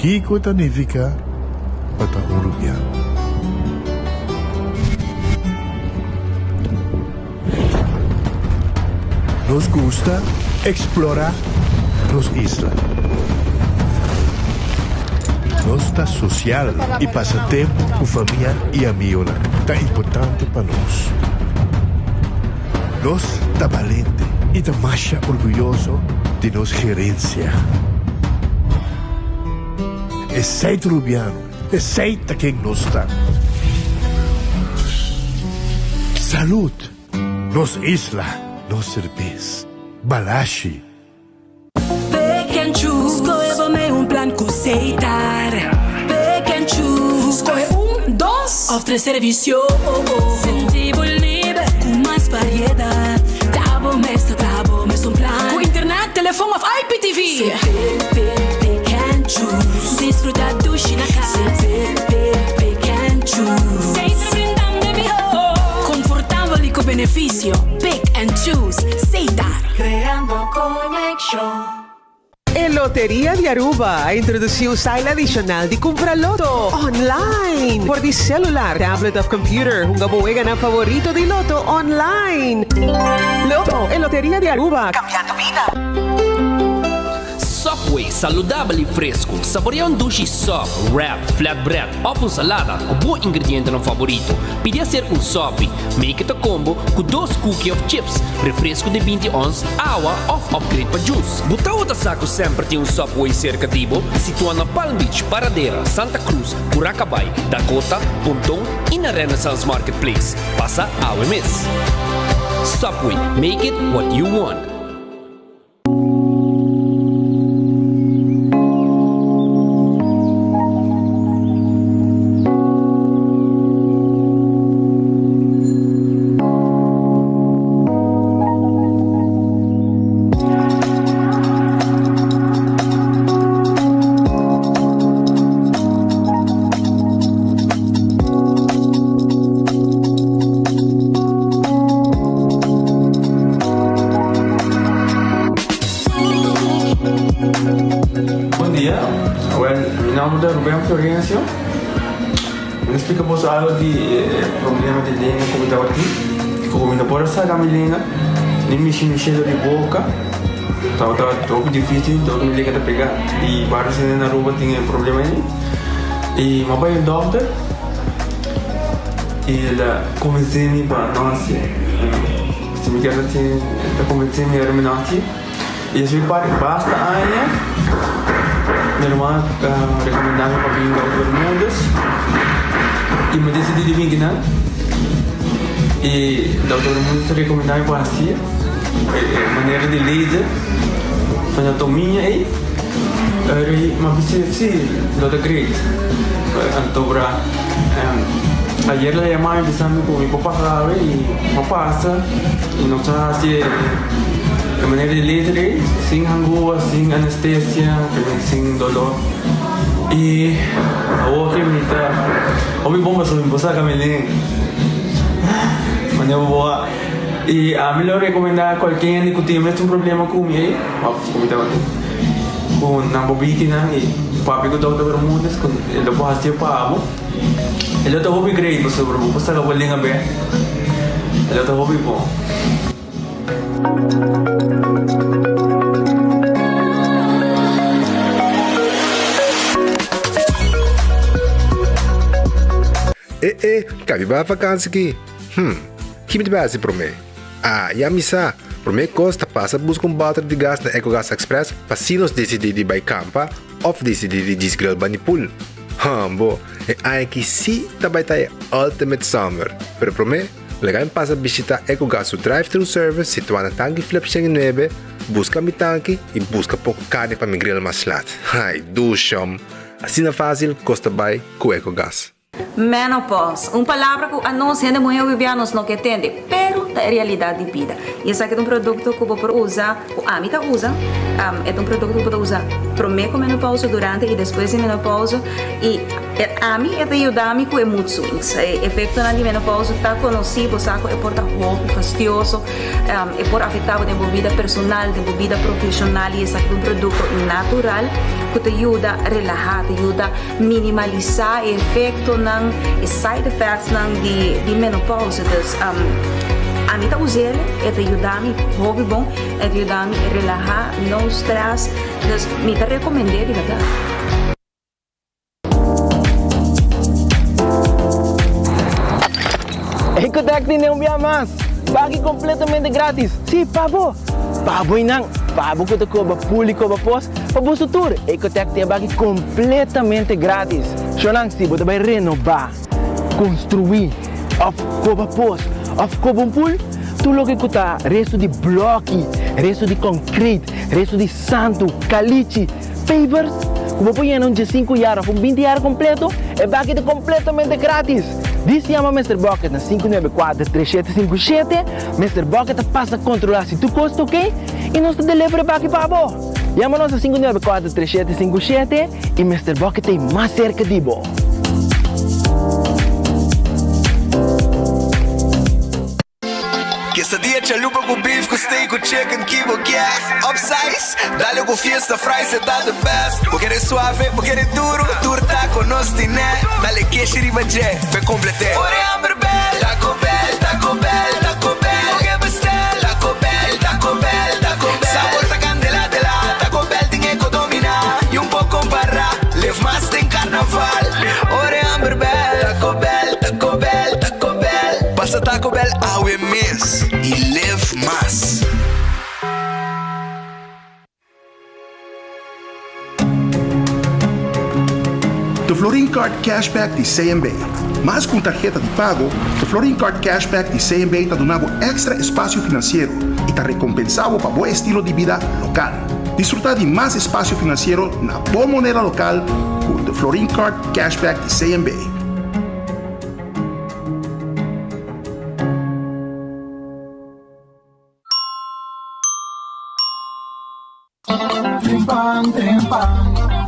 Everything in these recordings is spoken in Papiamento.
Kiko ta nifiká pa ta un rubiano? Nos gusta eksplorá nos isla. Nos ta sosial i pasa tempu ku famia i amigonan ta importante pa nos. Nos ta balente i ta masha orguyoso di nos gerensia. Esei ta Rubiano, esei ta ken nos ta. Salud! Nos isla, nos serbes. Balashi. Pick and choose, skohe bo mei un plan ku Setar. Pick and choose, skohe un, dos òf tres servisio. Sinti bo liber ku mas variedat. Ta bo mes ta traha bo mesun plan. Ku internet, telefon òf IPTV. Pick, pick, pick and choose. Disfruta dushi na kas. Pick, pick, pick and choose. Setar brindando e mihó. Konfortabel i ku benefisio. Pick and choose. Setar. Creando conexion. E Loteria di Aruba a introduci un style adicional di cumpra loto online. Por di celular, tablet of computer, hunga bo weganan favorito di loto online. Loto, e Loteria di Aruba, cambiando bida. Subway, saludabel y fresco. Saborea un dushi sub, wrap, flatbread of un salada cu bo ingredientenan favorito. Pidi acerca un sopi. Make it a combo cu dos cookie of chips, refresco di 20 ons, awa of upgrade pa juice. Bo tawata sa cu semper tin un Subway cerca di bo? Situa na Palm Beach, Paradera, Santa Cruz, Curacabai, Dakota, Ponton y na Renaissance Marketplace. Pasa awe mes. Subway, make it what you want. Bon dia, well mi nomber ta Ruben Florencio. Mi ta splika boso algo di e problema di lenga ku mi tabatin. Ku mi no por a saka mi lenga ni mishi mi shelo di boka. Tabata hopi dificil, dor mi lenga ta pega. I varios hende na Aruba tin e problema ei. I mi a bai un dokter i el a konvensé mi pa no hasié. Si mi kier hasié, el ta konvensé mi ora mi no hasié. I esei parti basta aña mi ruman a rekomendá mi pa bin Dokter Bermudez i mi desidí di bin kinan. I Dokter Bermudez a rekomendá mi pa hasié e manera di laser fenotomia ei. Eri mi a bisa si lo ta great. Anto bra ayer el a yama mi bisa mi ku mi por pasa awe i mi a pasa i nos a hasi e manera di laser ei sin hangua, sin anestesia, sin dolor i awor ke mi ta hopi bon pasobra mi por saka mi lenga manera bo a i ami lo rekomenda kualke hende ku tin e mesun problema ku mi ei òf ku mi tabatin ku nan bo bitinan i papia ku Dòkter Bermudez ku e lo por hasié pa bo. E lo ta hopi great pasobra bo por saka bo lenga bek. E lo ta hopi bon. E e, kabi bai vakansi ki? Hm, ki mi ta bai hasi promé? Ah, ya mi sa! Promé kos ta pasa buska un bòter di gas na Ecogas Express pa si nos disidí di bai kampa òf disidí di djis grill bani pool. Hambo, e aña aki sí ta bai ta e ultimate summer! Pero promé, laga mi pasa bishitá Ecogas su drive-thru service situá na Tanki Flip 109, buska mi tanki i buska poko karni pa mi grill mas lat. Ai, dushom! Asina fásil kos ta bai ku Ecogas. Menopause, un palabra ku anos hende muhé hopi bia nos no ke tende, pero ta e realidat di bida. I esaki ta un produkto ku bo por usa, ku ami ta usa, e ta un produkto ku bo ta usa promé ku menopause, durante i despues di menopause. I ami e ta yuda mi ku e mood swings. E efektonan di menopause ta konosí, bo sa ku e por ta hopi fastioso, e por afektá bo den bo bida personal, den bo bida profeshonal i esaki ta un produkto natural ku ta yuda relahá, ta yuda Minimalisá e efektonan, e side effectsnan di di menopausa. Dus ami ta us'el, e ta yuda mi hopi bon, e ta yuda mi relahá, no stress. Dus mi ta rekomend'é di bèrdat. Ecotec tene un bia mas! Pagi completamente gratis! Si, pa bo! Pa bo y nan! Pa bo cu ta coba pul y coba pos, pa boso tur! Ecotec tin e baki completamente gratis! Shownan, si bo ta bay renoba, construi, of coba pos, of coba un pul, tur loke cu ta resto di bloki, resto di concrete, resto di santu, calichi, Pavers ku bo por yena un diesinku yar òf un binti yar kompleto, e baki ta kompletamente gratis! Dis yama Mister Bucket na 594 3757, Mister Bucket ta pasa kontrolá si tur kos ta oke i nos ta deliver e baki pa bo! Yama nos na 594 3757 i Mister Bucket ta ei mas serka di bo! Quesadilla chalupa cu beef cu steak cu chicken ki bo kier Upsize, dale cu fiesta fries e ta the best Bo kere suave, bo kere duro, tur taco nos tine Dale keshi riba dje, p'e complete Ora e hamber bel, Taco Bell, Taco Bell, Taco Bell Bo ke bestel, Taco Bell, Taco Bell, Taco Bell Sabor ta candela de la, Taco Bell tin e co domina Y un por compara, live mas den carnaval Ora e hamber bel, Taco Bell, Taco Bell, Taco Bell Pasa Taco Bell awe mes y live mas. The Florin Card Cashback di CMB. Mas ku un tarheta di pago, The Florin Card Cashback di CMB ta duna bo èkstra espasio finansiero i ta rekompensá bo pa bo estilo di bida lokal. Disfrutá di mas espasio finansiero na bo moneda lokal ku The Florin Card Cashback di CMB. Trempan, trempan,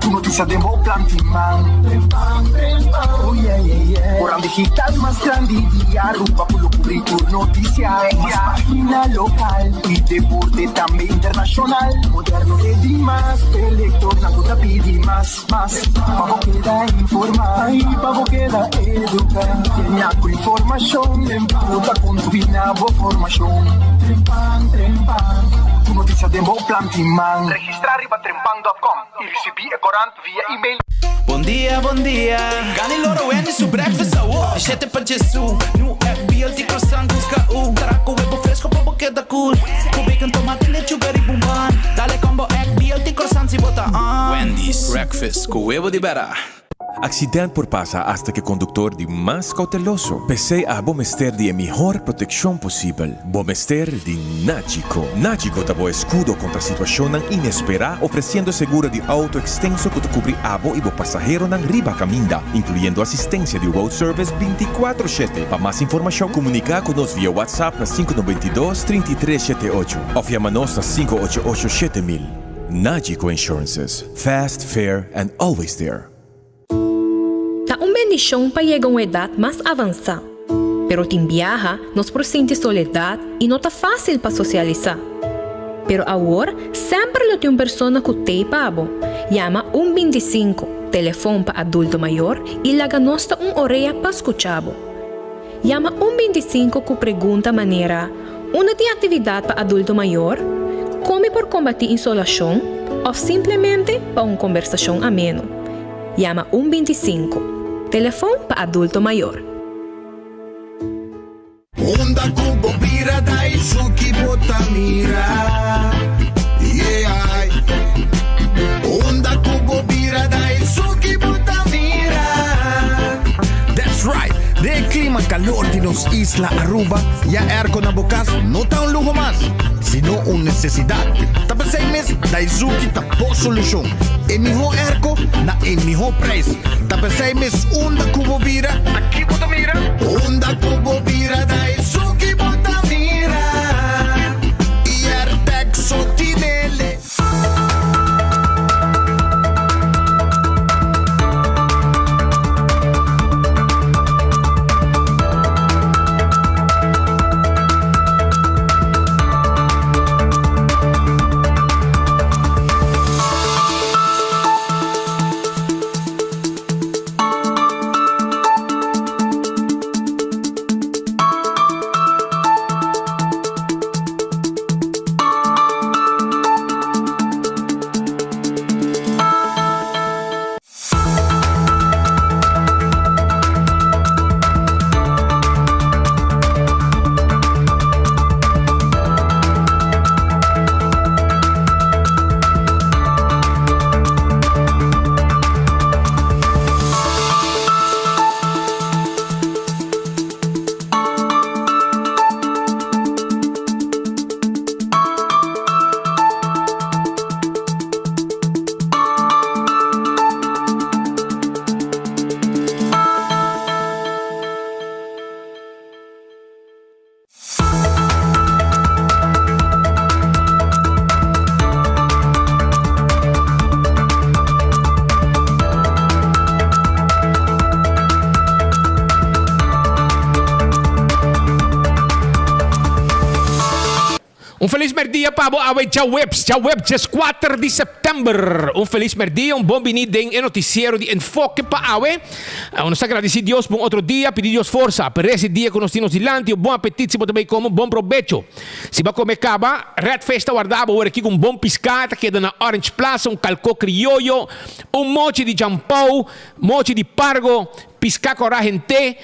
tur noticia den bo plan tin man. Trempan, trempan, oh yeah, yeah, yeah. Koran digital mas grandi di Aruba cu lo cubri tur noticia. Mas pagina local y deporte tambe internacional. Moderno e di mas, e lectornan cu ta pidi mas. Mas pa bo keda informá i pa bo keda eduká. Kenia ku informashon ku ta kontribuí na bo formashon. Trempan, trempan, ku notisia den bo plan tin man. Registrá riba trempan dòt kòm i risibí e korant via email. Bon dia, bon dia. Gani loro Wendy su breakfast awo. Di shete pa djesu. New egg, BLT, croissant, busca u. Tara ku webo fresco pa bo keda cool. Ku bacon, tomate, lechuga riba un bun. Dale combo egg, BLT, croissant si bo ta on. Wendy's breakfast ku webo di bera. Accident por pasa hasta cu e conductor di mas cauteloso. P'esey abo mester di e mihor proteccion posibel. Bo mester di Nagico. Nagico ta bo escudo contra situacionnan inespera, ofreciendo seguro di auto extenso cu ta cubri abo y bo pasaheronan riba caminda, incluyendo asistencia di road service binticuatro shete. Pa mas informacion, comunica cu nos via WhatsApp na sinku noventa i dos, trinta i tres shete ocho of yama nos na sinku ocho ocho 7000. Nagico Insurances, fast, fair and always there. Ta un bendishon pa yega un edat mas avansá, pero tin biaha nos por sinti soledat i no ta fásil pa sosialisá. Pero awor semper lo tin un persona ku t'ei pa bo. Yama un bintisinku, telefon pa adulto mayor, i laga nos ta un orea pa skucha bo. Yama un bintisinku ku pregunta manera, Unda tin aktividat pa adulto mayor? Kon mi por kombatí insolashon? Òf simplemente pa un kombersashon ameno. Yama un bintisinku, telefon pa adulto mayor. Unda ku bo bira ta esun ki bo ta mira, yeah. Unda ku bo bira ta esun ki bo ta mira. That's right! Den e klima calor di nos isla Aruba, ya airco na bo cas no ta un luho mas, sino un necesidad. Ta p'esey mes Daizuki ta bo solucion. E miho airco na e miho prijs. Ta p'esey mes unda cu bo bira, aki bo ta mira. Unda cu bo bira, Daizuki bo ta mira. Y Airtec so tinele. Un felis merdia pa bo awe djaweps, djawep djeskuater di sèptèmber. Un felis merdia, un bon bini den e notisiero di Enfoke pa awe. Nos ta gradisí Dios pa un otro dia, pidi Dios forsa pa resti dia ku nos tin nos dilanti. Un bon apetit si bo ta bay kome, un bon probecho. Si bo a kome kaba, Red Fish ta warda bo awor aki ku un bon piská, ta keda na Orange Plaza, un kalkó krioyo, un mochi di jampou, mochi di pargo, piská kòrá hent'é,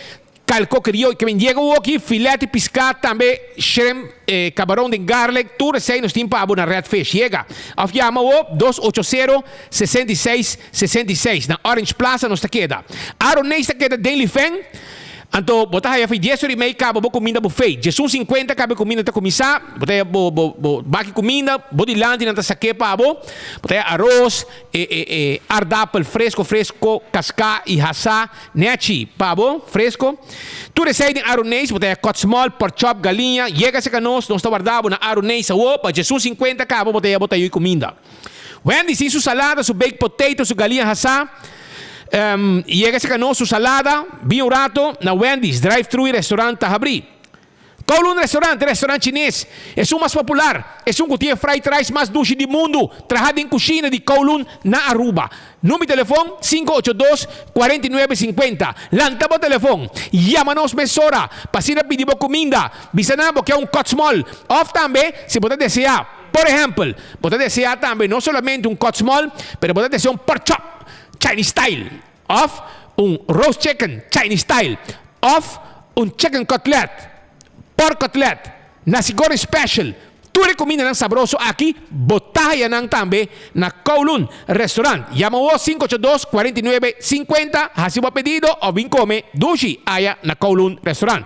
kalkó krioyo, ke men yega awoki, filet di piská, tambe shrimp, kabaron den garlic, tur esei nos tin pa bo na Red Fish. Yega òf yama awo 280 66 66 na Orange Plaza nos ta keda. Aroneis ta keda den Lifen. Anto bo ta haya fi dies ora i mei kaba bo kuminda bufé. Djesun sinkuenta kaba e kuminda ta kuminsá. Bo ta haya bo bo bo baki kuminda, bo dilanti nan ta saké pa bo. Bo ta haya aros, e e e aardapel fresko fresko kaská i hasá nèchi pa bo, fresko. Tur esei den Aroneis, bo ta haya kòtsmòl, pòrchòp, galiña. Yega serka nos, nos ta warda bo na Aroneis awó pa djesun sinkuenta kaba bo ta haya bo tayo i kuminda. Wendy sin su salada, su baked potato, su galiña hasá. Um, yega serka nos, su salada, bin un rato na Wendy's, drive-thru i restaurant ta habrí. Kowloon Restaurant, e restaurant chines, esun mas popular, esun ku tin e fried rice mas dushi di mundu, traha den kushina di Kowloon na Aruba. Number di telefon, 582, 49 50. Lanta bo telefon, yama nos mesora pa asina pidi bo kuminda. Bisa nan bo ke un kotsmol, òf tambe si bo ta deseá, por ehèmpel, bo ta deseá tambe no solamente un kotsmol, pero bo ta deseá un pork chop Chinese style, òf un roast chicken Chinese style, òf un chicken cutlet, pork cutlet, nasi goreng special. Tur e kumindanan sabroso aki bo ta haya nan tambe na Kowloon Restaurant. Yama wou 582 49 50, hasi bo pedido òf bin kome dushi aya na Kowloon Restaurant.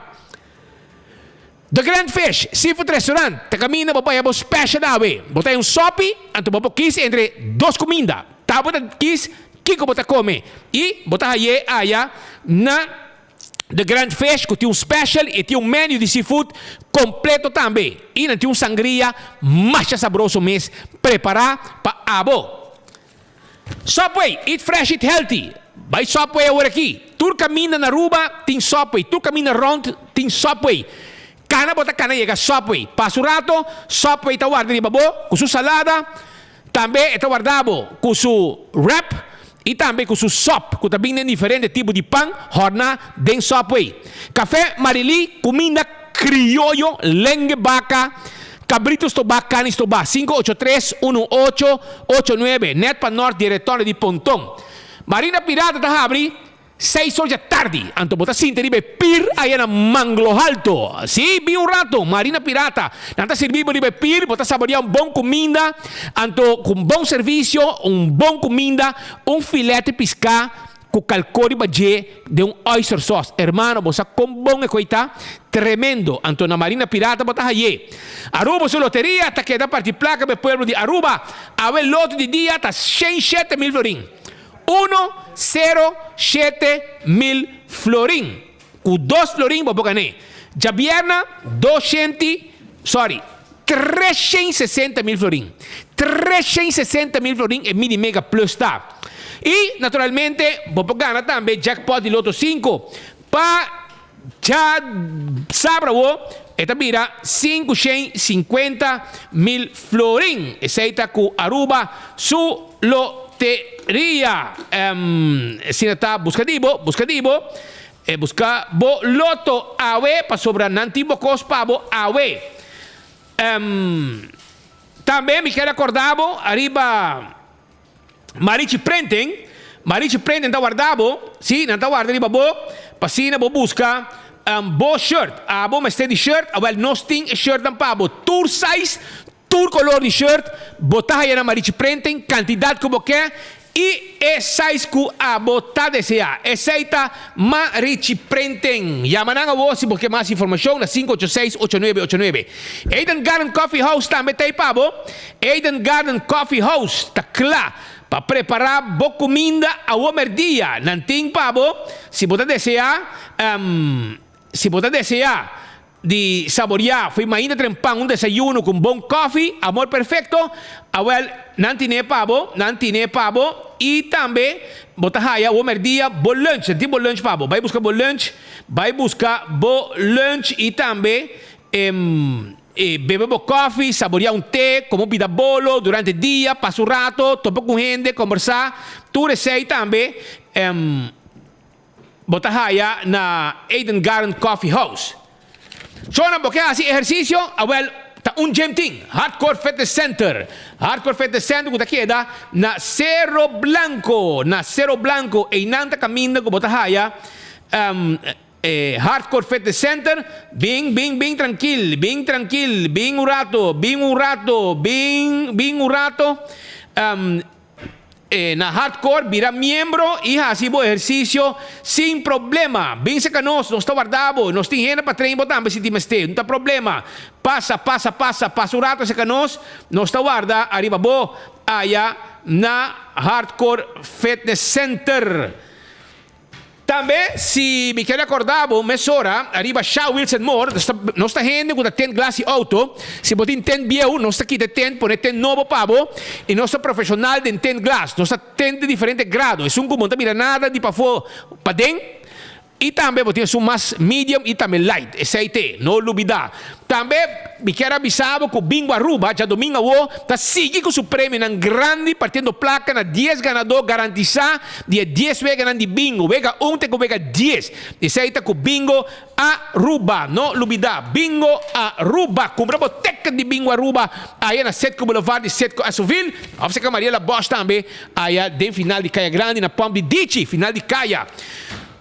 The Grand Fish Seafood Restaurant ta kaminda bo paya bo special awe. Bo ta un sopi, anto bo por kis entre dos kuminda. Ta bo ta kis kiko bo ta kome i bo ta haye aya na The Grand Fish ku tin un special i tin un menu di seafood kompleto tambe. I nan tin un sangria masha sabroso mes prepara pa abo. Subway, eat fresh, eat healthy. Bai Subway awor aki. Tur kaminda na Aruba tin Subway. Tur kaminda rond tin Subway. Kana bo ta kana yega Subway. Pasa un rato, Subway ta warda riba bo ku su salada. Tambe e ta warda bo ku su wrap i tambe ku su sop ku ta bin den diferente tipo di pan hòrná den Subway. Kafé Marilí, kuminda krioyo, lengue baka. Cabrito Stobá Cani Stobá 583 1889 Net pa nort di e retorno di Ponton Marina Pirata ta habri seis or dja tardi anto bo ta sinti riba e pir aya na Manglo Halto si bin un rato Marina Pirata nan ta sirbi bo riba e pir bo ta saborea un bon cuminda anto cu un bon servicio un bon cuminda un filete pisca. Ku kalkó riba dje den un oyster sauce. Hermano, bo sa kon bon e koi ta? Tremendo! Anto na Marina Pirata bo ta hay'é. Aruba su loteria ta keda parti plaka pa e pueblo di Aruba. Awe loto di dia ta 107 mil florin. Uno, sero, shete mil florin. Ku dos florin bo por gan'é. Djabierna, doshenti, sorry, 360 mil florin. 360 mil florin e Mini Mega Plus ta. I, naturalmente, bo por gana tambe jackpot di Lotto 5. Pa djasabra awo, e ta bira 550 mil florin. Esei ta ku Aruba su loteria. Asina ta buska di bo, buska di bo. E buska bo loto awe pasobra nan tin bo kos pa bo awe. Tambe mi ker akorda bo ariba Marichi Printing. Marichi Printing ta warda bo, si, nan ta warda riba bo pa asina bo buska bo shirt. Abo mester di shirt, awel nos tin e shirtnan pa bo. Tur size, tur kolor di shirt bo ta haya na Marichi Printing, kantidat ku bo ke i e size ku abo ta deseá. Esei ta Marichi Printing. Yama nan awor si bo ke mas informashon na 586-8989. Eden Garden Coffee House tambe ta ei pa bo. Eden Garden Coffee House ta kla pa prepará bo kuminda awor mèrdia. Nan tin pa bo si bo ta deseá, si bo ta deseá di saboriá fo'i mainta trempan un desayuno ku un bon kòfi, amor perfekto, awèl nan tin'é pa bo, nan tin'é pa bo i tambe bo ta haya awor mèrdia bo lunch, nan tin bo lunch pa bo. Bai buska bo lunch, bai buska bo lunch i tambe e bebe bo kòfi, saboriá un te, kome un pida bolo durante dia, pasa un rato, topa ku hende, kombersá, tur esei tambe bo ta haya na Eden Garden Coffee House. Shona, bo ke hasi ehersisio? Awel, ta un gym tin, Hardcore Fitness Center. Hardcore Fitness Center ku ta keda na Cerro Blanco. Na Cerro Blanco, einan ta kaminda ku bo ta haya e Hardcore Fitness Center. Bin, bin, bin trankil, bin trankil, bin un rato, bin un rato, bin, bin un rato. Na Hardcore bira miembro i hasi bo ehersisio sin problema. Bin serka nos, nos ta warda bo. Nos tin hende pa train bo tambe si tin mester. No ta problema. Pasa, pasa, pasa, pasa un rato serka nos. Nos ta warda ariba bo aya na Hardcore Fitness Center. Tambe, si mi kere acorda bo mesora ariba Sha Wilson Moore, nos ta nos ta hende cu ta tent glas di auto. Si bo tin tent bieu, nos ta kita e tent, pone tent nobo pa bo y nos ta profesional den tent glas. Nos ta tent di diferente grado. Esun cu bo no ta mira nada di pafo paden y tambe bo tin esun mas medium y tambe light. Esey te, no lubida. Tambe mi kier a bisa bo cu Bingo Aruba djadomingo awo ta sigui cu su premionan grandi partiendo placa na dies ganador garantisa di e dies weganan di bingo, wega un te cu wega dies. Esey ta cu Bingo Aruba. No lubida, Bingo Aruba! Cumpra bo ticket di Bingo Aruba aya na Citgo Boulevard di Citgo Esoville of cerca Mariela Bosch tambe aya den final di Caya Grandi na Pump di Dichi, final di Caya.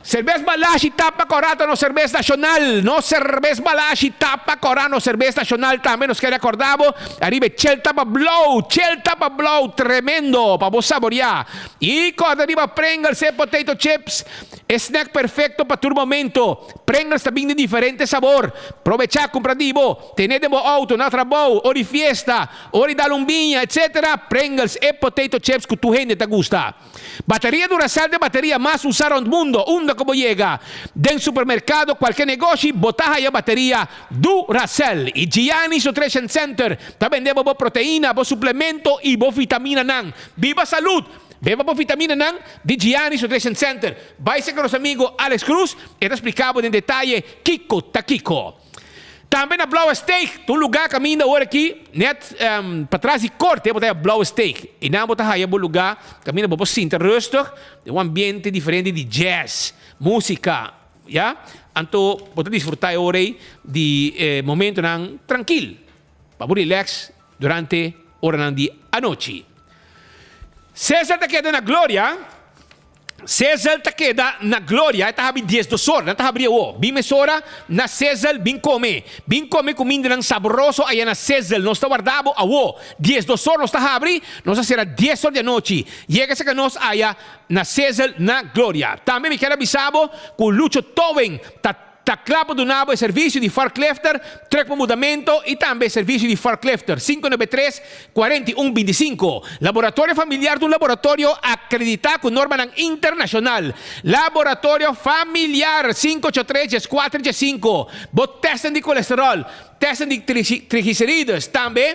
Serbes Balashi ta pa kòrá ta nos serbes nashonal. Nos serbes Balashi ta pa kòrá nos serbes nashonal. Tambe nos kere akòrdá bo ariba e Chel Tapa Blou. Chel Tapa Blou tremendo pa bo saboriá. I kòrda riba Pringles e potato chips, e snack perfekto pa tur momento. Pringles ta bin den diferente sabor. Probechá kumpra di bo, tene den bo outo, na trabou, ora di fiesta, ora di dal un biña, etc. Pringles e potato chips ku tur hende ta gusta. Bateria Duracell ta e bateria mas usa rond mundo. Unda ku bo yega, den supermerkado, kualke negoshi, bo ta haya bateria Duracell. I Gianni's Nutrition Center ta bende bo bo proteina, bo suplemento i bo vitaminanan. Biba salud! Beba bo vitaminanan di Gianni's Nutrition Center. Bai serka nos amigo Alex Cruz, e ta splika bo den detaye kiko ta kiko. Tambe na Blauwe Steeg, ta un lugá kaminda ora aki net patras di korte bo ta haya Blauwe Steeg. Einan bo ta haya bo lugá kaminda bo por sinta rustig den un ambiente diferente di jazz, músika, ya. Anto bo ta disfrutá e ora ei di e momentonan trankil pa bo relax durante oranan di anochi. Cesar ta keda na Gloria. Sizzle ta keda na Gloria, e ta habri diesdos or, nan ta habri awo. Bin mesora na Sizzle bin come. Bin come cumindanan sabroso aya na Sizzle. Nos ta warda bo awo. Diesdos or nos ta habri, nos ta cera dies or di anochi. Yega cerca nos aya na Sizzle na Gloria. Tambe mi kier a bisa bo cu Lucho Towing ta. Ta kla pa duna bo e servisio di forklifter, trùk pa mudamentu i tambe e servisio di forklifter, 593, 41, 25. Laboratorio Familiar ta un laboratorio akreditá ku normanan internashonal. Laboratorio Familiar, 583, 14, 15. Bo tèstnan di kolesteròl, tèstnan di triglicerides, tambe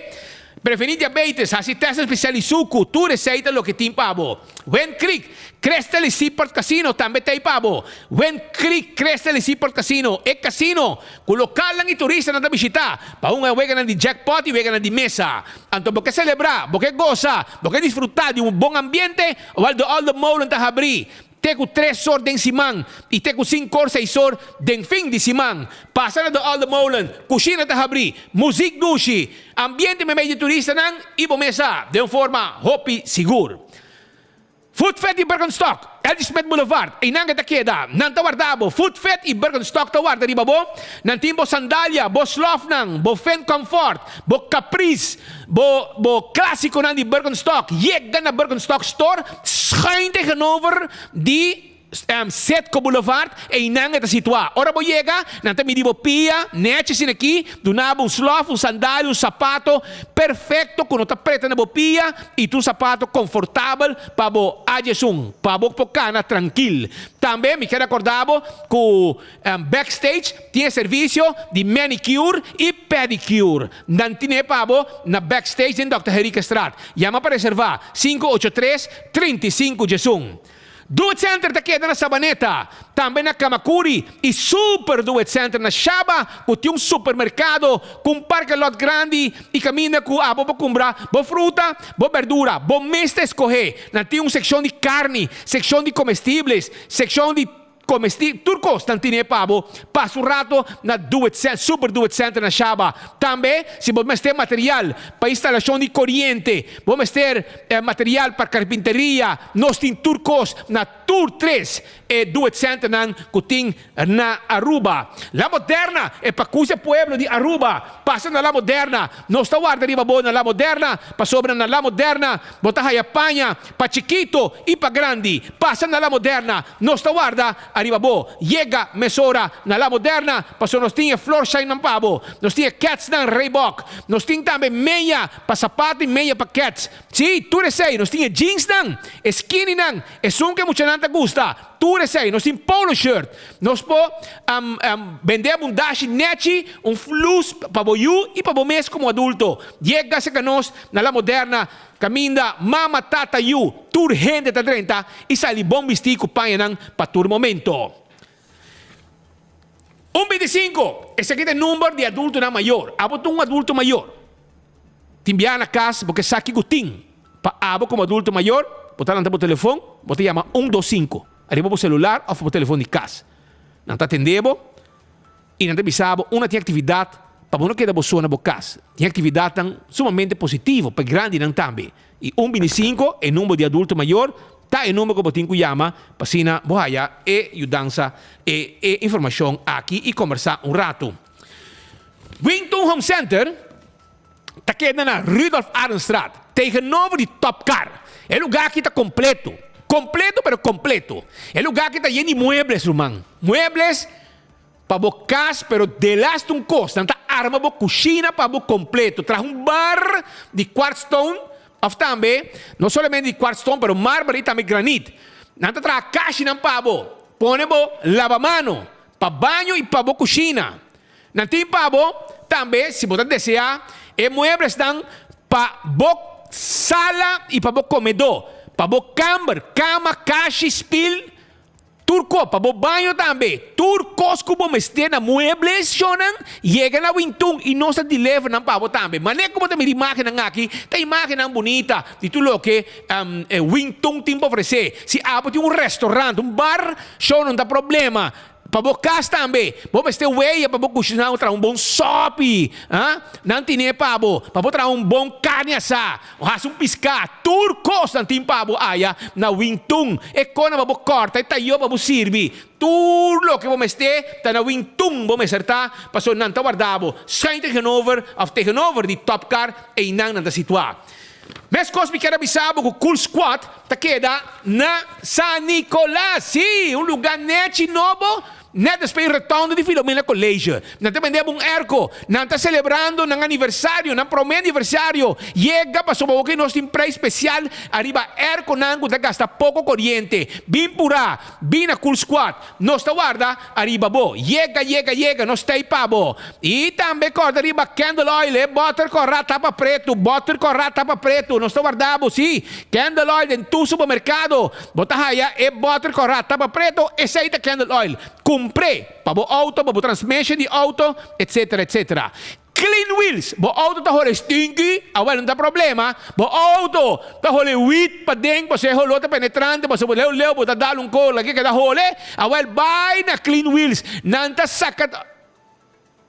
prevení diabetes, hasi tèstnan spesial di suku, tur esei ta loke tin pa bo. Wind Creek, Crystal y Seaport Casino tambe ta ei pa bo. Wind Creek, Crystal y Seaport Casino, e casino cu localnan y turistanan ta bishita pa hunga weganan di jackpot y weganan di mesa. Anto bo ke celebra, bo ke goza, bo ke disfruta di un bon ambiente, wel de Olde Molen ta habri te cu tres or den siman y te cu cinco or, seis or den fin di siman. Pasa na de Olde Molen, cushina ta habri, muziek dushi, ambiente memey di turistanan y bo mesa den un forma hopi sigur. Foodfed i Birkenstock, L. Smith Boulevard, einan ke ta keda. Nan ta warda bo. Foodfed i Birkenstock ta warda riba bo. Nan tin bo sandalia, bo slòfnan, bo Finn Comfort, bo Caprice, bo bo klásikonan di Birkenstock. Yega na Birkenstock Store, schuin tegenover di Citgo Boulevard, einan e ta situá. Ora bo yega, nan ta midi bo pia, nèchi asina aki, duna bo un slòf, un sandalia, un sapato perfekto ku no ta preta na bo pia i ta un sapato konfortabel pa bo ajesun, pa bo por kana trankil. Tambe mi kier rekordá bo ku Backstage tin e servisio di manicure i pedicure. Nan tine pa bo na Backstage den Dòkter Henriquestraat. Yama pa reservá, 583 35 diesun. Do It Center ta keda na Sabaneta, tambe na Kamakuri y Super Do It Center na Shaba cu tin un supermercado cu un parke lot grandi y caminda cu abo por cumbra bo fruta, bo berdura, bo mes ta escoge. Nan tin un seccion di carni, seccion di comestibles, seccion di Comesti tur cos nan tine pa bo pasa un rato na Do It Center, Super Do It Center na Shaba. Tambe si bo mester material pa instalacion di coriente, bo mester material pa carpinteria, nos tin tur cos na tur tres e Do It Centernan cu tin na Aruba. La Moderna e pacusa e pueblo di Aruba. Pasa na La Moderna. Nos ta warda riba bo na La Moderna pasobra na La Moderna bo ta haya paña pa chikito y pa grandi. Pasa na La Moderna. Nos ta warda ariba bo. Yega mesora na La Moderna pasobra nos tin e Florsheimnan pa bo. Nos tin e Ketsnan Reebok. Nos tin tambe meya pa sapato y meya pa kets. Sí, tur esei. Nos tin e jeansnan, e skinnynan, esun ku e muchanan ta gusta. Tur esei. Nos tin polo shirt. Nos por bende abo un dashi nechi, un flus pa bo yu y pa bo mes como adulto. Yega cerca nos na La Moderna. Kaminda mama, tata, yu, tur hende ta drenta i sali bon bistí ku pañanan pa tur momento. Un bintisinko, Esaki ta e number di adultonan mayor. Abo ta un adulto mayor. Tin biaha na kas bo ke sa kiko tin pa abo komo adulto mayor, bo ta lanta bo telefon, bo ta yama un dos sinku ariba bo selular òf bo telefon di kas. Nan ta atendé bo. I nan ta bisa bo unda tin aktividat pa bo no keda bo so na bo kas. Tin aktividatnan sumamente positivo pa e grandinan tambe. I un bini sinku, e number di adulto mayor, ta e number ku bo tin ku yama pa asina bo haya e yudansa, e e informashon aki i kombersá un ratu. Wington Home Center ta keda na Rudolf Arendstraat, tegenover di Top Car. E lugá aki ta kompleto. Kompleto pero kompleto. E lugá aki ta yen di muebles, ruman. Muebles. Pa bo kas, pero delaste un kos, nan ta arma bo kushina pa bo kompleto. Traha un bar di quartzstone òf tambe, no solamente di quartzstone, pero marmer i tambe granit. Nan ta traha kashinan pa bo, pone bo labamano pa baño i pa bo kushina. Nan tin pa bo tambe, si bo ta deseá, e mueblesnan pa bo sala i pa bo komedó, pa bo kamber, kama, kashi, spil. Tur kos, pa bo baño tambe. Tur kos ku bo mester na muebles, shownan, yega na Wintun i nos ta deliver nan pa bo tambe. Manera ku bo ta mira imágennan aki, ta imágennan bunita di tur loke Wintun tin pa ofresé. Si abo tin un restaurant, un bar, show no ta problema. Pa bo kas tambe. Bo mester weya pa bo kushiná o traha un bon sòpi. Ha? Nan tine pa bo, pa bo traha un bon karni asá, o hasi un piská. Tur kos nan tin pa bo aya na Wing Tun. E kona pa bo kòrta, e tayó pa bo sirbi. Tur loke bo mester ta na Wing Tun bo mester ta, pasobra nan ta warda bo schuin tegenover òf tegenover di Top Car, einan nan ta situá. Meskos mi kier a bisa bo ku Cool Squad ta keda na San Nicolas, sí, un lugá nechi nobo net despues rotonde di Filomena College. Nan ta bende bo un airco. Nan ta celebrando nan aniversario, nan prome aniversario. Yega pasobra awor nos tin prijs special ariba airconan ku ta gasta poko koriente. Bin purá, bin na Cool Squad. Nos ta warda ariba bo. Yega, yega, yega, nos ta ei pa bo. I tambe kòrda riba candle oil, e bòter kòrá tapa pretu, bòter kòrá tapa pretu. Nos ta warda bo, sí. Candle oil den tur supermerkado. Bo ta haya e bòter kòrá tapa pretu, esei ta candle oil. Kumpr'é pa bo outo, pa bo transmission di outo, etcetera, etcetera. Clean wheels, bo auto ta hole stinky? Awel no ta problema, bo auto ta hole wit paden pasobra e holor ta penetrante pasobra leu leu bo ta dal un cola ke keda hole, awel bai na clean wheels nan ta saca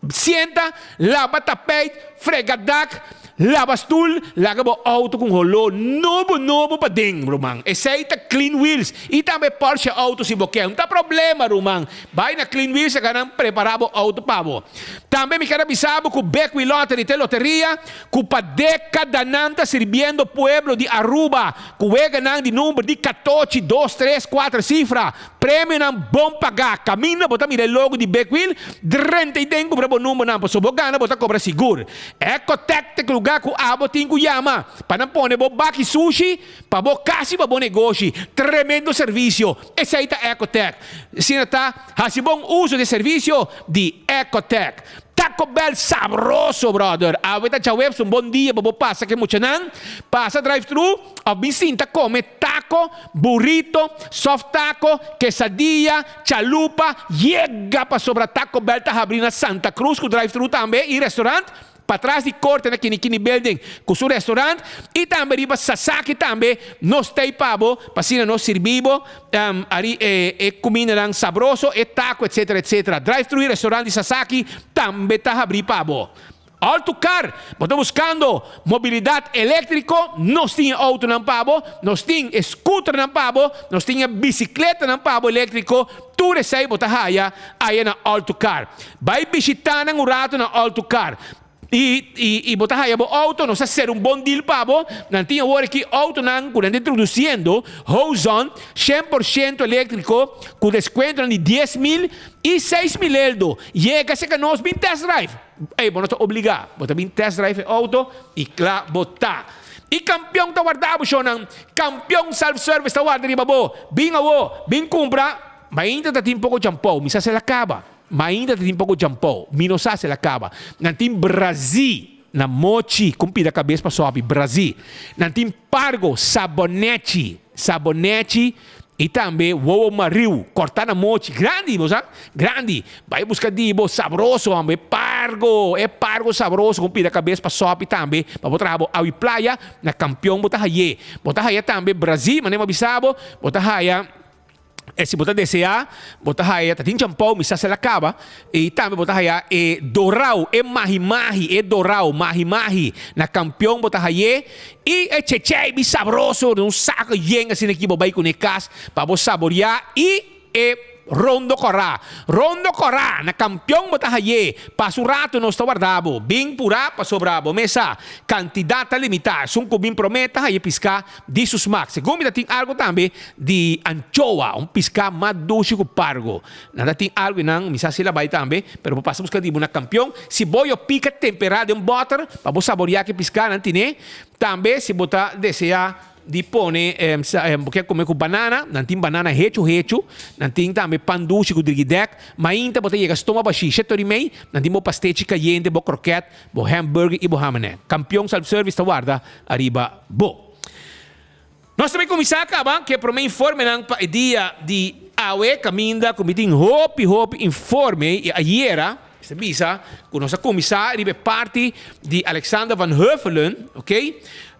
sienta, laba tapijt, frega dak, laba stoel, laga bo auto cu un holor nobo nobo paden ruman, esey ta clean wheels y tambe Porsche auto si bo kier, no ta problema ruman. Bai na Clean Wheels a nan prepara bo auto pa bo. Tambe mi ker a bisa bo ku Bekwee Lottery ta e loteria ku pa dekadanan ta sirbiendo pueblo di Aruba ku weganan di number di katochi, dos, tres, kuater sifra. Premionan bon pagá. Kaminda bo ta mira e logo di Bekwee, drenta i den kumpra bo numbernan pasobra bo gana bo ta kobra sigur. Ecotec ta e luga ku abo tin ku yama pa nan pone bo baki sushi pa bo kas i pa bo negoshi. Tremendo servisio! Esei ta Ecotec. Asina ta, hasi bon uso di e servisio di Ecotec. Taco Bell sabroso, brother! Awe ta djaweps, un bon dia pa bo pasa ku e muchanan. Pasa drive-thru òf bin sinta kome taco, burrito, soft taco, quesadilla, chalupa. Yega pasobra Taco Bell ta habri na Santa Cruz ku drive-thru tambe i restaurant. Patras di korte na Kinikini Building ku su restaurant i tambe riba Sasaki tambe nos ta ei pa bo pa asina nos sirbi bo ari e kumindanan sabroso, e taco etcetera etcetera. Drive thru i restaurant di Sasaki tambe ta habri pa bo. All to car, bo ta buskando mobilidat eléktriko? Nos tin e outonan pa bo, nos tin e scooternan pa bo, nos tin e bisikletanan pa bo eléktriko, Tur esei bo ta haya aya na Alto Car. Bai bishita nan un rato na Alto Car i i i bo ta haya bo auto. Nos a ser un bon deal pa bo. Nan tin awor aki autonan ku nan ta introdusiendo, Hozon, 100% eléktriko ku deskuentonan di 10,000 i 6,000 eldo. Yega serka nos bin test drive. Ey, bo no ta obligá. Bo ta bin test drive e auto i kla bo ta. I kampion ta warda bo, shownan. Kampion self service ta warda riba bo. Bin awo, bin kumpra. Ma ainda ta tin poko champou. Mi sa si el a kaba. Ma ainda ta tin poko champou. Mi no sa si el a kaba. Nan tin brazí na mochi ku pida kabes pa sopi. Brazí. Nan tin pargo, sabonechi. Sabonechi i tambe wowo mariu kòrtá na mochi. Grandi, bo sa? Grandi. Bai buska di bo sabroso, hombre. E pargo, e pargo sabroso ku pida kabes pa sopi tambe pa bo traha bo awi playa na Kampion bo ta hay'é. Bo ta haya tambe brazí, manera mi a bisa bo, bo ta haya e si bo ta deseá, bo ta haya ta tin champou, mi sa si el a kaba, i tambe bo ta haya e dorau, e mahi mahi, e dorau, mahi mahi na Kampion bo ta hay'é. I e chechei bi sabroso den un sako yen asina ki bo bai kuné kas pa bo saboriá i e rondo kòrá. Rondo kòrá na kampion bo ta hay'é. Pasa un ratu nos ta warda bo. Bin purá pasobra bo mes sa kantidat ta limitá. Esun ku bin promé ta haya piská di su smak. Segun mi ta tin algu tambe di anchoa, un piská mas dushi ku pargo. Nan ta tin algu einan, mi sa si el a bai tambe, pero bo pasa buska di bo na kampion. Si bo yo pika temperá den bòter pa bo saboriá ki piská nan tine. Tambe si bo ta deseá di pone, bo ke kome ku banana, nan tin banana hechu hechu, nan tin tambe pan dushi ku drigidèk. Mainta bo ta yega stoma bashí shete ora i mei, nan tin bo pastechi kayente, bo krokèt, bo hamburger i bo hamenè. Kampion Self Service ta warda ariba bo. Nos ta bay cuminsa caba cu e prome informenan pa e dia di awe caminda cu mi tin hopi hopi informe y ayera mester bisa cu nos a cuminsa riba e parti di Alexander van Huffelen ok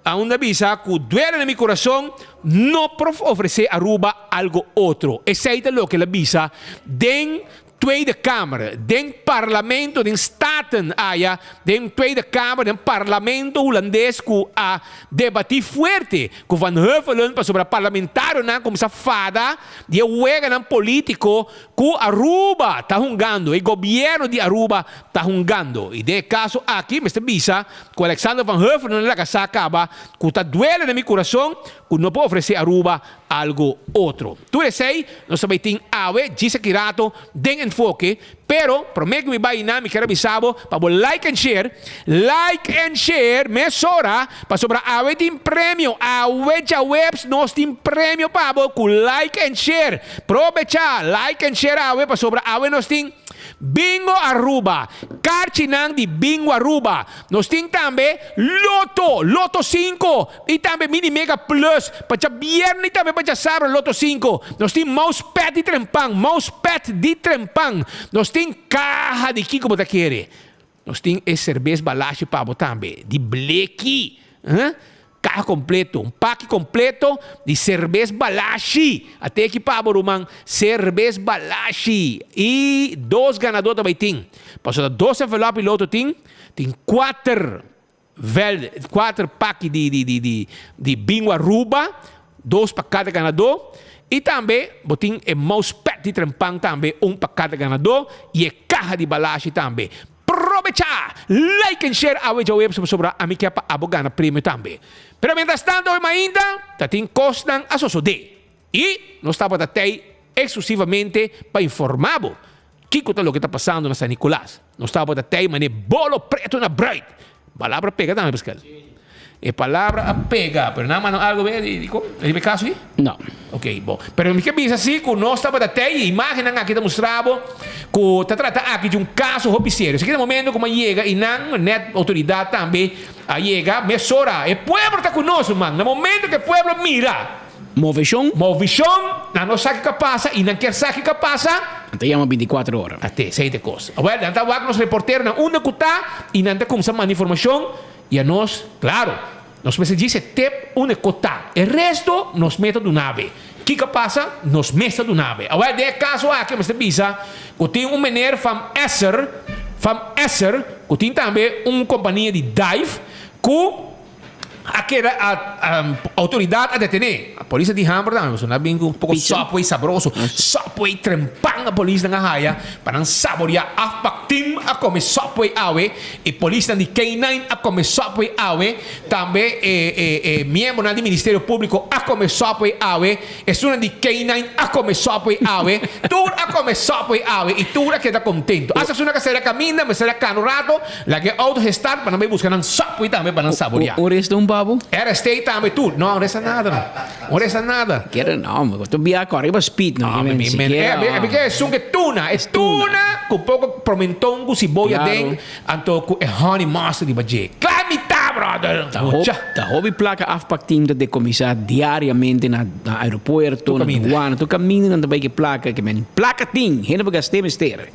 aunda bisa cu duele na mi corazon no por ofrece Aruba algo otro esey ta loke el a bisa den. Tweede Kamer, den Parlamento, den Staten aya, den Tweede Kamer, den Parlamento Hulandes ku a debatí fuerte ku Van Huffelen pasobra parlamentarionan kuminsá fada di e weganan polítiko ku Aruba ta hungando, e gobièrnu di Aruba ta hungando. I den e kaso aki mester bisa ku Alexander van Huffelen a laga sa kaba ku ta duele na mi kurason ku no por ofresé Aruba algo otro. Tur esei nos ta bai tin awe djis aki rato den Enfoke, pero prome ku mi bai einan mi kier a bisa bo pa bo like and share, like and share mesora pasobra awe tin premio, awe djaweps nos tin premio pa bo ku like and share. Probecha like and share awe pasobra awe nos tin Bingo Aruba, karchinan di Bingo Aruba. Nos tin tambe Lotto, Lotto sinku y tambe Mini Mega Plus pa djabierne y tambe pa djasabra Lotto sinku. Nos tin mousepad di trempan, mousepad di trempan. Nos tin kaha di kiko bo ta kere. Nos tin e serbes balashi pa bo tambe, di bleki. Huh? Kaha kompleto, un paki kompleto di serbes balashi. A teki pa bo ruman, serbes balashi. I dos ganadó ta bai tin. Pasobra dos envelop i loto tin, tin kuater vel, kuater paki di di di di di Bingo Aruba, dos pa kada ganadó. I tambe bo tin e mousepad di trempan tambe, un pa kada ganadó, i e kaha di balashi tambe. Probecha! Like en share awe djaweps pasobra ami ke pa abo gana premio tambe. Pero mientras tanto awe mainta ta tin kosnan a sosode y nos tabata tey exclusivamente pa informa bo kiko ta loke ta pasando na San Nicolas. Nos tabata tey mane bolo preto na bruid. Palabra pega tambe Pascal. E palabra a pega, pero nan manda algo be di di riba e caso aki? No. Ok, bo. Pero mi ke bisa si ku nos tabata tei e imagennan aki ta mustra bo ku ta trata aki di un caso hopi serio. Esaki ta momento ku mi a yega i nan net autoridad tambe a yega mesora. E pueblo ta ku nos, ruman. Na momento ku e pueblo mira. Moveshon. Movishon, nan no sa kiko a pasa i nan kier sa kiko a pasa. Nan ta yama bintikuater ora. Ate, esei ta e kos. Awel, nan ta wak nos reporteronan unda ku ta i nan ta kumsa manda informashon i anos, klaro, nos mester djis e tep unda ku ta. E resto nos mes ta duna be. Kiko a pasa, nos mes ta duna be. Awel, den e kaso aki mester bisa ku tin un meneer van Esser, van Esser, ku tin tambe un kompania di dive ku. A keda a autoridad a detene. A polis a di hamber tambe pasobra nan a bin cu un poco Subway sabroso. Subway trempan a polisnan a haya pa nan saborea. Afpak team a come Subway awe. E polisnan di K nine a come Subway awe. Tambe e e e miembronan di Ministerio Publico a come Subway awe. Esunnan di K-nine a come Subway awe, tur a come Subway awe y tur a keda contento. Hasta esunnan ka sali a caminda, mester a cana un rato, laga e auto gestart pa nan bay busca nan Subway tambe pa nan saborea. Un resta un babo? RST tambe tur. No, un resta nada no. Un resta nada. Kere no, mi ta bia core riba speed no. No, mi mi mi e mi ke esun ke tuna, e tuna cu poco promenton cu siboya den. Anto ku e honey mustard riba dje. Kla mi ta, brother! Ta hopi, ta hopi plaka afpak team ta dekomisa diariamente na na aeropuerto, na duana, tur kaminda nan ta bai ke plaka, ke men plaka tin, hende por gast'é mester.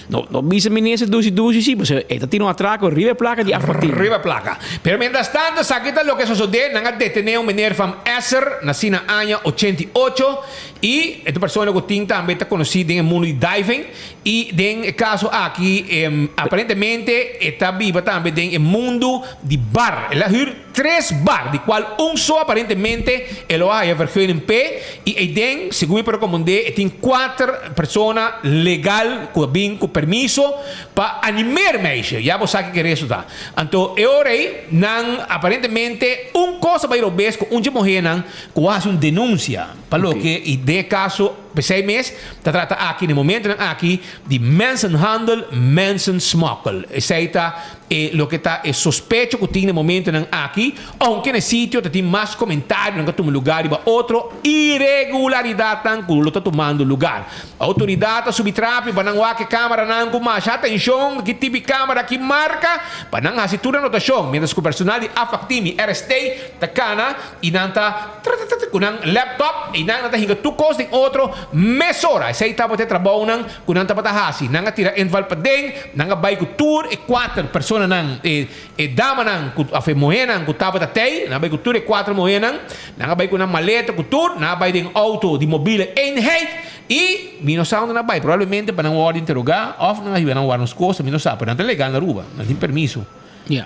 No no bisa minister dushi dushi si, pasobra e ta tira un atrako riba e plaka di afpak team. Riba e plaka. Pero mientras tanto esaki ta loke sosodé, nan a detené un meneer van Esser, nasí na aña 88, i e ta un persona ku tin tambe ta konosí den e mundu di diving, I den e kaso aki, aparentemente e ta biba tambe den e mundu di bar. El a hür tres bar, di kual un so aparentemente e lo a haya vergunning p'e. I eiden, segun mi por rekomend'é, e tin kuater persona legal ku a bin ku permiso pa animer meisje. Ya bo sa kiko e resto ta. Anto e ora ei, nan aparentemente un kos a bai robes ku un dje muhénan ku a hasi un denunsia pa loke i den e kaso, P'esei mes ta trata aki na e momentonan aki di mensenhandel, mensensmokkel. Esei ta e loke ta e sospecho ku tin na e momentonan aki, ounke na e sitio ta tin mas komentarionan ku a tuma lugar riba otro iregularidatnan ku lo ta tumando lugar. Outoridat a subi trapi pa nan wak e kameranan ku masha atenshon, ki tipi kamera, ki marka, pa nan hasi tur anotashon, mientras ku personal di Afak-Team i RST ta kana I nan ta tratatat ku nan laptop i nan ta hinka tur kos den otro mesora. Esei tabata e trabounan ku nan tabata hasi. Nan a tira inval paden, nan a bai ku tur e kuater personanan, e e damanan ku òf e muhénan ku tabata tei, nan a bai ku tur e kuater muhénan, nan a bai ku nan maleta ku tur, nan a bai den outo di mobile eenheid. I mi no sa unda nan a bai, probablemente pa nan wòrdu interogá òf nan a hiba nan wòrdu nos kos, mi no sa, pero nan ta legal na Aruba, nan tin permiso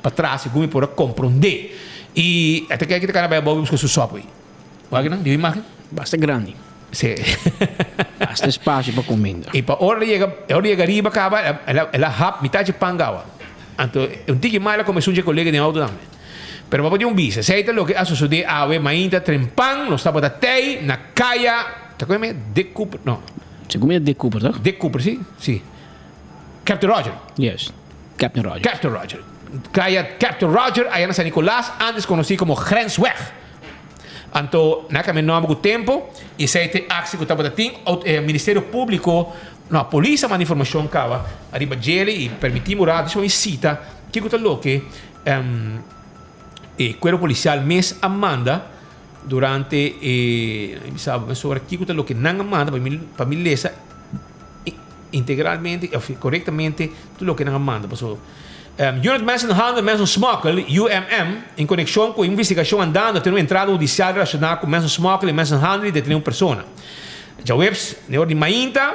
pa traha segun mi por a komprondé. I e ta kere ki ta kana bai abou buska su Subway. Wak nan, di un imágen? Basta grandi. Sí. Basta espacio pa kuminda. I pa ora el a yega, ora el a yega ariba kaba, el a, el a hap mitad dje pan gawa. Anto un tiki mas el a kome esun dje kolega den outo tambe. Pero bo por tin un bisa, esei ta loke a sosodé awe mainta trempan, nos tabata tei na kaya, ta koe me? Dick Cooper, no. Segun mi ta Dick Cooper, toch? Dick Cooper, si, si. Captain Roger. Yes, Captain Roger. Captain Roger. Kaya Captain Roger aya na San Nicolas, antes konosí komo Grensweg. Anto nan a kambia nòmber ku tempu i esei ta e aksi ku tabata tin. Ministerio Públiko, no, polis a manda informashon kaba ariba djele i permití mi un ratu djis pa mi sita kiko ta loke e kuerpo polisial mes a manda durante e, mi bisa bo mesora kiko ta loke nan a manda pa mi lesa integralmente òf korektamente tur loke nan a manda pasobra Unit Mensenhandel Mensensmokkel, UMM, en konekshon ku e investigashon andando tin un entrada hudisial relashoná ku mensensmokkel i mensenhandel i detené un persona. Djaweps, den ora di mainta,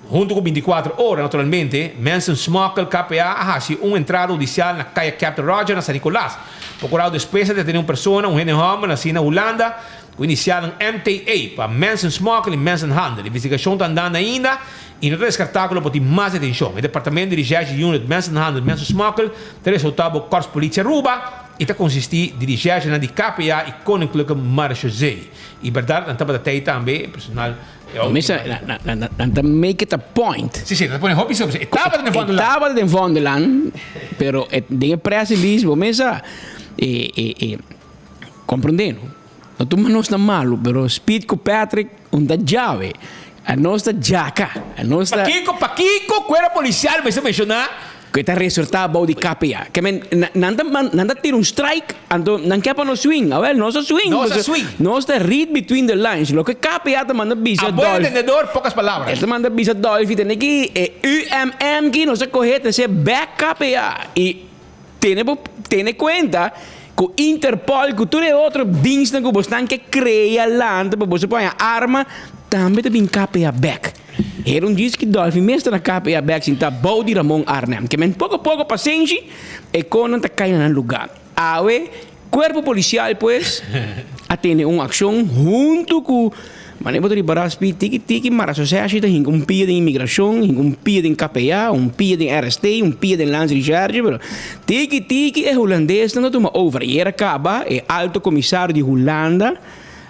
huntu ku bintikuater ora, naturalmente, Mensensmokkel KPA a hasi un entrada hudisial na Kaya Captain Roger na San Nicolas. Poko ratu despues a detené un persona, un hende hòmber nasí na Hulanda, ku inisialnan MTA, pa mensensmokkel i mensenhandel. Investigashon ta andando ainda. I no ta deskartá ku lo por tin mas detenshon. E departamento di Recherche Unit Mensenhandel Mensensmokkel ta resultá bo Korpspolitie Aruba i ta konsistí di recherchenan di KPA i Koninklijke Marechaussee. I bèrdat nan tabata tei tambe e personal e auto. Mester nan ta make it a point. Si si, nan ta pone hopi sop. E tabata den Vondellaan. E tabata den Vondellaan, pero den e press release bo mes a e komprondé no. No tuma nos na malu, pero Speed ku Patrick un ta djawe. Anos ta djaka. Anos ta. Pakiko, pakiko ku era polisial mester menshoná? Ku e ta resortá bou di KPA. Ke men, nan ta, nan ta tira un strike, anto nan ke pa nos swing. Awel, nos a swing. Nos a swing. Nos ta read between the lines. Loke KPA ta manda bisa A buen Dolfi. entendedor, pocas palabras. E ta manda bisa Dolfi tene ki e UMM ki nos a kohe ta ser bèk KPA. I Tene bo tene kuenta ku Interpol ku tur e otro dienstnan ku bosnan ke krea lanta pa boso por haña arma tambe ta bin KPA bek. Hera un djis ki Dolfi mes ta na KPA bek sinta bou di Ramon Arnhem. Ke men poko poko pasenshi e konan ta kai na nan luga. Awe Cuerpo Policial pues a tene un accion hunto cu Mane bo ta ripará spi tiki tiki mara soseshi ta hinka un pia den imigrashon, hinka un pia den KPA, un pia den RST, un pia den Landsrecherche, pero tiki tiki e hulandesnan ta tuma over. Ayer a kaba e alto komisario di Hulanda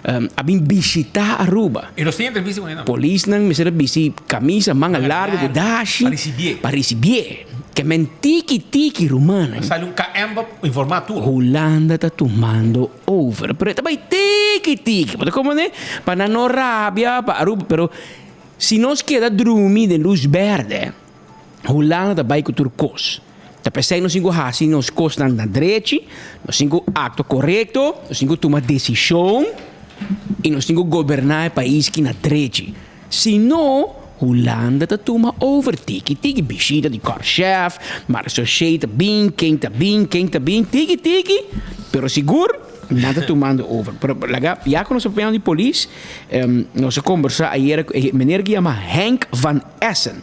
a bin bishitá Aruba. I nos tin entrevista ku nan. Polisnan mester a bisti kamisa manga largo ku dashi Pa risibié. pa risibié. Ke men tiki tiki rumannan. A sali un KM pa informá tur. Hulanda ta tumando over. Pero e ta bai tiki tiki. Bo ta komprendé? Pa nan no rabia pa Aruba. Pero si nos keda drumi den lus bèrdè, Hulanda ta bai ku tur kos. Ta p'esei nos tin ku hasi nos kosnan na drechi, nos tin ku aktua korekto, nos tin ku tuma desishon i nos tin ku goberná e pais ki na drechi. Si no, Hulanda ta tuma over tiki tiki, bishita di korpschef, marechaussee ta bin, ken ta bin, ken ta bin, tiki tiki, pero sigur nan ta tumando over. Pero laga, ya ku nos ta papiando di polis, nos a kombersá ayera ku e meneer ku yama Henk van Essen.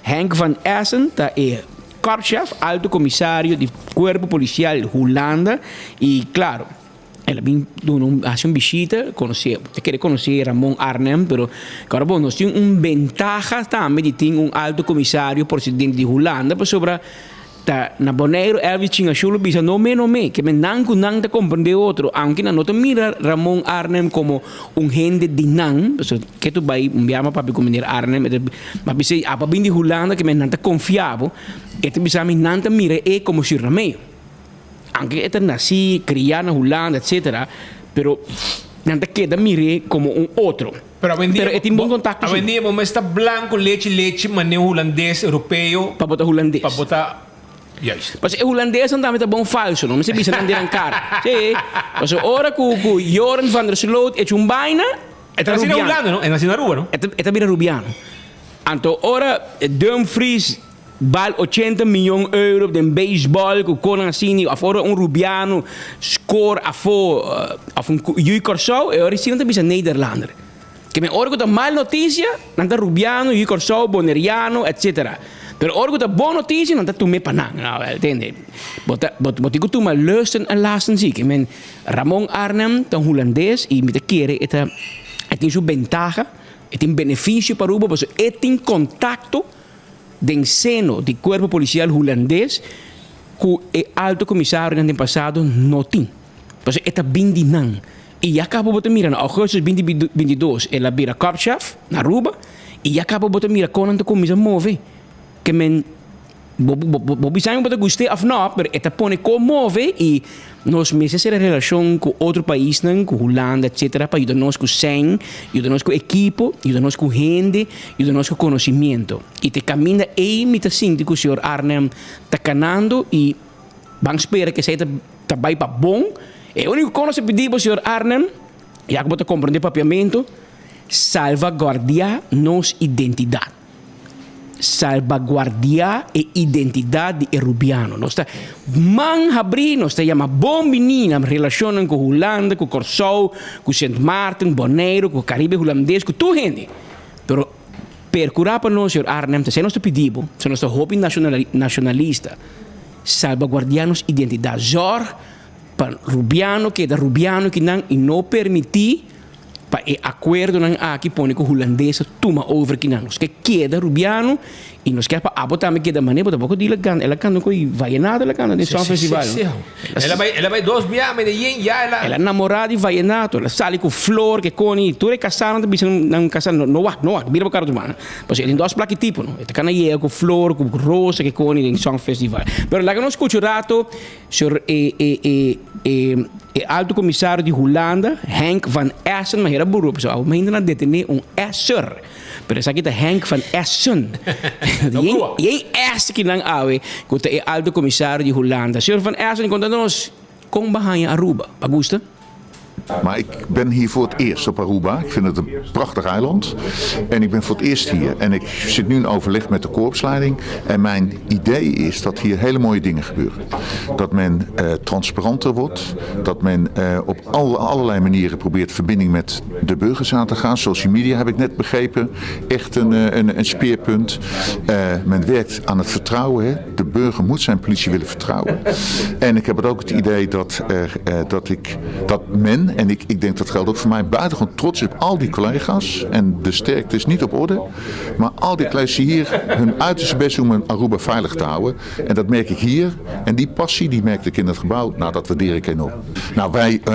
Henk van Essen ta e korpschef, alto komisario di Kuerpo Polisial Hulanda i klaro el a bin duna un hasi un bishita konosé ta kere konosé Ramon Arnhem pero kòrda bo nos tin un bentaha tambe di tin un alto komisario prosedente di Hulanda pasobra Ta na Boneiru Elvis Chingashulu bisa no me no me, ke men nan ku nan ta komprendé otro, aunke nan no ta mira Ramon Arnhem komo un hende di nan, pasobra ke tu bai un biaha mi a papia ku meneer Arnhem, e ta mi a bisa abo a bin di Hulanda ke men nan ta konfia bo, e ta bisa mi nan ta mira e komo Surinameo, aunke e ta nasí, kriá na Hulanda etcetera, pero nan ta keda mir'é komo un otro. Pero awendia Pero e tin bon contacto si. Awendia bo mes ta blanco lechi lechi mane hulandes europeo. Pa bo ta hulandes. Pa bo ta juist. Pasobra e hulandesnan tambe ta bon falso no mester bisa nan den nan cara. Si. Pasobra ora cu cu Joran van der Sloot echa un baina E ta naci na Hulanda no? E naci na Aruba no? E ta bira Rubiano. Anto ora Dumfries Bal ochenta miyon euro den beisbòl ku konan asina of ora un rubiano score afó of un yu Kòrsou e ora asina ta bisa Nederlander. Ke men ora ku ta mal notisia, nan ta rubiano, yu Kòrsou, boneriano, etc. Pero ora ku ta bon notisia, nan ta tum'é pa nan. No, wel, tende. Bo ta, bo, bo tin ku tuma lusten en lasten si. Ke men Ramon Arnhem ta un hulandes i mi ta kere e ta, e tin su bentaha, e tin benefisio pa Aruba pasobra e tin kontakto den seno di kuerpo polisial hulandes ku e alto komisarionan den pasado no tin. Pasobra e ta bin di nan. I ya kaba bo ta mira na augustus binti 22 el a bira korpschef na Aruba i ya kaba bo ta mira kon nan ta kuminsá move. Ke men bo bo bisa mi bo ta gust'é òf nò pero e ta pone kon move i nos mester sera relashon ku otro paisnan ku Hulanda etsetera pa yuda nos ku sèn, yuda nos ku ekipo, yuda nos ku hende, yuda nos ku konosimiento. I te kaminda ei mi ta sinti ku señor Arnhem ta kanando i ban spera ku esei ta Ta bai pa bon. E único kos nos a pidi bo, señor Arnhem, ya ku bo ta komprendé papiamentu, salvaguardiá nos identidat. Salvaguardiá e identidat di e rubiano. Nos ta man habrí, nos ta yama bon biní na relashonnan ku Hulanda, ku Kòrsou, ku Sint Maarten, Boneiru, ku Karibe Hulandes, ku tur hende. Pero perkurá pa nos, señor Arnhem, ta esei nos ta pidi bo, pasobra nos ta hopi nashonalista. Salbaguardiá nos identidat. Zòrg pa rubiano keda rubiano kinan i no permití pa e akuerdonan aki pone ku hulandes a tuma over kinan. Nos ke keda rubiano i nos ke pa abo tambe keda manera bo tampoko di el a kanta el a kanta ku vallenato el a kanta den Song Festival. Sí, sí, sí. El a bai el a bai dos bia Medellin ya el a. El a namorá di vallenato el a sali ku flor ke koni tur e kasánan ta bisa nan kasá no wak no wak bira bo kara tur banda. Pasobra e tin dos plaki tipo, no? E ta kana yega ku flor, ku rosa ke koni den Song Festival. Pero laga nos skucha un rato señor e e e e e alto komisario di Hulanda, Henk van Essen, ma hera buru, pasobra awe mainta nan a detené un Esser. Pero esaki ta Henk van Essen. I e S kinan awe ku ta e alto komisario di Hulanda. Señor van Essen, konta nos kon bo a haña Aruba? Bo a gusta? Maar ik ben hier voor het eerst op Aruba. Ik vind het een prachtig eiland. En ik ben voor het eerst hier. En ik zit nu in overleg met de korpsleiding. En mijn idee is dat hier hele mooie dingen gebeuren. Dat men eh, transparanter wordt. Dat men eh, op alle, allerlei manieren probeert verbinding met de burgers aan te gaan. Social media heb ik net begrepen. Echt een, eh, een, een speerpunt. men werkt aan het vertrouwen. Hè? De burger moet zijn politie willen vertrouwen. En ik heb het ook het idee dat, er, dat ik dat men, en ik, ik denk dat geldt ook voor mij, buitengewoon trots is op al die collega's. En de sterkte is niet op orde. Maar al die collega's die hier hun uiterste best doen om Aruba veilig te houden. En dat merk ik hier. En die passie die merkte ik in het gebouw. Nou, dat waardeer ik enorm. Nou, wij, eh,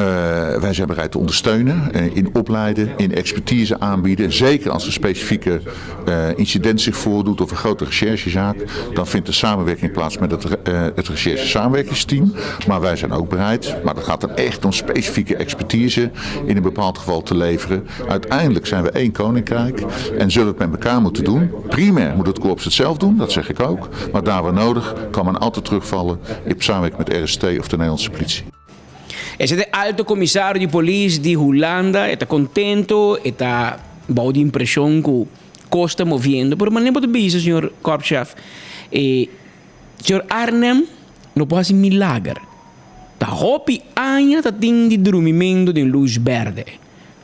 wij zijn bereid te ondersteunen eh, in opleiden, in expertise aanbieden. Zeker als er specifieke uh, incident zich voordoet of een grote recherchezaak. Dan vindt de samenwerking plaats met het, het recherche samenwerkingsteam. Maar wij zijn ook bereid, maar dat gaat dan echt om specifieke expertise in een bepaald geval te leveren. Uiteindelijk zijn we één koninkrijk en zullen het met elkaar moeten doen. Primair moet het korps het zelf doen, dat zeg ik ook. Maar daar waar nodig kan men altijd terugvallen in samenwerking met RST of de Nederlandse politie. Esei ta e alto komisario di polis di Hulanda, e ta kontento, e ta bou di impreshon ku kos ta moviendo, pero manera bo ta bisa señor korpschef, e señor Arnhem no por hasi milager. Ta hopi aña ta tin di drumimentu den lus berde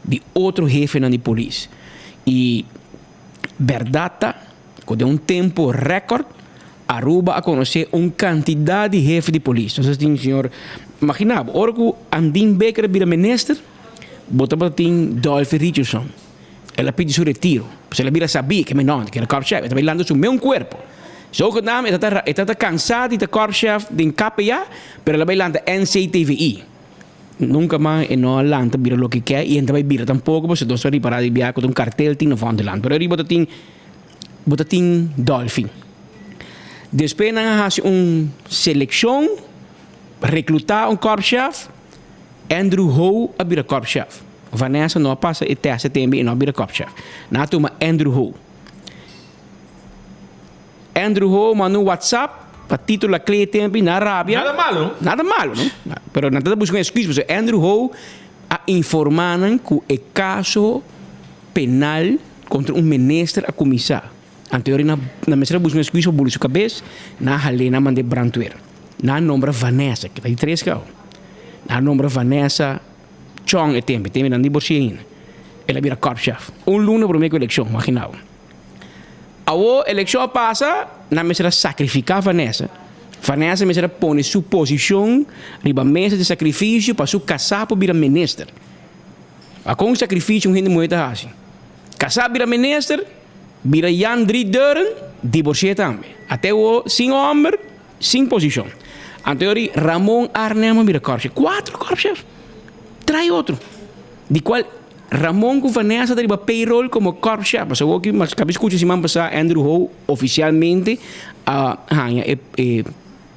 di otro hefenan di polis i bèrdat ta ku den un tempu rèkòrt Aruba a konosé un kantidat di hefe di polis. Nos a tin señor, imaginá bo, ora ku Andin Bikker a bira minister, bo tabata tin Dolphy Richardson. El a pidi su retiro, pasobra el a bira sabí ke mi no, ke era korpschef, e ta bai lanta su meun kuerpo. Zogenaamd e ta e ta kansá di ta korpschef den KPA, pero el a bai lanta NCTVI. Nunka mas e no a lanta bira loke ke i e no ta bai bira tampoko, pasobra nos a ripará di biaha ku ta un kartel tin na Vondelland. Pero ariba ta tin. Bo ta tin Dolphy. Despues nan a hasi un selekshon, reklutá un korpschef, Andrew Ho a bira korpschef. Vanessa no a pasa e tèst e tembe i no a bira korpschef. Nan a tuma Andrew Ho. Andrew Ho manda un WhatsApp pa Tito Laclé e tembe i nan a rabia. Nada malo, no? Nada malo, no? Pero nan ta buska un excuse pasobra Andrew Ho a informá nan ku e kaso penal kontra un minister a kuminsá. Anterior na na mester a buska un ekskuis pa buli su kabes, nan a hal'é, nan a mand'é brandweer. Nan a nombra Vanessa, ke ta di tres kau. Nan a nombra Vanessa Chong e tempu, e tempu nan divorsiá ainda. El a bira korpschef. Un luna promé ku elekshon, imagina bo. Awor elekshon a pasa, nan mester a sakrifiká Vanessa. Vanessa mester a pone su posishon riba mesa di sakrifisio pa su kasá por bira minister. A kon sakrifisio un hende muhé ta hasi? Kasá bira minister, bira Jan Drie Deuren, diborsi'é tambe. Ate awor sin hòmber, sin posishon. Anto yori Ramon Arnhem a bira korpschef. Kuatro korpschef! Trae otro. Di kual Ramon ku Vanessa ta riba payroll komo korpschef. Pasobra awor ki mi a kabi skucha siman pasá Andrew Ho ofisialmente a haña e e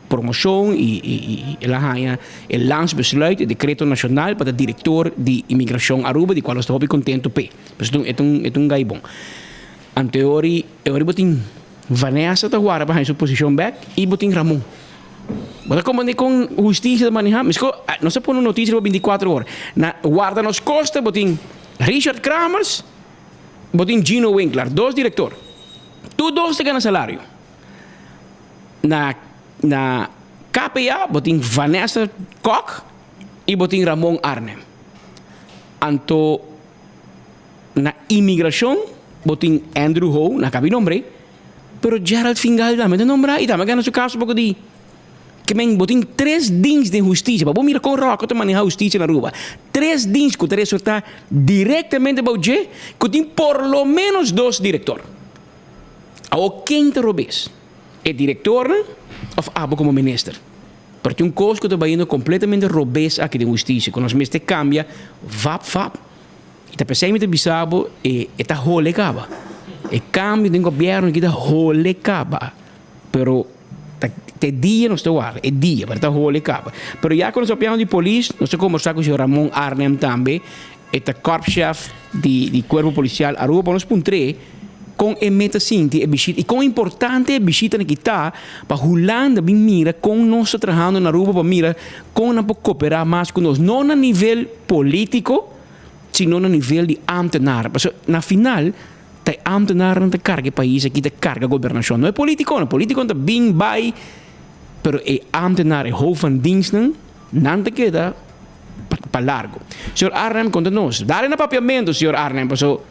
promoshon i i el a haña e landsbesluit, e dekreto nashonal pa ta direktor di Imigrashon Aruba di kual nos ta hopi kontentu p'e. Pasobra e ta un e ta un gai bon. Anto e ora e ora bo tin Vanessa ta warda pa haña su posishon bèk i bo tin Ramon. Bo ta komprendé kon hustisia ta manehá? Miskó nos a pone un notisia riba bintikuater ora. Na Warda Nos Kosta bo tin Richard Kramers, bo tin Gino Winklar, dos direktor. Tur dos ta gana salario. Na na KPA bo tin Vanessa Kok i bo tin Ramon Arnhem. Anto na imigrashon bo tin Andrew Ho, na kabi nombr'é, pero Gerald Fingal tambe ta nombrá i tambe a gana su kaso poko di ke men bo tin tres dins den hustisia pa bo mira kon Rocco ta maneha hustisia na Aruba. Tres dins ku ta resortá direktamente bou dje ku tin por lo ménos dos direktor. Awor ken ta robes? E direktornan òf abo komo minister? Pero tin un kos ku ta bayendo kompletamente robes aki den hustisia ku nos mester kambia vap vap. I ta p'esei mi ta bisa bo e e ta hole kaba. E kambio den gobièrnu aki ta hole kaba. Pero ta te dia nos ta warda, e dia, pero ta hole kaba. Pero ya ku nos a papia di polis, nos ta kombersá ku señor Ramon Arnhem tambe, e ta korpschef di di Kuerpo Polisial Aruba, pa nos puntr'é kon e meta sinti e bishita i kon importante e bishitanan aki ta pa Hulanda bin mira kon nos ta trahando na Aruba pa mira kon nan por koperá mas ku nos, no na nivel polítiko, sino na nivel di ámtenar. Pasobra na final ta e ámtenarnan ta karga e pais aki, ta karga gobernashon. No e polítikonan. Polítikonan ta bin bai, pero e ámtenar, e hoofd van dienstnan, nan ta keda pa largu. Señor Arnhem konta nos. Dale na papiamentu, señor Arnhem, pasobra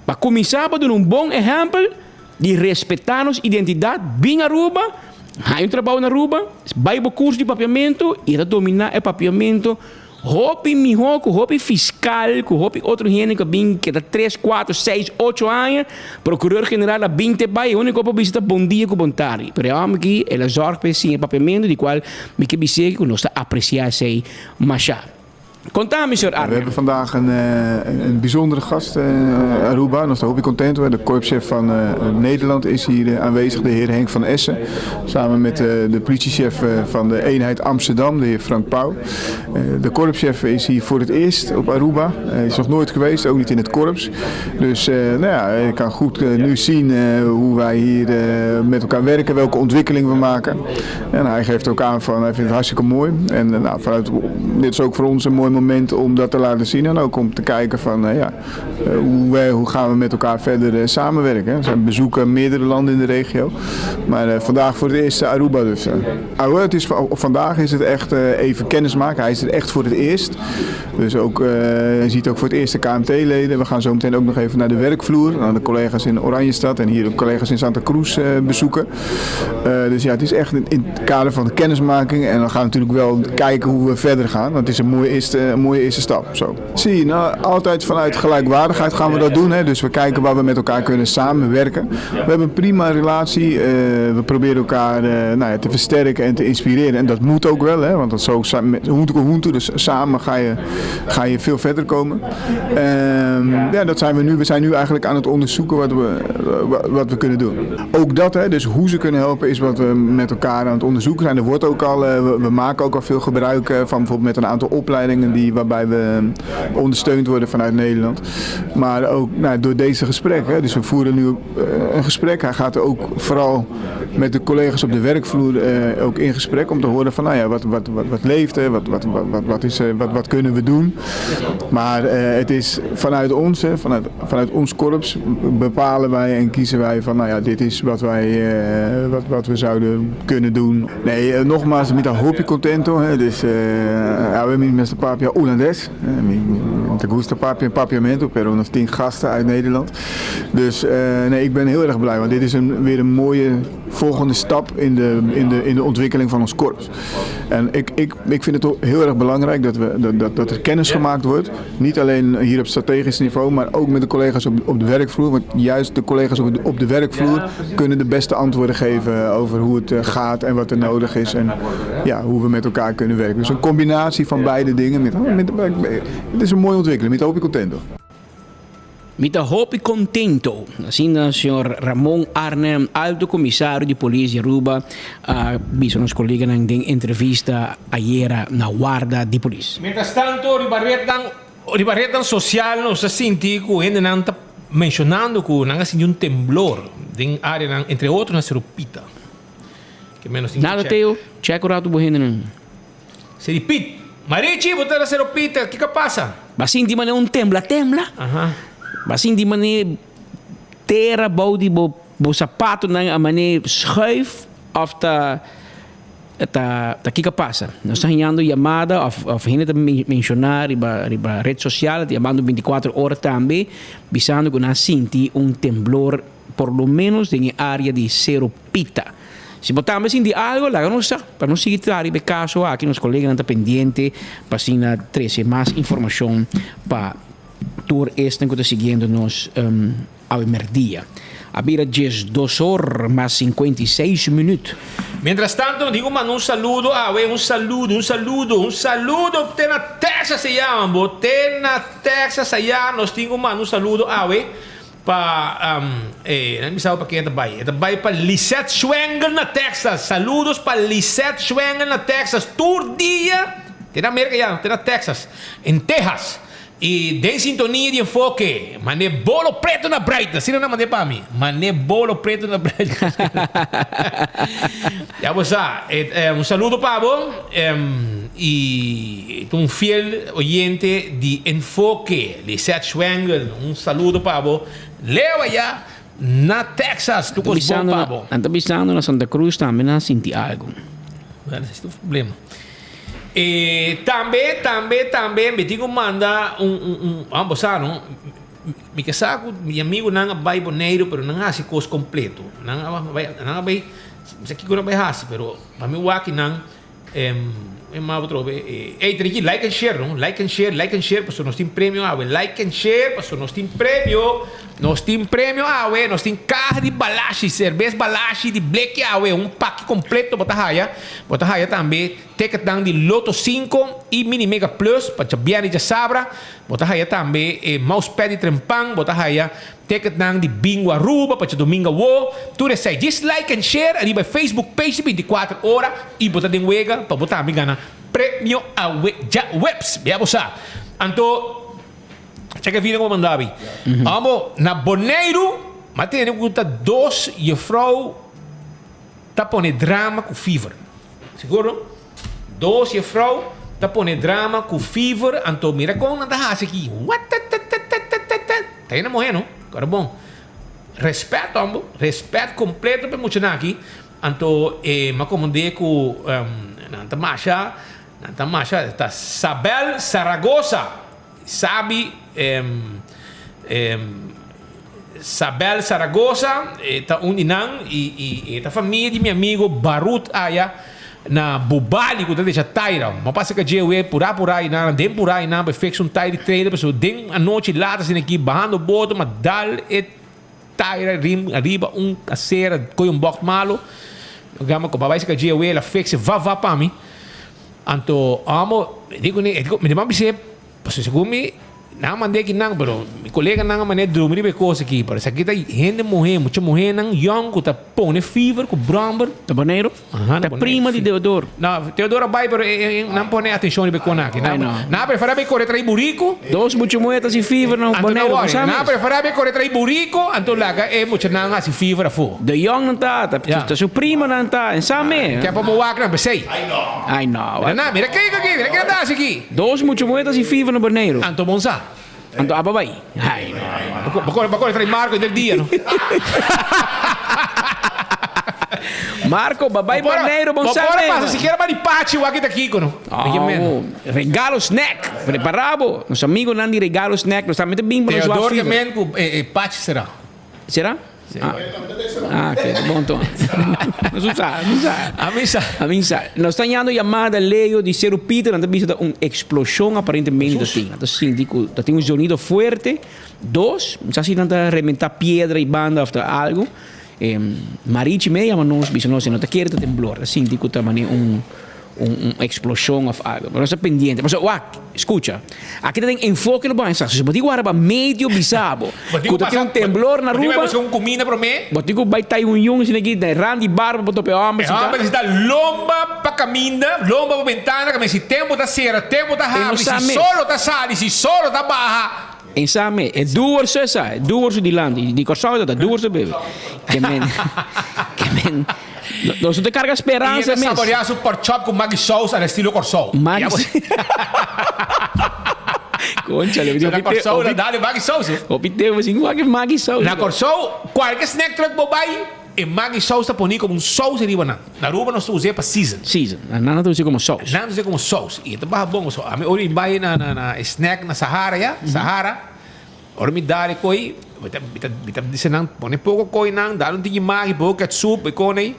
pa kuminsá pa duna un bon ehèmpel di respetá nos identidat, bin Aruba, haña un trabou na Aruba, bai bo kurso di papiamentu i ta dominá e papiamentu. Hopi mihó ku hopi fiskal, ku hopi otro hende ku a bin keda tres, kuater, seis, ocho aña, prokuror general a bin te bai, e úniko por bisa ta bon dia ku bon tardi. Pero e hòmber aki el a zòrg pa e siña papiamentu di kual mi ke bis'é ku nos ta apresiá esei mashá. Konta mi, señor We Arnhem. hebben vandaag een, een bijzondere gast in Aruba. Nos ta hopi contento. De korpschef van Nederland is hier aanwezig, de heer Henk van Essen. Samen met de politiechef van de eenheid Amsterdam, de heer Frank Pauw. De korpschef is hier voor het eerst op Aruba. Hij is nog nooit geweest, ook niet in het korps. Dus nou ja, je kan goed nu zien hoe wij hier met elkaar werken, welke ontwikkeling we maken. En hij geeft ook aan van, hij vindt het hartstikke mooi. En nou, vanuit, dit is ook voor ons een mooi moment om dat te laten zien. En ook om te kijken van, ja, hoe, wij, hoe gaan we met elkaar verder samenwerken. Er zijn bezoeken meerdere landen in de regio. Maar vandaag voor het eerst Aruba dus. Aruba, het is, vandaag is het echt even kennis maken. Hij is er echt voor het eerst. Dus ook, hij ziet ook voor het eerst de KMT-leden. We gaan zo meteen ook nog even naar de werkvloer. Naar de collega's in Oranjestad en hier de collega's in Santa Cruz bezoeken. Dus ja, het is echt in, in het kader van de kennismaking. En dan gaan we natuurlijk wel kijken hoe we verder gaan. Want het is een mooie eerste, een mooie eerste stap. Zo. Zie je, nou, altijd vanuit gelijkwaardigheid gaan we dat doen. Hè? Dus we kijken waar we met elkaar kunnen samenwerken. We hebben een prima relatie. We proberen elkaar nou ja, te versterken en te inspireren. En dat moet ook wel, hè? Want dat zo huntu, dus samen ga je, ga je veel verder komen. Ja, dat zijn we nu. We zijn nu eigenlijk aan het onderzoeken wat we, wat we kunnen doen. Ook dat, hè, dus hoe ze kunnen helpen, is wat we met elkaar aan het onderzoeken zijn. Er wordt ook al, we, we maken ook al veel gebruik van bijvoorbeeld met een aantal opleidingen die, waarbij we ondersteund worden vanuit Nederland. Maar ook nou, door deze gesprekken. Dus we voeren nu een gesprek. Hij gaat ook vooral met de collega's op de werkvloer ook in gesprek om te horen van nou ja, wat, wat, wat, wat leeft er, wat, wat, wat, wat, wat, is, wat, wat kunnen we doen. Maar het is vanuit ons, hè, vanuit, vanuit ons korps bepalen wij en kiezen wij van nou ja, dit is wat wij wat, wat we zouden kunnen doen. Nee, nogmaals, mi ta hopi contento. Hè, dus uh, awe mi mester papia Hulandes. Mi, mi, Mi ta gusta papia papiamento, pero nos tin gasten uit Nederland. Dus nee, ik ben heel erg blij, want dit is een, weer een mooie volgende stap in de, in de, in de ontwikkeling van ons korps. En ik, ik, ik vind het heel erg belangrijk dat, we, dat, dat, dat er kennis gemaakt wordt. Niet alleen hier op strategisch niveau, maar ook met de collega's op, op de werkvloer. Want juist de collega's op de, op de werkvloer kunnen de beste antwoorden geven over hoe het gaat en wat er nodig is. En ja, hoe we met elkaar kunnen werken. Dus een combinatie van beide dingen. Met, met, het is een mooie ontwikkeling. Mi ta hopi contento. Mi ta hopi contento, asina señor Ramon Arnhem, Alto Comisario di Polis di Aruba, a bisa nos coleganan den entrevista ayera na warda di polis. Mientras tanto riba rednan riba rednan social nos ta sinti cu hendenan ta mencionando cu nan a sinti un temblor den areanan entre otro na Cerro Pita. Ke menos tin cu Nada check. Teo, check un rato bo hendenan. Seri Pit. Marichi, bo ta na Sero Pita, kiko a pasa? Ba sinti manera un tembla tembla. Aha. Ba sinti manera tera bou di bo bo sapatonan a manera schuif of ta ta ta kiko a pasa. Nos ta hañando yamada of of hende ta menciona riba riba red social, ta yamando binticuatro ora tambe bisando cu nan a sinti un temblor por lo menos den e area di Sero Pita. Si bo tambe sinti algo, laga nos sa pa nos sigui traha riba e kaso aki. Nos koleganan ta pendiente pa asina trese mas informashon pa tur esnan ku ta siguiendo nos awe merdia. A bira diesdos or mas 56 minüt. Mientras tanto nos tin ku manda un saludo awe, un saludo, un saludo, un saludo te na Texas se yama bo, te na Texas aya nos tin ku manda un saludo awe. Pa e nan bisa bo pa ken e ta bai. E ta bai pa Lisette Schwengel na Texas. Saludos pa Lisette Schwengel na Texas. Tur dia te na Merka ya, te na Texas. En Texas. I den sintonia di Enfoke. Mane bolo preto na Brighton. Asina nan mande pa mi. Mane bolo preto na Brighton. Ya bo sa. Un saludo pa bo. I ta un fiel oyente di Enfoke. Lisette Schwengel, un saludo pa bo. Leo aya na Texas, tur kos bon pa bo. Nan ta bisando na Santa Cruz tambe nan a sinti algo. Bueno, esei ta un problema. E tambe, tambe, tambe mi tin ku manda un, un, un, ah, bo sa no, mi ke sa ku mi amigunan a bai Boneiru pero nan a hasi kos kompleto. Nan a bai, nan a bai, mi sa kiko nan a bai hasi pero pa mi wak nan. E ma otro be ey triki like and share no like and share like and share pasobra nos tin premio awe like and share pasobra nos tin premio nos tin premio awe nos tin kaha di balashi serbes balashi di bleki awe un paki completo bo ta haya bo ta haya tambe ticketnan di loto 5 y mini mega plus pa djabièrnè y djasabra bo ta haya tambe e mousepad di trempan bo ta haya Ticketnan di Bingo Aruba pa djadomingo awo. Tur esei djis like en share ariba e Facebook page di 24 ora y bo ta den wega pa bo tambe gana premio awe djaweps. Bia bo sa. Anto check e video ku bo manda abi. Amo na Boneiru m'a tene ku ta dos jefrou ta pone drama ku fever. Sigur no? Dos jefrou ta pone drama ku fever anto mira kon nan ta hasi aki watatatatatatata ta hende muhé no kòrda bon respèt homber respèt kompleto pa e muchanan aki anto e mi a komprendé ku nan ta masha nan ta masha ta Sabel Saragoza Sabi Sabel Saragoza e ta un di nan y e ta famia di mi amigo Barut aya na Bubali cu ta decha taira. Mo pasa ca dje we pura pura y nan den pura y nan pa fix un taira di trailer pasobra den anochi laat asina aki bahando boto ma dal e taira riba un acera coy un bocht malo. Gama cu babay sa ca dje we la fix e va va pa mi. Anto amo mi di kuné, mi di bis'é, pasobra segun mi nan a mand'é aki nan, pero mi koleganan a mand'é drumi riba e kos aki, pero esaki ta hende muhé, mucha muhénan yòn ku ta pone fever ku bròmber. Na Boneiru? Aha, na Ta Boneiru. prima di Teodoro. No, Teodoro a bai, pero nan pone atenshon riba e kos aki. Ai, no. Nan a preferá bai kore tra'i buriku. Dos mucha muhé ta hasi fever na Anto Boneiru, no bo wòri. sa Nan a mes. preferá bai kore tra'i buriku, anto laga e muchanan hasi fever afó. De Jong nan ta, ta, Ja. ta su prima nan ta, en sa me. Ke pa bo wak nan p'esei. Ai no. Mira na, mira kiko aki, mira kiko ta hasi aki. Dos mucha muhé ta hasi fever na Boneiru. Anto bon sa. Anto aba bai. Ai no. Bo kore, bo kore tra'i Marco den dia no. Marco, ba bai Boneiru, bon Bo sa por me. pasa sikiera ba di pachi wak ta kiko no. Oh, regalo snack. Prepará bo. Nos amigonan di Regalo Snack nos tambe ta bin pa nos wak Theodor fever. ke men ku e pachi será. Será? Ah, ah ok, bon to. Nos sa, nos sa. A mi sa. A mi sa. Nos ta yando yamada Leo di Seru Pieter, nan ta bisa ta un explosion aparentemente ta tin. Nan ta sinti ku ta tin un zonido fuerte. Dos, no sa si nan ta rementa piedra y banda of ta algo. Marichi me yama nos, bisa nos, e no ta kere ta temblor, ta sinti ku ta mane un un explosion of algo. Pero nos ta pendiente. Pasobra, wak, scucha, aki ta den enfoke lo bo haña sa. Si bo tin ku wara pa medio bisa bo ku ta tin un temblor na Bo tin ku Aruba. bai buska un kuminda promé. Bo tin ku bai tai un yun asina aki den ran di barba pa topa e homber E si ta. homber si ta lomba pa kaminda, lomba pa bentana, kaminda si tempo ta sera, tempo ta E no habri, sa si mes. solo ta sali, si solo ta baha. En sa me, e duur su esa, e duur su dilanti, di Kòrsou ta duur su bebe. Ke men, ke men, nos no ta karga speransa I e ta mes. saboreá su pork chop ku maggi saus al estilo Kòrsou. Maggi Conchale, So na Kòrsou nan dal e maggi saus. Hopi tempu sin wak e maggi saus. Na Kòrsou, kualke snack truck bo bai, e maggi saus ta poni komo un saus riba nan. Na Aruba nos ta us'é pa season. Season. Nan ta us'é komo saus. Nan ta us'é komo saus. I e ta baha bon. So ami ora mi bai na na na e snack na Sahara ya, Sahara, ora mi dal e koi, mi ta mi ta mi ta bisa nan pone poko koi nan, dal un tiki maggi, poko ketchup, e kone ei.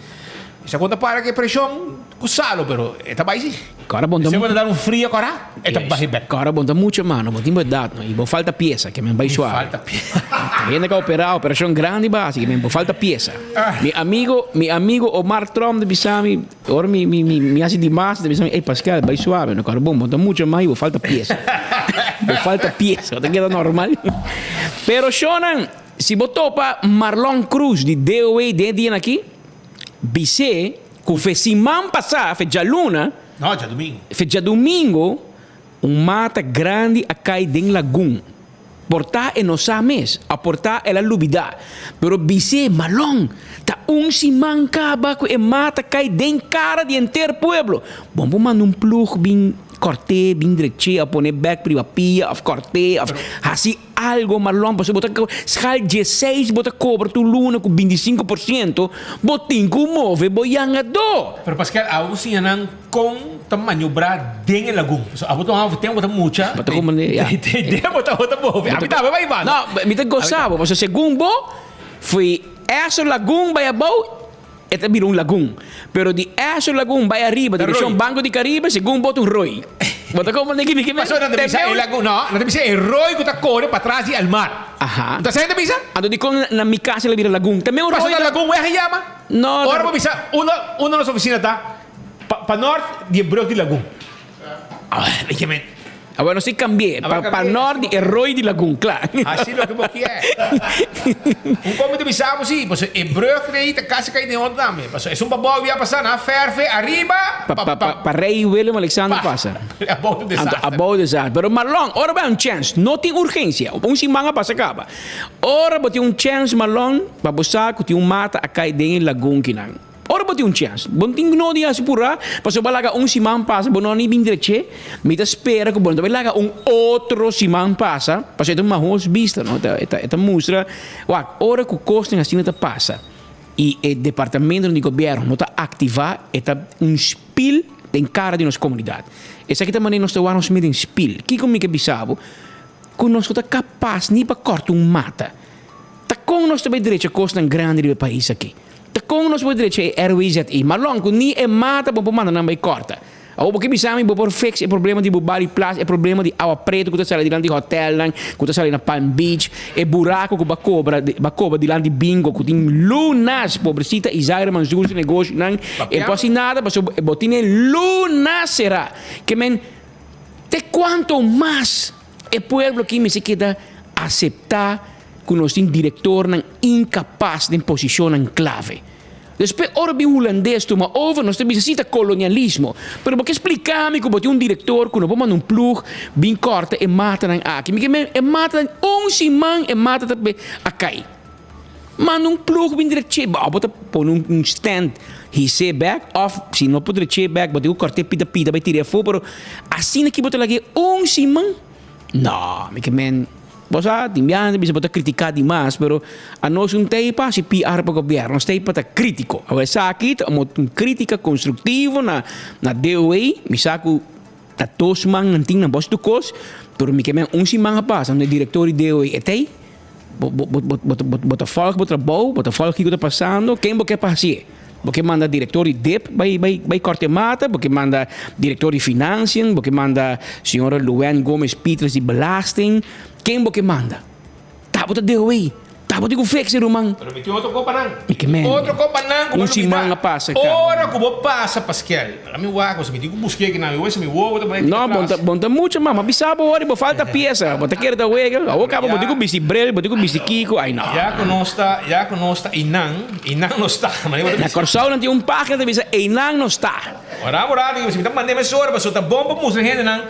Esei kon ta para ku e preshon ku salo, pero e ta bai si. Kòrda bon ta Esei bo ta dal un fria kòrda, e ta bai bèk. Kòrda bon ta mucha mano, bo tin bo edat no, i bo falta piesa, ke men bai suave. Falta piesa. Hende ka operá, operashon grandi bo hasi, ke men bo falta piesa. Mi amigo, mi amigo Omar Tromp ta bisa mi, ora mi mi mi mi hasi dimas, ta bisa mi, ey Pascal, bai suave no, kòrda bon, bo ta mucha mas i bo falta piesa. Bo falta piesa, bo ta keda normal. Pero shownan, si bo topa Marlon Cruz di DOA den e dianan aki, Bis'é ku fe siman pasá, fe djaluna, No, djadumingu. fe djadumingu, un mata grandi a kai den lagun. Por ta e no sa mes, a por ta el a lubidá. Pero bis'é, Malon, ta un siman kaba ku e mata kai den kara di henter pueblo. Bon por manda un plug bin kòrt'é, bin drech'é, a pon'é bèk riba pia òf kòrt'é òf hasi Algo marlon pasobra bo ta schaal dieseis bo ta cobra tur luna cu bintisinco por ciento bo tin cu move bo yangador. Pero Pascal abo bo siña nan con ta maniobra den e lagun pasobra abo ta un tempo bo ta mucha Bo ta comprende ya. den bo ta bo ta move ami tambe bai banda. No mi ta gosa bo pasobra segun bo foi eso lagun bai abou E ta bira un lagun. Pero di Asher Lagun bai ariba direccion Banco di Caribe segun bo ta un rooi. Bo ta comprende kibi kibi? Pasobra nan ta bisa e lagun, no, nan ta bisa e rooi cu ta core patras di el mar. Aha. Bo ta sa hende bisa? Anto dicon na mi casa el a bira lagun? Ta meu rooi. Pasobra ta lagun wega yama. No. Ora bo bisa unda unda nos oficina ta? Pa pa nort di e brug di lagun. Ah, mi. Awor nos tin cambi'é pa pa nort di e rooi di lagun, kla. Haci loke bo kier. Un come ta bisa bo si, pasobra e brug ei ta casi cay den otro tambe. Pasobra esun pa bou bia pasa, nan a ferfe ariba Pa pa pa pa Rey Willem Alexander pasa. Abou ta Anto desaster. abou desaster. Pero Marlon, ora bo hay un chance, no tin urgencia. Un siman a pasa caba. Ora bo tin un chance Marlon, pa bo sa cu tin un mata a cay den e lagun kinan. Ora bo tin un chèns, bo no tin no di hasi purá, pasobra bo a laga un siman pasa, bo no a ni bin drech'é. Mi ta spera ku bo no ta bai laga un otro siman pasa, pasobra e ta un mahos bista, no? E ta, e ta mustra, wak, ora ku kosnan asina ta pasa i e departamentonan di gobièrnu no ta aktivá, e ta un spil den kara di nos komunidat. Esaki ta manera nos ta wak nos mes den spil. Kiko mi ke bisa bo? Ku nos no ta kapas ni pa kòrta un mata. Ta kon nos ta bai drecha kosnan grandi riba e pais aki? Ta kon nos por drecha e RWZI? Malon ku ni e mata bo por manda nan bai kòrta. Awor bo ke bisa mi bo por fix e problema di Bubali Plaza, e problema di awa pretu ku ta sali dilanti hotelnan, ku ta sali na Palm Beach, e buraku ku bo a kobra, bo a koba dilanti bingo ku tin lunas, pobrecita Izaira Manzoor su negoshonan, e por hasi nada pasobra bo tene lunas será. Ke men, te kuanto mas e pueblo aki mester keda aseptá ku nos tin direktornan inkapas den posishonnan klave. Despues ora bin hulandes tuma over nos ta bisa si ta kolonialismo. Pero bo ke splika mi ku bo tin un direktor ku no por manda un plug bin kòrta e matanan aki. Mi ke men e matanan un siman e mata ta a kai. Manda un plug bin dreche bo bo ta pone un stand his'é bèk òf si no por dreche bèk bo tin ku kòrt'é pida pida bai tir'é afó pero asina ki bo ta lag'é un siman. No, mi ke men Bo sa, tin biaha nan ta bisa bo ta critica dimas, pero anos un tei pa haci PR pa gobierno, nos tei pa ta critico. Awor esaki ta un critica constructivo na na DOA, mi sa cu Ta dos man nan tin nan bos tur kos, pero mi ke men un siman a pasa unda e direktor di DOE e t'ei, bo bo bo bo bo bo ta volg bo trabou, bo ta volg kiko ta pasando, ken bo ke pa hasié? Bo ke manda direktor di dip bai bai bai kòrte mata, bo ke manda direktor di financiën, bo ke manda señora Luann Gomez Pieters di belasting, ken bo ke manda? Ta bo ta DOE, ta bo tin ku fix e ruman. Pero mi tin otro kopa nan. Mi ke men. Otro kopa nan ku bo Un lubida. siman a pasa kaba. Ora ku bo pasa Paskel, la mi wak pasobra mi tin ku busk'é kinan, mi wak si mi wowo ta bai No, atrás. bon ta bon ta mucha mama bisa bo ora bo falta piesa, bo ta kere ta wega, awor kaba bo tin ku bisti bril, bo tin ku bisti kiko, ai no. Ya ku nos ta, ya ku nos ta einan, einan nos ta. Manera bo ta Na bisa. Kòrsou nan tin un página ta bisa einan nos ta. Ora bo rato mi ta mand'é mesora pasobra ta bon pa mustra hendenan.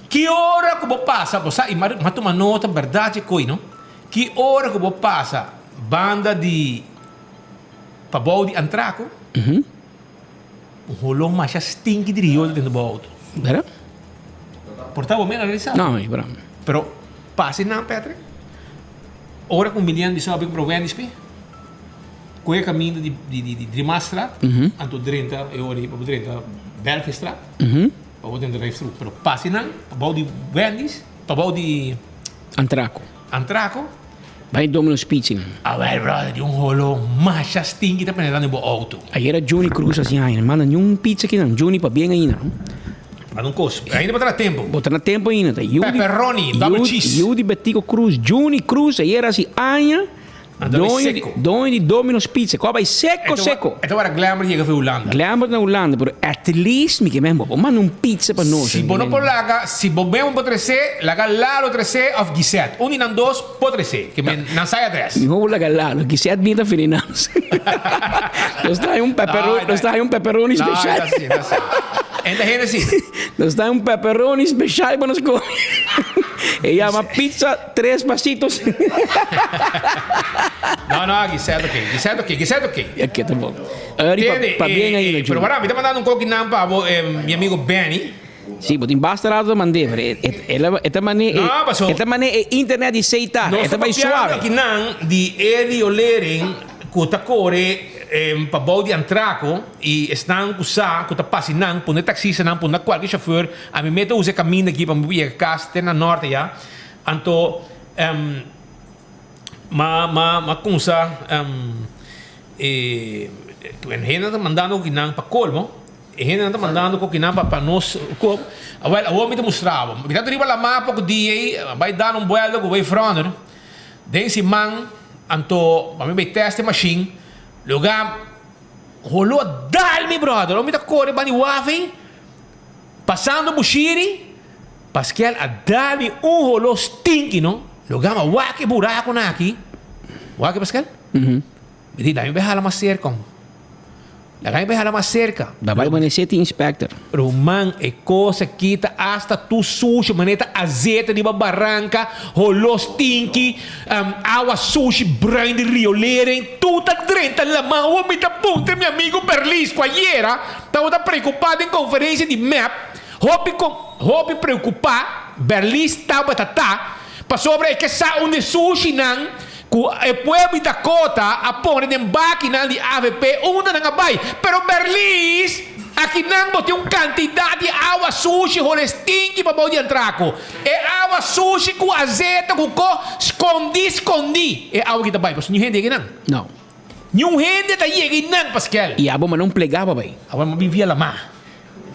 Ki ora ku bo pasa, bo sa, i m'a tuma nota bèrdat dje koi no, ki ora ku bo pasa banda di pabou di Antraco, un holó masha stinki di rioyo ta dentro bo outo. Bèrdat? Por ta bo mira realisá. No, mi bra. Pero pasa einan, Patrick, ora ku un milian bisa bo kumpra Wendy's p'e, kohe kaminda di di Drimastraat, anto drenta e ora ei pa bo drenta Belgiëstraat. Pa bo den drive-thru. Pero pasi nan pabou di Wendy's, pabou di. Antraco. Antraco. Bai Domino's Pizza nan. Awel brother, di un holo masha stinky ta penetra den bo auto. Ayera Juni Cruz a siña aina, manda niun pizza aki nan, Juni pabien ainda no. Manda un cos, ainda bo ta na tempo. Bo ta na tempo ainda, ta yu di. Pepperoni, double cheese. Yu di Betico Cruz, Juni Cruz ayera a si aña. Doño di Domino's Pizza. Kua bai seko seko. E ta wara Glamour yega for Hulanda. Glamour na Hulanda, pero at least mi ke men bo por manda un pizza pa nos. Si bo no por laga, si bo men por trese, laga Lalo trese of Gisette. Un di nan dos por trese. Ke men nan sa e adres. Miho bo laga Lalo, Gisette bien ta fini nos. Nos trae un pepperoni, nos trae un pepperoni special. No, ta si, ta si. En ta hende si. Nos trae un pepperoni special pa nos come. E yama pizza. Tres pasitos. No, no, Gisette ok, Gisette ok, Gisette ok. Ya ke ta bon. Eri pa, Tende, pa bien eh, ainda, eh, pero Junior. wara, mi ta mandando un koki nan pa bo, eh, mi amigo Benny. Sí, bo tin basta rato ta mand'é, pero e, e, e, la- e ta mané, e, No, paso- e ta mané e internet di Seitar. Nos E ta ta bai papiando suave. aki nan di Eddie Olering ku ta kore eh, pa bou di Antraco i esnan ku sa ku ta pasi nan, pone taxistanan, pone kualke chauffeur. Ami meta usa e kaminda aki pa mi por yega kas te na norte ya. Anto ma ma ma kumsa e hende ta mandando kokinan pa kolmo, e hendenan ta mandando kokinan pa pa nos kop. Awel awor mi ta mustra bo. Mi ta riba lamá poko dia ei, a bai dal un buelta ku wavefronter den siman, anto pa mi bai tèst e mashin, luga holo a dal mi bròder. Ora mi ta kore banda di waf ei, pasando Bushiri. Paskel a dal mi un holo stinky no, lo gama wak e buraconan aki, wak e Paskel? Mi di dami bai hala mas cerca hom, laga mi bai hala mas cerca. Da bai mane city inspector. Ruman e cos aki ta hasta tur sushi mane ta azeta riba baranca, holo stinky, awa sushi bruin di riolering, tur ta drenta laman, awor mi ta puntra mi amigo Berlis cu ayera tabata preocupa den conferencia di mep, Hopi kon hopi preokupá Berlis tabata ta pasobra e ke sa unda e sushinan ku e pueblo di Dakota a pone den bakinan di avp unda nan a bai. Pero Berlis, akinan bo tin un kantidat di awa sushi hole stinki pa bou di antrako. E awa sushi ku azeta ku ko skondi skondi e awa ki ta bai pasobra niun hende yega einan. No. Niun hende ta yega einan Paskel. I abo manda un plegá pa bai. Abo manda bin via lamá.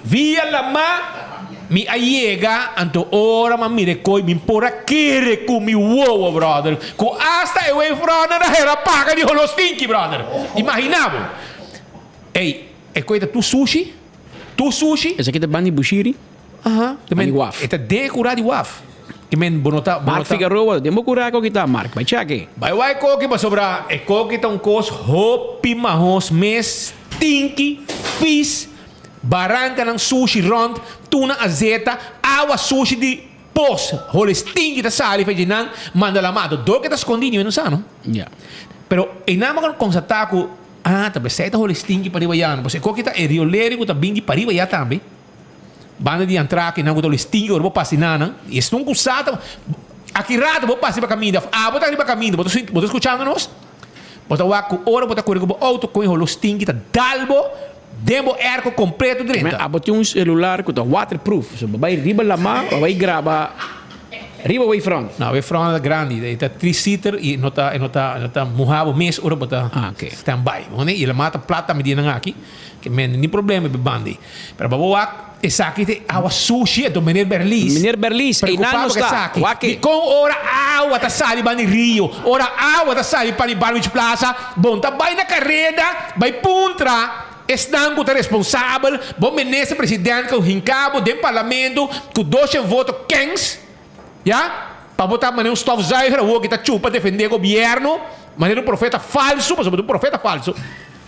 Via lamá mi a yega, anto ora m'a mira e kooi mi por a kere ku mi wowo, brother, ku asta e wave runner a hera paga di holo stinky, brother. Imagina bo. Ey, e kooi ta tur sushi, tur sushi. Esaki ta banda di Bushiri? Aha. Banda di waf. E ta den e kura di waf. I men bo no ta, bo no Mark ta. Figueroa, den bo kura koki ta, Mark? Bai chèk. Bai wak e koki pasobra e koki ta un kos hopi mahos mes, stinky, fis. Barankanan sushi rond, tuna azeta, awa sushi di pos, hole stinki ta sali fe dje nan, manda lama. Anto dor ke ta skondi niwe no sa no. Ya. Pero einan bo konstatá ku, ah, ta besei ta hole stinki pariba ya no. Pasobra e koki ta e rioleri ku ta bin di pariba ya tambe. Banda di antraka einan ku ta hole stinki ora bo pasa einanan. I esun ku sa ta, aki rato bo pasa riba kaminda òf abo ta riba kaminda, bo ta sinti, bo ta skuchando nos? Bo ta wak ku ora bo ta kore ku bo outo kon e holo stinki ta dal bo. Den bo airco completo drenta. Abo tin un celular cu ta waterproof, so bo bay riba lama, bo bay graba riba wavefront. No, wavefront ta grandi, e ta three seater y no ta, e no ta, e no ta muha bo mes ora bo ta stand by. Y lama ta plat tambe di nan aki, ke men ni problema be bandi. Pero bo wak esaki ta e awa sushi anto meneer Berlis. Meneer Berlis, einan nos ta. Wak e. Dikon ora awa ta sali bani rio, ora awa ta sali pa di Barwich Plaza, bon ta bai na kareda bai puntra esnan ku ta responsabel, bo minister president ku hinka bo den parlamento ku doshen voto kens, ya, pa bo ta manera un stofzuiger awor ki ta chupa defende gobierno manera un profeta falso, pasobra bo ta un profeta falso.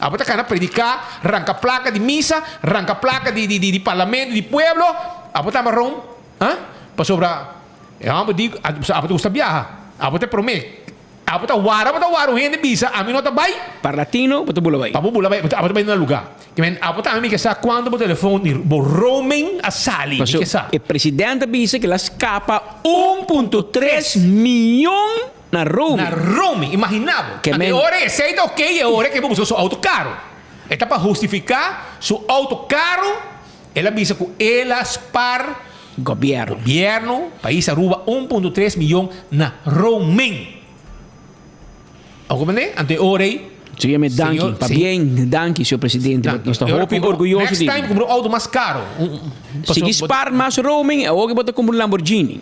Abo ta kana prediká, ranka plaka di misa, ranka plaka di di di parlamento di pueblo, abo ta maron, ha? Pasobra e hòmber di abo ta gusta biaha, abo ta e promé, abo ta wara, abo ta wara un hende bisa ami no ta bai. Parlatino bo ta bula bai. Pa bo bula bai, abo ta bai na lugá. Ke men abo tambe mi ke sa kuantu bo telefon di bo roaming a sali, mi ke sa. Pasobra e presidente a bisa ke el a skapa 1.3 miyon Na roaming. Na roaming, imagina bo. Ke men. Anto e ora esey ta ok, e ora ke bo buska su auto caro. E ta pa hustifica su auto caro, el a bisa cu el a spar. Gobierno. Gobierno, pais Aruba un punto tres miyon na roaming. Abo comprende? Anto e ora ey. Señor me danki. Pabien, danki señor presidente. Nos ta hopi orguyoso di. Next time kumpra un auto mas caro. Sigui spar mas roaming, awor ke bo ta kumpra un Lamborghini.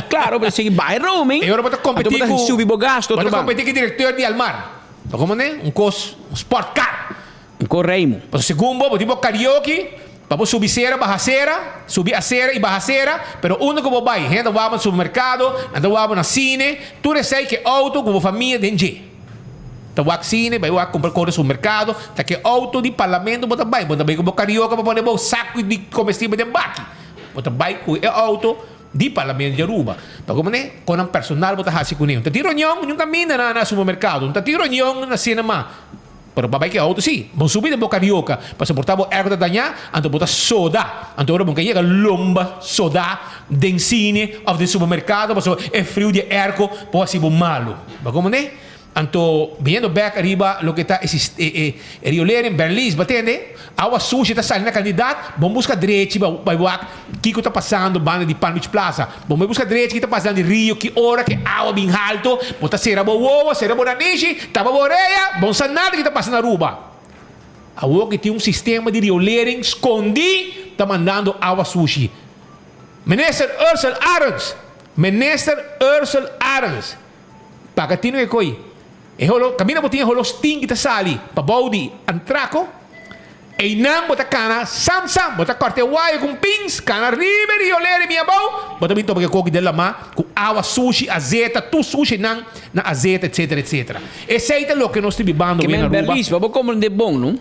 Claro, bo ta sigui bai roaming. E ora bo ta competi ku. Subi bo gasto otro banda. Bo ta competi ku directeur di Almar. Bo comprende? Un kos, un sport car. Un kos Reimo. Pasobra segun bo, bo tin bo karaoke, pa bo subi sera, baha sera, subi asera i baha sera, pero unda ku bo bai, hende ta wak bo na supermerkado, nan ta wak bo na sine, tur esei ke auto ku bo famia den dje. Ta wak sine, bai wak kumpra kos na supermerkado, ta ke auto di parlamento bo ta bai, bo no ta bai ku bo karaoke pa pone bo saku di komestibel den baki. Bo ta bai ku e auto di parlamento di Aruba. Pa komo ne, konan personal bo ta hasi kuné. No ta tin reunion niun kaminda na supermerkado, no ta tin reunion na sinema. Pero pa bai ki auto si, bo subi den bo carioca pa soporta bo airco ta daña, anto bo ta soda. Anto ora bo ka yega lomba soda den cine of den supermercado pasobra e friu di e airco por haci bo malo. Bo comprende? Anto biniendo bek ariba loke ta e e e riolering Berlies bo tende? Awa sushi ta sali na cantidad, bo busca drechi pa bai wak kico ta pasando banda di Palm Beach Plaza. Bo bai busca drechi ki ta pasando di rio ki ora ki awa bin halto, bo ta cera bo wowo, cera bo nanishi, tapa bo orea, bo no sa nada ki ta pasa na Aruba. Awor ki tin un sistema di riolering scondi ta mandando awa sushi. Minister Ursell Arends, Minister Ursell Arends, paga tino e coi. E holo, kaminda bo tin e holo stinki ta sali pa bou di antrako, einan bo ta kana sam sam, bo ta kòrta e waya ku un pins, kana riba e riolera i bin abou, bo ta bin topa ku e koki den lamá ku awa sushi, azeta, tur sushinan na azeta etsetera etsetera. Esei ta loke nos ta bibando Ke awe na men Aruba. Berlis, pa bo komprendé bon no,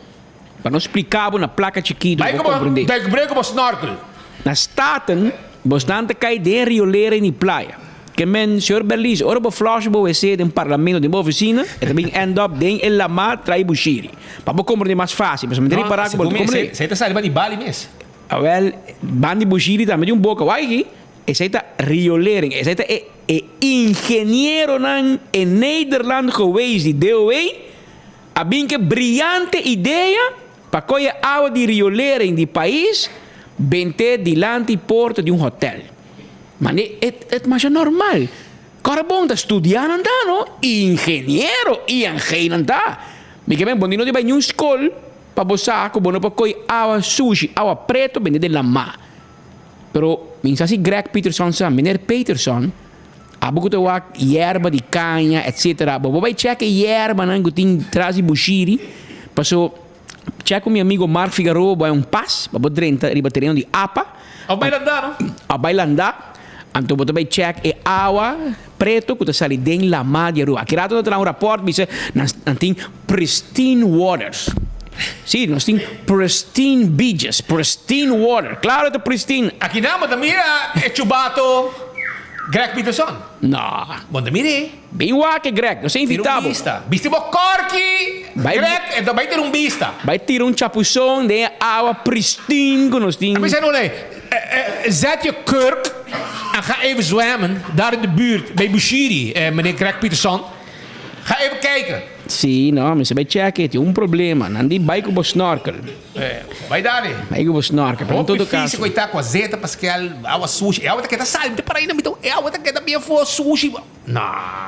pa no splika bo na plaka chikitu Bai pa ku bo bo komprendé. duikbril ku bo snorkel. Na Staten, bosnan ta kai den riolera i ni playa. Ke men, señor Berlis, ora bo flush bo wc den parlamento, den bo oficina, e ta bin end up den e lamá tra'i Bushiri. Pa bo comprende mas fácil, pasobra mi ta ripará ku bo no ta comprende. Esei ta sali ban di Bali mes. Awel, ban di Bushiri tambe di un boka. Wak aki, esei ta riolering, esei ta e e ingenieronan in Nederland geweest di DOW a bin ku e briyante idea pa kohe awa di riolering di pais bent'é dilanti porta di un hotel. Mane e ta masha normal. Kòrda bon ta studiá nan ta no, ingeniero ING nan ta. Mi ke men bo no di bai niun skol pa bo sa ku bo no por koi awa sushi, awa preto bende den lamá. Pero mi sa si Greg Peterson sa, meneer Peterson, abo ku ta wak yerba di kaña etcetera, bo por bai chèk e yerbanan ku tin tras di Bushiri, paso Check cu mi amigo Mark Figaroa bo hay un pas pa bo drenta riba tereno di apa. Of bai landá no? Of bai landá. Anto bo ta bai check e awa preto cu ta sali den lama di Aruba. Aki rato nan ta traha un rapport bisa nan nan tin pristine waters. Si, nos tin pristine beaches, pristine water. Claro e ta pristine. Aki nan bo ta mira e chubato Greg Peterson. No. Bo ta mir'é. Bin wak e Greg, nos a Tira invitá un bo. bista. Bisti bo kòrki, Bai Greg, e ta bai tira un bista. Bai tira un chapuzon den e awa pristin ku nos tin. A bisa no, Zet je kurk en ga even zwemmen daar in de buurt bij Bushiri, meneer Greg Peterson. Ga even kijken. Sí, no, mi sa bai check e, tin un problema. Nan di bai ku bo snorkel. Eh, bai dale. Bai ku bo snorkel, pero en Hopi todo fisi caso. ku e ta ku azeta paskel, awa sushi. E awa ta keda sal, mi ta para ainda, mi ta, e awa ta keda bien for sushi. No,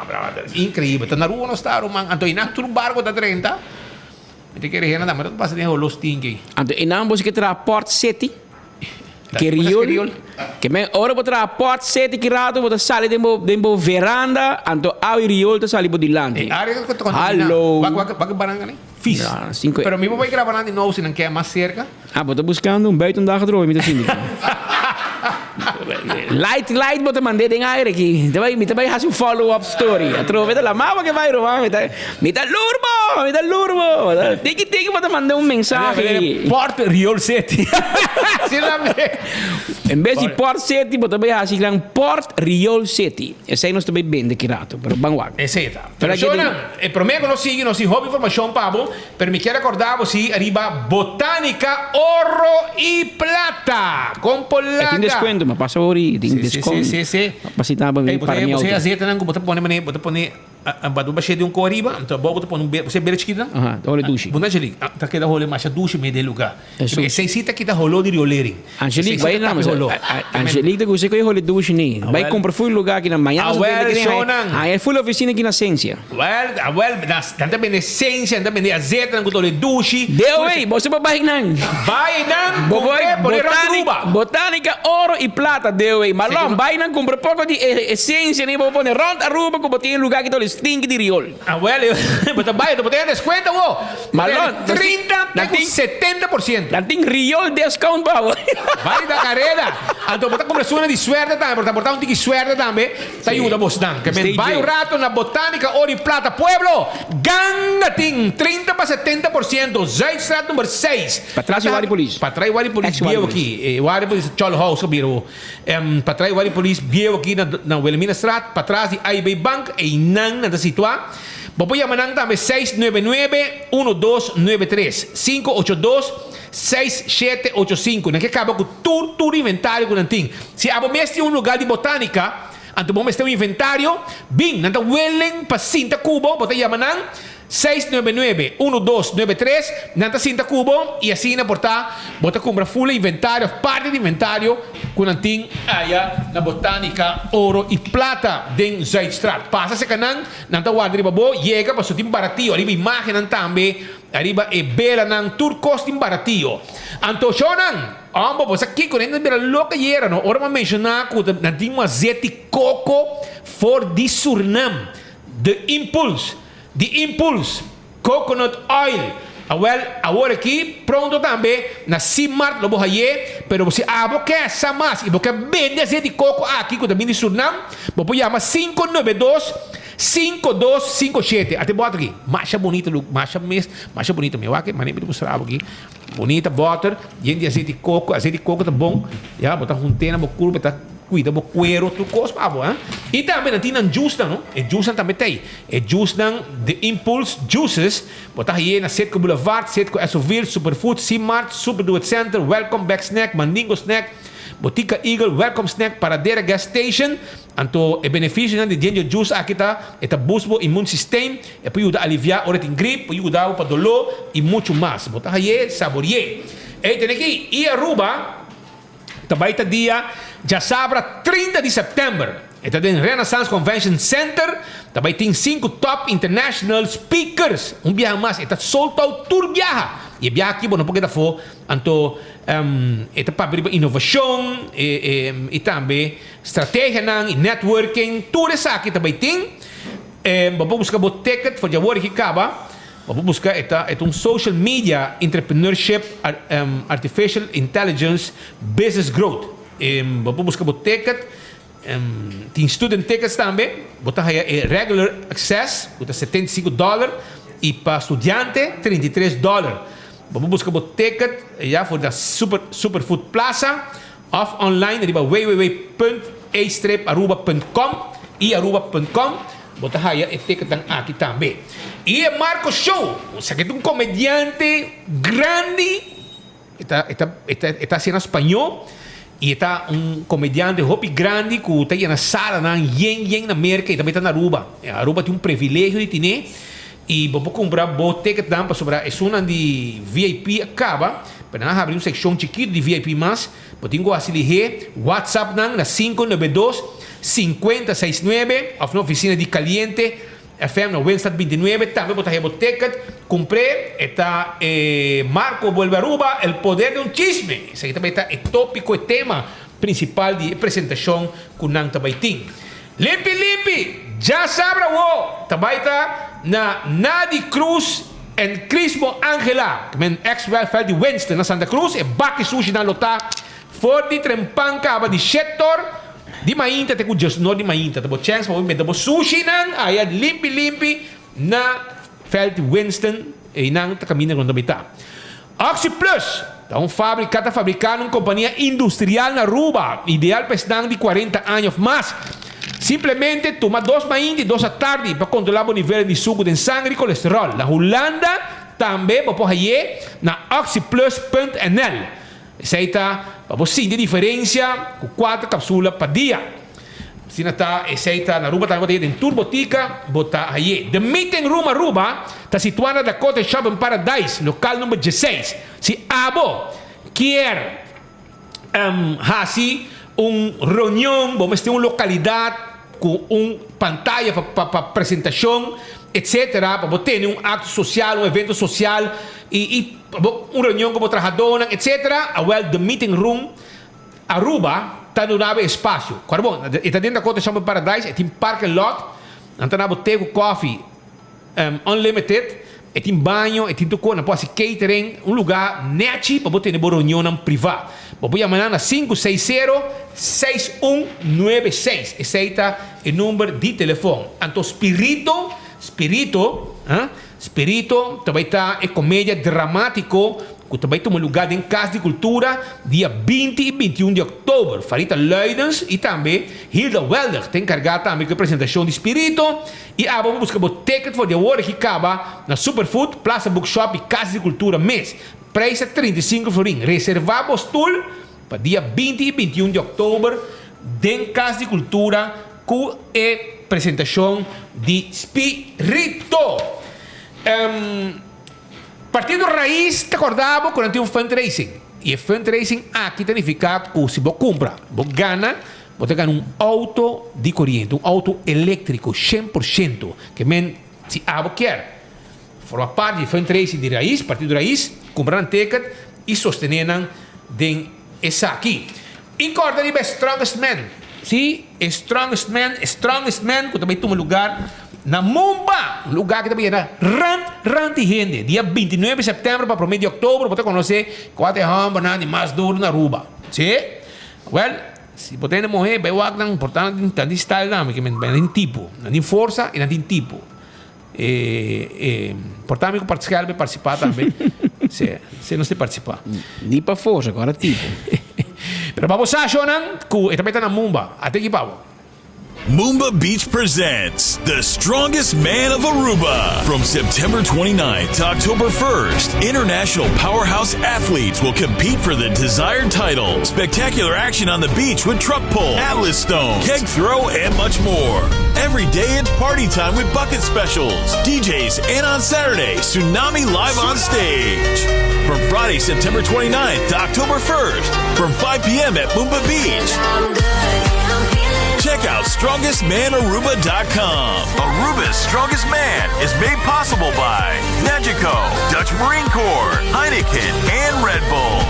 brother, increíbel. Ta na Aruba nos ta, ruman. Anto einan tur barco ta drenta. Mi ta kere hende tambe ta pasa den holo stinky. Anto einan bo si ke traha Port City. Ke riol, ke men ora bo traha Port City ki rato bo ta sali den bo den bo veranda anto awa i riol ta sali bo dilanti. E area ku ta kontamina. Hallo. Wak wak wak baranga ni? Vies. Ja, cinco. Pero mi bo bai graba nan di nou si nan ke mas serka. Ah, bo ta buskando un buitendag atrobe mi ta sinti. Light light bo ta mand'é den aire aki. Mi ta bai mi ta bai hasi un follow up story. Atrobe ta lama bo ke bai ruman. Mi ta mi ta lur bo, mi ta lur bo. Tiki tiki bo ta manda un mensahe. Port Riol City. En bes di Port City bo ta bai hasi gran Port Riol City. Esei nos ta bai bende ki rato, pero ban wak. Esei ta. Pero shownan, e prome ku nos sigui nos tin hopi informashon pa bo, pero mi kier akorda bo si riba Botanica Oro y Plata. Kon por E tin laga. deskuento, mi a pasa ori, tin deskon. Si, si, si. Pa si ta Ey, para mi bo auto. se azetanan ku bo ta pone mane, bo ta pone a bo shedi un ko ariba, anto abou bo ta pone un be, bo se bere chikito nan? Aha, ta hole dushi. Bo no Angelique, ta keda hole masha dushi mei den luga. Eso. Esei si ta kita holó di riolering. Angelique, Esei si bai ta na tapi holó. Angelique ta gusta ku e hole dushi ni. Bai kumpra full lugar aki na mañana Awel, shownan. Haña full oficina aki na Sensia. Awel, awel, nan ta bende sensia, nan ta bende azeta, nan ku ta hole dushi. Deowei, boso por bai nan. Bai nan, kumpr'é, pone rònt Aruba. Botanica, oro y plata, Deowei. Malon, bai nan kumpra poko di e esensia ni bo pone rònt Aruba ku bo tin e lugar ki ta hole stinki di riol. Awel, bo ta bai, bo ta haña deskuento awo. Malon, 30 te ku 70%. Nan tin riol discount pa bo. Bai da kareda. Anto bo ta kumpra suna di suerte tambe, por ta por ta un tiki suerte tambe ta yuda bosnan. Ke men bai un rato na Botanica Oro y Plata Pueblo. Ganga tin 30 pa 70%, Zuidstraat number 6. Patras di Wari Polis. Patras di Wari Polis bieu aki. Wari Polis Cholo House a bira awo. Patras di Wari Polis bieu aki na Wilhelminastraat, patras di AIB Bank, einan nan ta situa. Bo por yama nan tambe seis nuebe nuebe, uno dos nuebe tres, sinku ocho dos, seis shete ocho sinku. Nan ke kaba ku tur tur inventario ku nan tin. Si abo mes tin un lugar di botanica, anto bo mester un inventario, bin, nan ta willing pa sinta ku bo, bo ta yama nan seis nuebe nuebe, uno dos nuebe tres, nan ta sinta ku bo i asina por ta bo ta kumpra full e inventario of parti di inventario ku nan tin aya na Botanica Oro y Plata den Zuidstraat. Pasa seka nan. Nan ta warda riba bo yega pasobra tin baratio ariba imagennan tambe, ariba e belanan, tur kos tin baratio. Anto shownan, hombo bo sa kiko nan ta bira loka yera no ora bo a menshoná ku ta nan tin un azeti koko for di Surnam, The Impulse, The Impulse Coconut Oil. Awel, awor aki pronto tambe na Simart lo bo haye, pero si abo ke sa mas i bo ke bende azeti koko aki ku ta bini di Surnam, bo por yama 592 5257. Ate bòter aki, masha bunita lu, masha mes, masha bunita. Mi wak, mane mi ta mustra abo aki. Bunita bòter, yen di azeti koko, azeti koko ta bon, ya, bo ta hunt'é na bo kurpa, ta kuida bo kuero, tur kos pa abo, ha. I tambe nan tin nan juicenan, no? E juicenan tambe ta ei. E juicenan, The Impulse Juices, bo ta haye na Citgo Boulevard, Citgo Essoville, Superfood, Simart, Super Do It Center, Welcome Back Snack, Mandingo Snack, Botica Eagle, Welcome Snack, Paradera Gas Station. Anto e beneficionan di ginger juice aki ta, e ta boost bo immune system, e por yuda alivia ora tin grip, por yuda bo pa doló y mucho mas. Bo ta haye, saborie. Ey tene aki, y Aruba ta bay ta dia djasabra 30 di september. E ta den Renaissance Convention Center, ta bay tin sinku top international speakers. Un biaha mas, e ta sold out tur biaha. Y e biaha aki bo no por keda afó, anto e ta papia riba inovacion y tambe Strategianan y networking, tur esaki ta bay tin. Bo por busca bo ticket for dje awor aki caba. Bo por busca e ta e ta un social media entrepreneurship artificial intelligence business growth. Bo por busca bo ticket. Tin student tickets tambe. Bo ta haya e regular access cu ta 75 dollar y pa studiante 33 dollar. Bo por busca bo ticket ya for na super Superfood Plaza. Of online riba www.e-aruba.com y aruba.com bo ta haya e ticketnan aki tambe. Y e Marco Show, esaki ta un comediante grandi, e ta e ta e ta e ta haci na spañó. Y e ta un comediante hopi grandi cu ta yena salanan yen yen na Merca y tambe ta na Aruba. Aruba tin un privilegio di tine y bo por cumpra bo ticketnan pasobra esunnan di VIP a caba, pero nan a habri un seccion chikito di VIP mas. Bo tin cu haci lihe WhatsApp nan na 592 5069 of na oficina di Caliente FM na Winstad 29. Tambe bo ta haya bo ticket. Cumpr'é. E ta e Marco vuelve Aruba, el poder de un chisme. Esaki ta bay ta e topico, e tema principal di e presentacion cu nan ta bay tin. Limpi Limpi! Dja sabra awo! Ta bay ta na Nadi Cruz en Crismo Angela, cu men ex welfare di Winston na Santa Cruz. E baki sushi nan lo ta for di trempan caba di shetor di mainta te cu djesnor di mainta. Ta bo chens pa bo meta bo sushinan aya limpi limpi na veld di Winston. Eynan ta caminda cu nan ta bay ta. Oxi Plus ta un fabrica ta fabrica na un compania industrial na Aruba, ideal pa esnan di cuarenta aña of mas. Simplemente tuma dos mainta y dos atardi pa controla bo nivel di sucu den sanger y colesterol. Na Hulanda tambe bo por haye na oxyplus punt nl. Esey ta pa bo sinti diferencia cu cuatro capsula pa dia. Asina ta, esey ta na Aruba tambe bo ta haye den tur botica bo ta haye. The Meeting Room Aruba ta situa na Dakota Shopping Paradise, local number dieseis. Si abo kier haci un reunion, bo mester un localidad cu un pantaya pa presentacion, etc. Pa bo tene un acto social, un evento social y un reunion cu bo trahadonan, etc. Awel The Meeting Room Aruba ta duna bo espasio. Kòrda bon, e ta den Dakota Shopping Paradise, e tin parking lot, nan ta na bo te ku kòfi unlimited, e tin baño, e tin tur kos, nan por hasi catering, un lugá nèchi pa bo tene bo reunionnan privá. Bo por yama nan na 560 6196, esei ta e number di telefòn. Anto Spirito, Spirito, Spirito ta bai ta e komedia dramátiko ku ta bai tuma lugá den Kas di Kultura dia 20 i 21 di òktober. Farita Luidens i tambe Hilda Weldig ta enkargá tambe ku e presentashon di Spirito i abo por buska bo ticket for di awor aki kaba na Superfood, Plaza Bookshop i Kas di Kultura mes. Preis ta 35 florin. Reservá bo stul pa dia 20 i 21 di òktober den Kas di Kultura ku e presentashon di Spirito. Partido Raiz ta korda bo ku nan tin un fundraising. I e fundraising aki ta nifiká ku si bo kumpra, bo gana, bo ta gana un outo di koriente, un outo eléktriko shen por shento. Ke men si abo kier forma parti di fundraising di Raiz, Partido Raiz, kumpra nan ticket i sostené nan den esaki. I korda riba e Strongest Man. Sí, e Strongest Man, e Strongest Man ku ta bai tuma lugar na Mumba, un lugar ku ta bai yena rant, rant di hende. Dia 29 sèptèmber pa promé di òktober bo ta konosé kua ta e hòmbernan di mas duru na Aruba. Sí? Wèl, si bo ta hende muhé, bai wak nan, por ta nan tin style tambe, ke men nan tin tipo. Nan tin forsa i nan tin tipo. E, e, por ta mi ku partisipá, bai partisipá tambe. Se, se nos te partisipá. Ni pa forsa, ku ora tipo. Pero pa bo sa, shownan, ku e ta bai ta na Mumba. Ate ki pa bo. Mumba Beach presents The Strongest Man of Aruba. From September 29th to October 1st, international powerhouse athletes will compete for the desired title. Spectacular action on the beach with truck pull, Atlas stone, keg throw, and much more. Every day it's party time with bucket specials, DJs, and on Saturday, Tsunami live on stage. From Friday, September 29th to October 1st, from 5 p.m. at Mumba Beach. Check out StrongestManAruba.com. Aruba's Strongest Man is made possible by Nagico, Dutch Marine Corps, Heineken, and Red Bull.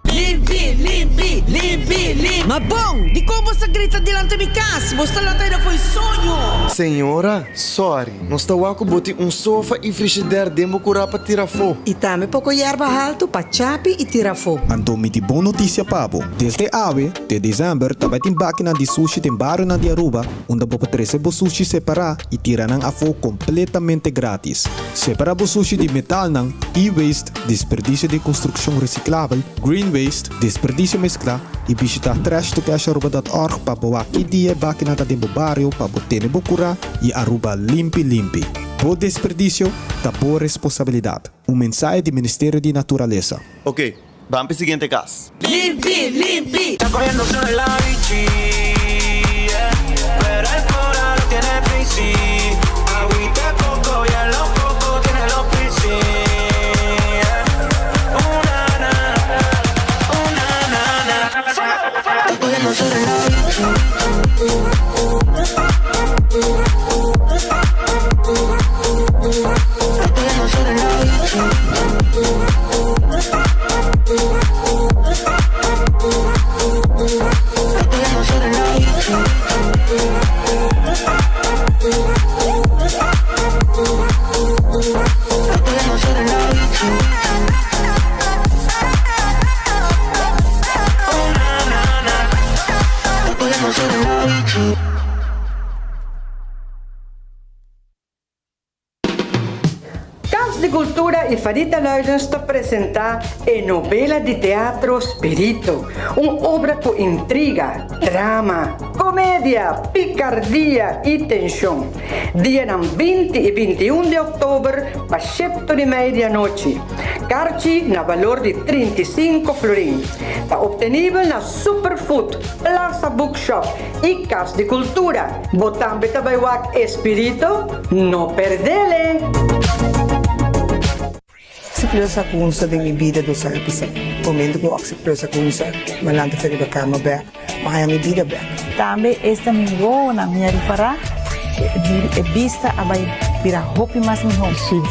Limpi, limpi, limpi, limpi. Ma bon, dikon bo sa grita dilanti mi kas? Bo sta lanta aida fo'i soño. Señora, sorry, nos ta wak ku bo tin un sofa i frishider den bo kurá pa tira afó. I tambe poko yerba haltu pa chapi i tira afó. Anto mi tin bon notisia pa bo. Desde awe te desèmber ta bai tin bakinan di sushi den barionan di Aruba unda bo por trese bo sushi separá i tira nan afó kompletamente grátis. Separá bo sushi di metalnan, e-waste, desperdisio di konstrukshon resiklabel, green waste, desperdisio mesklá i bishitá trashtocasharuba.org pa bo wak ki dia e bakinan ta den bo bario pa bo tene bo kurá i Aruba limpi limpi. Bo desperdicio ta bo responsabilidad. Un mensahe di Ministerio di Naturalesa. Ok, ban p'e siguiente cas. Limpi, limpi. Ta cogiendo sobre la bichi, yeah. Pero el cora lo tiene frizzy. Agüita de coco y a los coco tiene los piercing, yeah. Una, na, una, na, na. Ta cogiendo sobre la bichi. Ta cogiendo sobre la bichi. Cas di Cultura y Farita Luidens ta presenta e novela di teatro Spirito, un obra cu intriga, drama, comedia, picardia y tension. Dianan binti y bintiun di october pa shepto di media anochi. Karchi na balor di 35 florin. Ta obtenibel na Superfood, Plaza Bookshop y Cas di Cultura. Bo tambe ta bai wak e Spirito? No perdele! Oxi Plus a cunsa den mi bida dos aña pasa. Momento cu Oxi Plus a cunsa, mi a lanta fe riba cama bek, mi a haña mi bida bek. Tambe esta mi wowonan mi a ripará e bista a bai bira hopi mas mihó.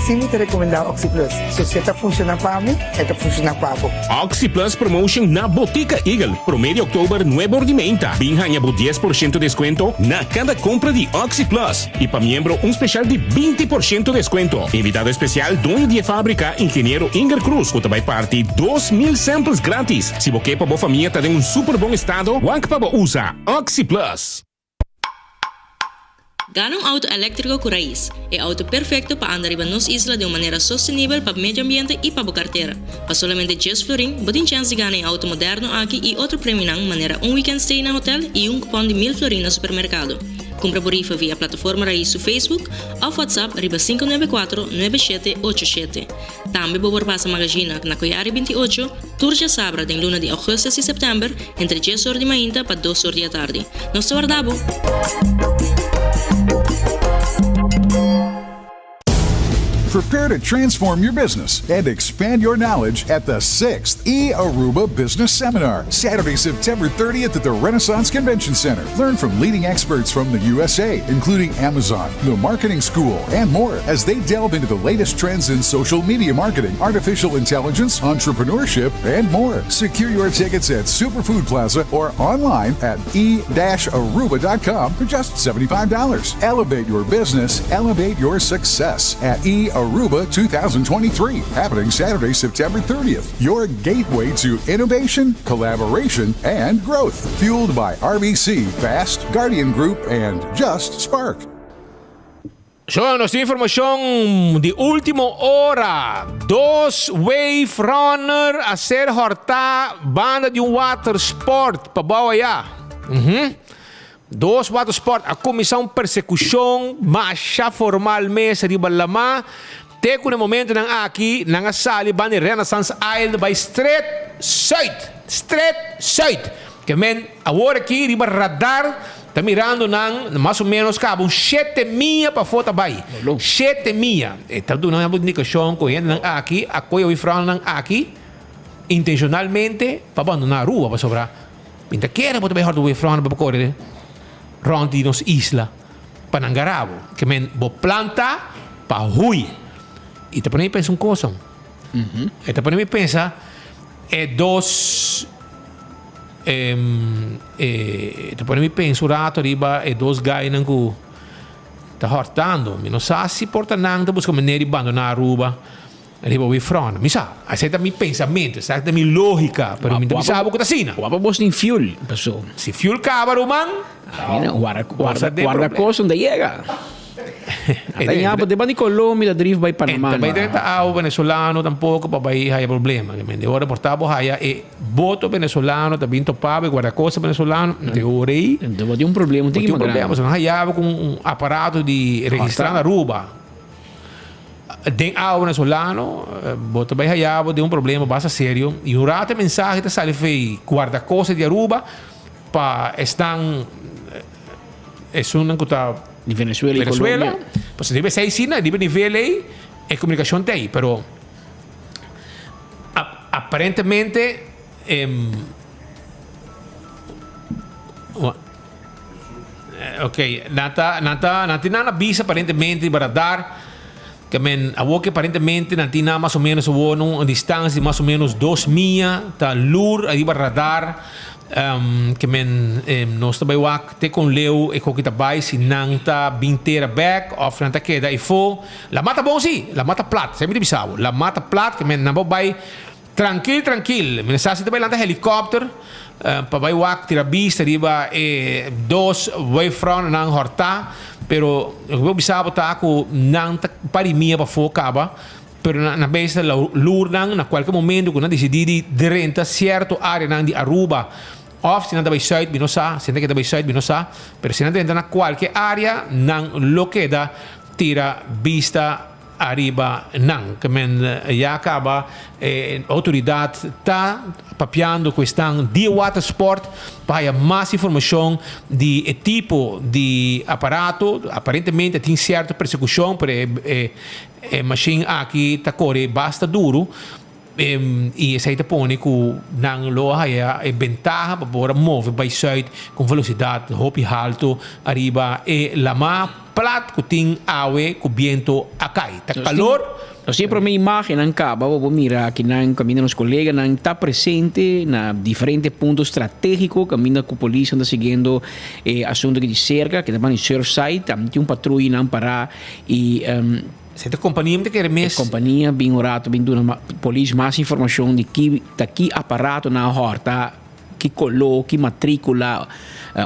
Sí mi ta recomendá Oxi Plus. So si e ta funciona pa mi, e ta funciona pa bo. Oxi Plus Promotion na Botica Eagle, prome di oktober nuebe or di meinta. Bin haña bo 10% descuento na cada compra di Oxi Plus y pa miembro un special di 20% descuento. Invitado especial doño di e fabrica Ingeniero Inger Cruz cu ta bay parti 2000 samples gratis. Si bo ke pa bo famia ta den un super bon estado, wak pa bo usa Oxi Plus. Gana un auto eléktriko ku rais, e auto perfekto pa anda riba nos isla den un manera sostenibel pa medio ambiente i pa bo kartera. Pa solamente djes florin, bo tin chèns di gana e auto moderno aki i otro premionan manera un weekend stay na hotel i un kupòn di mil florin na supermerkado. Kumpra bo rifa via Plataforma Rais su Facebook òf WhatsApp riba 594 9787. Tambe bo por pasa Magazina na Koyari 28, tur djasabra den luna di augustus i september entre djes or di mainta pa dos or di atardi. Nos ta warda bo! Prepare to transform your business and expand your knowledge at the 6th E Aruba Business Seminar, Saturday, September 30th at the Renaissance Convention Center. Learn from leading experts from the USA, including Amazon, the Marketing School, and more as they delve into the latest trends in social media marketing, artificial intelligence, entrepreneurship, and more. Secure your tickets at Superfood Plaza or online at e-aruba.com for just $75. Elevate your business, elevate your success at E Aruba 2023, happening Saturday, September 30th. Your gateway to innovation, collaboration, and growth. Fueled by RBC, Fast, Guardian Group, and Just Spark. So, nos tin informacion di ultimo ora. Dos wave runner a ser horta banda di un watersport pa bou aya. Mhm. Dos watersport a cuminsa un persecucion masha formal mes riba lama. Te cu na momentonan aki nan a sali banda di Renaissance Island bay stret zuid. Stret zuid. Ke men awor aki riba radar ta mirando nan mas o menos caba un shete mia pafó ta bay. Shete mia. E ta duna nan indicacion cu hendenan aki a coge wifraunan aki intencionalmente pa bandona Aruba pasobra mi ta kere bo ta bay horta wifraunan pa core rond di nos isla pa nan gara bo. Ke men bo plan ta pa huy. Y ta pone mi pensa un cosa. E ta pone mi pensa e dos E ta pone mi pensa un rato riba e dos gainan ku ta hòrtando. Mi no sa si por ta nan ta buska manera di bandoná Aruba riba Wifròn. Mi sa, esei ta mi pensamentu, esaki ta mi lógika, pero mi no ta bisa bo ku ta asina. Wak pa bos tin fuel, paso. Si fuel kaba, ruman, Warda, warda kos unda yega. Ata ña pa di Colombia ta drift bai Panama. Ta bai drenta awa venezolano tampoco pa bai haya problema. De ora por ta bo haya e boto venezolano ta bin topa bo e guardacosta venezolano de ora ei. Bo tin un problema un tiki mas grandi. Bo tin un problema. Haya bo cu un aparato di registra na Aruba. Den awa venezolano bo ta bai haya bo den un problema basta serio y un rato e mensahe ta sali fei guardacosta di Aruba pa esnan esunnan cu ta Di Venezuela y Venezuela Colombia. Pasobra riba esey si na riba nivel ey e comunicacion ta ey pero aparentemente Ok, nan ta, nan ta, nan tin nan a bisa aparentemente riba radar, ke men awor ke aparentemente nan tin nan mas o menos awor na un distancia di mas o menos dos mia ta lur ariba radar, ke men nos ta bai wak te kon leu e koki ta bai si nan ta bin tera bek of nan ta keda efo. Lama ta bon si, lama ta plat, esei mi ta bisa bo, lama ta plat ke men nan por bai Trankil trankil, mi sa si ta bai lanta helikòpter pa bai wak tira bista riba e dos wavefrontnan hòrtá, pero loke mi por bisa bo ta ku nan ta pari mia pafó kaba, pero nan bes ta lur nan na kualke momento ku nan disidí di drenta sierto áreanan di Aruba òf si nan ta bai sùit mi no sa, si nan ta keda bai sùit mi no sa, pero si nan drenta na kualke área nan lo keda tira bista. Ariba nan. Ke men ya kaba e outoridat ta papiando ku esnan di e watersport pa haya mas informashon di e tipo di aparato. Aparentemente tin sierto persekushon pero e e mashin aki ta kore basta duru i esei ta pone ku nan lo a haya e bentaha pa por a move bai sùit ku un velosidat hopi haltu ariba e lamá plat ku tin awe ku biento a kai. Ta kalor. Nos tin e promé imágennan kaba bo por mira akinan kaminda nos koleganan ta presente na diferente punto stratégiko kaminda ku polisnan ta siguiendo e asuntu aki di serka, ke ta bani Surfside, tambe tin un patruyanan pará i. Si ta kompania mi ta kere mes. E kompania bin un rato bin duna polis mas informashon di ki ta ki aparato nan a hòrta, ki koló, ki matríkula,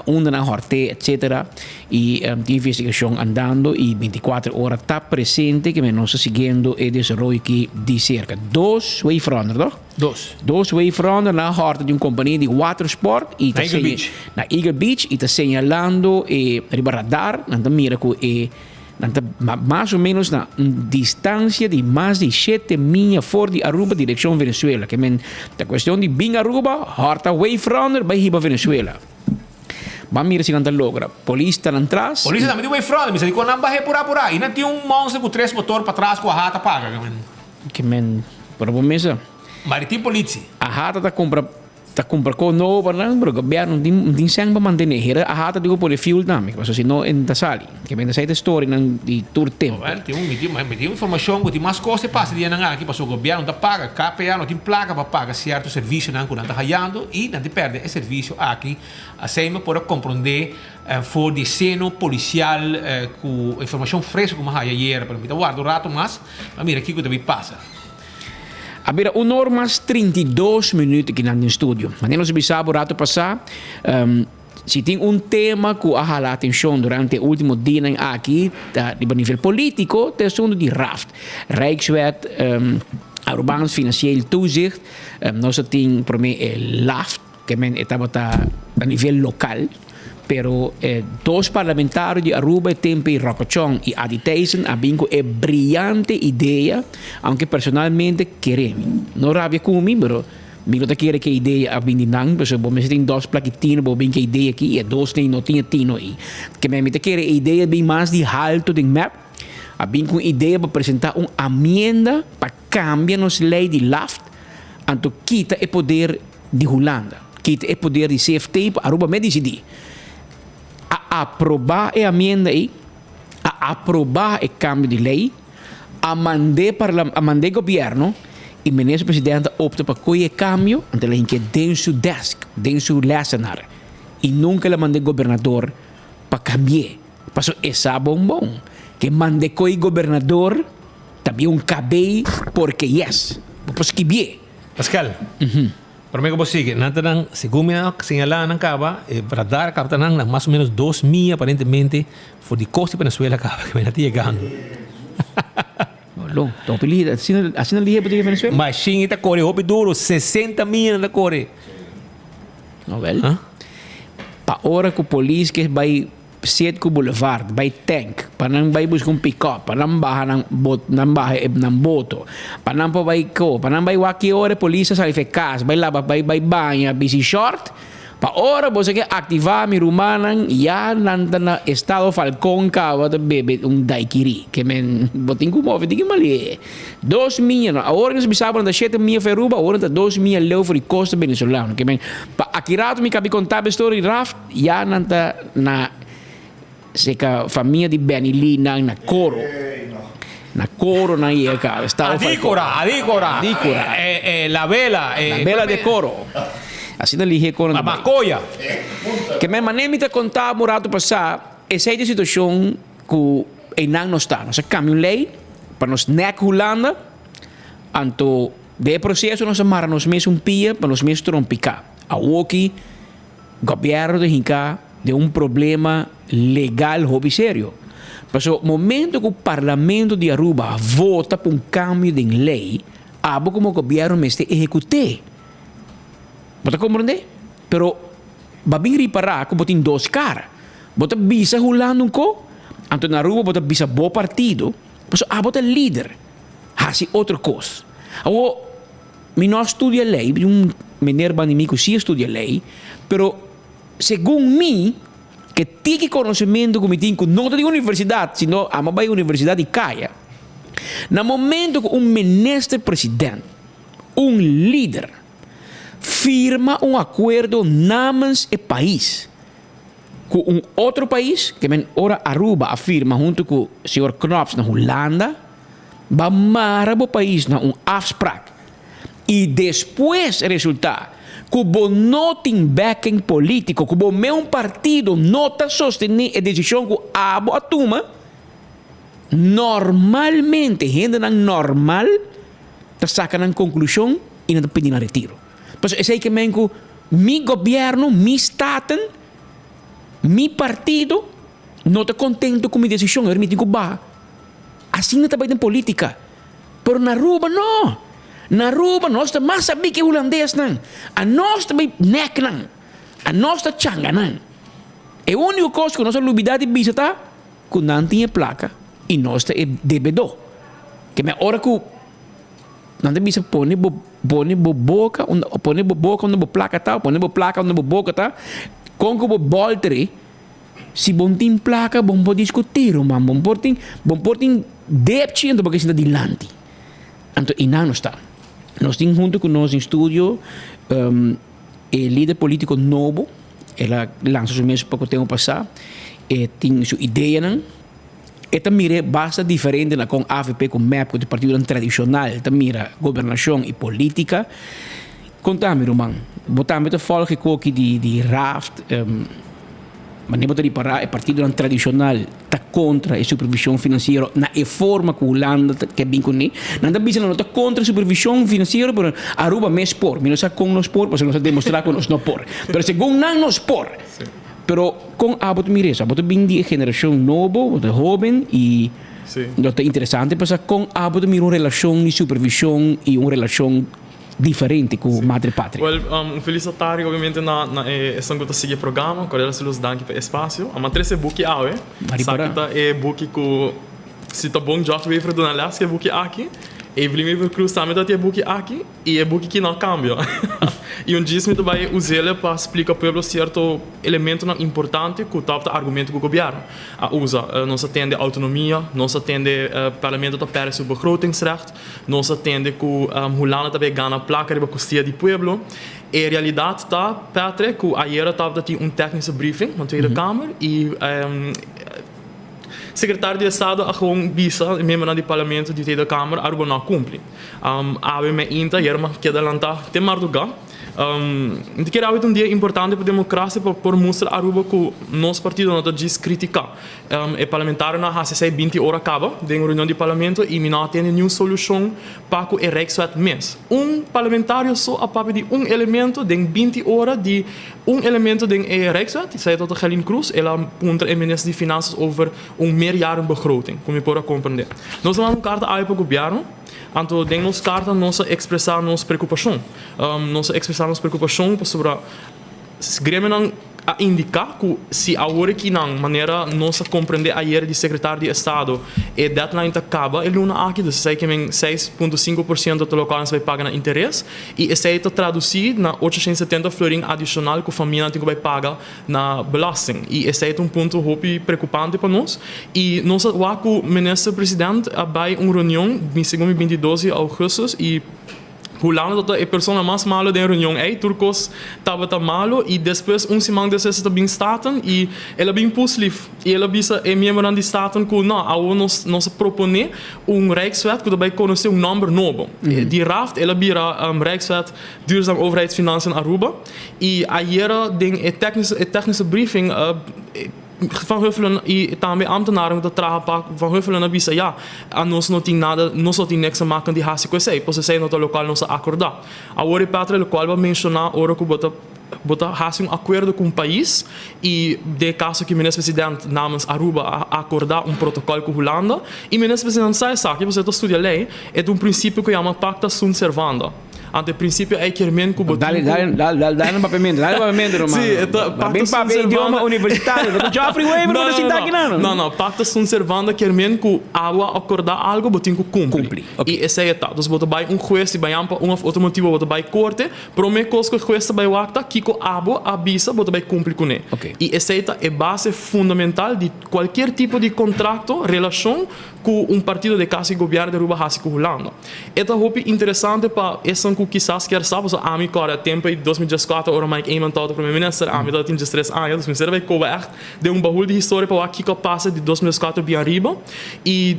unda nan a hòrt'é etsetera. I tin investigashon andando i binti kuater ora ta presente ke men nos ta siguiendo e desaroyo aki di serka. Dos wavefronter toch? Dos. Dos wavefronter nan a hòrta di un kompania di watersport i ta Na Eagle Beach. Na Eagle Beach i ta señalando e riba radar nan ta mira ku e. Nan ta mas o menos na un distancia di mas di shete miya for di Aruba direccion Venezuela. Ke men ta cuestion di bin Aruba, horta wave runner bai hiba Venezuela. Ban mira si nan ta logra. Polis ta nan tras. Polis ta tambe di wave runner. Mi sa di con nan bahe pura pura. I nan tin un monster cu tres motor patras cu a hata paga. Ke men. Ke men, pero bo mesa. Maritim politie. A hata ta cumpra. Ta cumpra cos nobo pa nan, pero gobierno no tin, no tin cen pa mantene. Hera a hata di cu pone fuel tambe, pasobra si no e no ta sali. Ke men ta sa e storynan di tur tempo. Well, tin un, mi tin, mi tin informacion cu tin mas cos ta pasa dianan aki, pasobra gobierno no ta paga, KPA no tin placa pa paga cierto servicionan cu nan ta hayando y nan tin perde e servicio aki. Asey mi por a comprende for di seno policial cu informacion fresco cu mi a haya ayera, pero mi ta warda un rato mas pa mira kico ta bay pasa. A bira un or mas 32 minuut aki nan den studio. Manera nos a bisa bo rato pasá, si tin un tema ku a hala atenshon durante e ultimo dianan aki ta riba nivel polítiko ta e asuntu di RAFT, Rijkswet Arubaans Financieel Toezicht. Nos a tin promé e LAFT. Ke men e tabata a nivel lokal, pero e dos parlamentario di Aruba e tempo ei Rocco Chong i Adi Thijssen a bin ku e briyante idea, aunke personalmente kere mi no rabia ku mi, pero mi no ta kere ku e idea a bin di nan, pasobra bo mester tin dos plaki tino pa bo bin ku e idea aki i e dos nei no tin e tino ei. Ke men mi ta kere e idea bin mas di halto den mep, a bin ku un idea pa presenta un amienda pa kambia nos lei di laft, anto kita e poder di Hulanda, kita e poder di CFT pa Aruba mes disidí. A aprobá e amienda ei, a aprobá e kambio di lei, a mand'é parla, a mand'é gobièrnu i minister presidente a opta pa kohe e kambio, anto el a hink'é den su desk, den su lèsenar i nunka el a mand'é gobernador pa kambi'é. Pasobra e sa bon bon ke mand'é kohe gobernador ta bin un kabei porque yes. Bo por skibié. Pascal, prome ku bo sigui, nan ta nan, segun mi a señalá nan kaba, e radar kaba ta nan na mas o menos dos mia aparentemente for di kosta di Venezuela kaba ke nan ta yegando. Lo, ta hopi lihe, asina, asina lihe bo ta yega Venezuela? Mashin e ta kore hopi duro, 60 mia nan ta kore. No wel. Pa ora ku polis ke bai. Citgo Boulevard bai tank pa nan bai buska un pick-up pa nan baha nan bot nan baha e nan boto pa nan por bai ko pa nan bai wak ki ora e polis a sali for e kas bai laba bai bai baña bisti short pa ora boso ke aktivá mi rumannan ya nan ta na estado Falcon kaba ta bebe un daiquiri ke men bo tin ku move tin ki mali'e dos mia no awor nos bisa bo nan ta shete mia for Aruba awor nan ta dos mia leu for di kosta venezolano ke men pa aki rato mi kabi konta bo e story Raf. Ya nan ta na seka famia di Benny Lee nan na Coro. Na Coro nan yega ka. Estado Adícora, Adícora. Adícora. La Vela. La Vela de Coro. Asina lihe Coro nan ta bai. Macoya. Ke men mane mi ta konta bo un rato pasá, esei ta e situashon ku einan nos ta. Nos a kambia un lei pa nos nek Hulanda, anto den e proseso nos a mara nos mes un pia pa nos mes trompiká. Awoki. Gobierno ta hinca den un problema legal hopi serio. Paso momento cu Parlamento di Aruba vota pa un cambio den ley, abo como gobierno mester ehecute. Bo ta comprende? Pero bo a bin ripara cu bo tin dos cara. Bo ta bisa Hulanda un co, anto na Aruba bo ta bisa bo partido, paso abo ta lider, haci otro cos. Awor. Mi no a studia ley, un meneer banda di mi cu si a studia ley, pero segun mi, ke tiki conocimento cu mi tin cu no ta di universidad, sino amo a bay universidad di caya, na momento cu un minister president, un lider, firma un acuerdo namens e pais cu un otro pais, ke men ora Aruba a firma hunto cu señor Knops na Hulanda, Ba mara bo pais na un afsprak y despues resulta cu bo no tin backing politico, cu bo meun partido no ta sostene e decision cu abo a tuma, normalmente hendenan normal ta saca nan conclusion y nan ta pidi nan retiro. Pasobra esey ke men cu mi gobierno, mi staten, mi partido no ta contento cu mi decision, ahora mi tin cu baha. Asina ta bai den politica. Pero na Aruba no. Na Aruba nos ta mas sabí ke hulandesnan. Anos ta bai nek nan. Anos ta changa nan. E úniko kos ku nos a lubidá di bisa ta ku nan tin e plaka i nos ta e debedó. Ke men ora ku nan ta bisa pone bo pone bo boka unda pone bo boka unda bo plaka ta, pone bo plaka unda bo boka ta, kon ku bo bòlter Si bon tin placa bon por discuti ruman, bon por tin bon por tin depchi anto bo ke sinta dilanti. Anto einan nos ta. Nos tin hunto cu nos den studio e lider politico nobo, el a lansa su mes poco tempo pasa, e tin su ideanan, e ta mira basta diferente na con avp cu mep cu ta partidonan tradicional ta mira gobernacion y politica. Konta mi ruman, bo tambe ta volg e koki di di Raft? Manera bo ta ripará e partidonan tradishonal ta kontra e supervishon finansiero na e forma ku Hulanda ta ke bin kuné. Nan ta bisa nan no ta kontra e supervishon finansiero pero Aruba mes por. Mi no sa kon nos por pasobra nos a demostrá ku nos no por. Pero segun nan nos por. Pero kon abo ta mira eso? Abo ta bin di e generashon nobo, bo ta hoben i lo ta interesante pa sa kon abo ta mira un relashon di supervishon i un relashon diferente ku Madre Patria. Wel, un felis atardi obviamente na na e esnan ku ta sigui e programa. Corella Salus danki pa e espasio. A mantrese e buki awe. Esaki ta e buki ku si ta bon George Wever duna les ku e buki aki. Evelyn Wever Croes tambe ta tin e buki aki i e buki ki no a kambia. I un djis mi ta bai us'el pa splika pueblo sierto elementonan importante ku tabata argumento ku gobièrnu a usa. Nos a tende autonomia, nos a tende parlamento ta pèrdè su begrotingsrecht. Nos a tende ku Hulanda ta bay gana plaka riba kustia di pueblo. E realidat ta, Patrick, ku ayera tabata tin un technische briefing na Tweede Kamer i Sekretario di Estado a gewoon bisa e miembronan di Parlamento di Tweede Kamer Aruba no a kumpli. Awe meinta ayera mi a keda lanta te mardugá. Mi ta kere awe ta un dia importante pa demokrasia pa por mustra Aruba ku nos partido no ta djis kritiká. E parlamentarionan a hasi esei binti ora kaba den un reunion di parlamento i mi no a tene niun solushon pa ku e Rijkswet mes. Un parlamentario so a papia di un elemento den binti ora di un elemento den e Rijkswet, esei tabata Gerlin Kroes, el a puntra e minister di Finansas over un meerjarenbegroting, ku mi por a komprende. Nos a manda un karta awe pa gobièrnu, anto den nos karta nos a ekspresá nos preokupashon. Nos a ekspresá nos preokupashon pasobra gremionan. a indiká ku si awor aki nan, manera nos a komprendé ayer di Sekretario di Estado, e deadline ta kaba e luna aki, dus esei ke men 6,5% ta lokual nos bai paga na interes i esei ta tradusí na 870 florin adishonal ku famianan tin ku bai paga na belasting. I esei ta un punto hopi preokupante pa nos. I nos a wak ku Minister President a bai un reunion mi segun mi 22 di ougùstùs i Hulanda ta e persona mas malo den e reunion ei, tur kos tabata malo i despues un siman despues e ta bin Staten i el a bin puslif i el a bisa e miembronan di Staten ku no, awor nos nos a proponé un Rijkswet ku ta bai konosé un nòmber nobo. Di raft el a bira Rijkswet Duurzaam Overheidsfinanciën Aruba i ayera den e tèknische e tèknische briefing Van Huffelen i tambe ambtenaren ku ta traha pa Van Huffelen a bisa ya, anos no tin nada, nos no tin niks te maken di hasi ku esei, pues esei no ta lokual nos a akordá. Awor e Petra lokual bo a menshoná ora ku bo ta bo ta hasi un akuerdo ku un pais i den e kaso aki Minister President namens Aruba a akordá un protokòl ku Hulanda i Minister President sa esaki pasobra e ta studia lei, e ta un prinsipio ku yama pacta sunt servanda. Anto e prinsipio ei kier men ku bo tin ku. Dale, dale, dale, dale un papiamento, dale un papiamento, Romano. Sí, e ta Ba pacta bin sunt papia idioma servanda. universitario, ta ku Geoffrey Wever No, bo ta no, sinta no. aki nan. No, no, pacta sunt servanda kier men ku abo a akordá algo, bo tin ku kumpli. Kumpli, ok. I esei e ta. Dus bo ta bai un hues i bayan pa un òf otro motibu bo ta bai korte, promé kos ku e hues ta bai wak ta kiko abo a bisa bo ta bai kumpli kuné. Ok. I esei ta e base fundamental di kualkier tipo di kontrakto, relashon ku un partido de kasi gobièrnu di Aruba hasi ku Hulanda. E ta hopi interesante pa esnan ku kisas kier sa, pasobra ami kòrda e tempu ei 2014 ora Mike Eman tabata prome minister, ami tabata tin diestres aña, dus mi mester a bai koba ègt den un bahul di historia pa wak kiko a pasa di 2014 bin ariba. I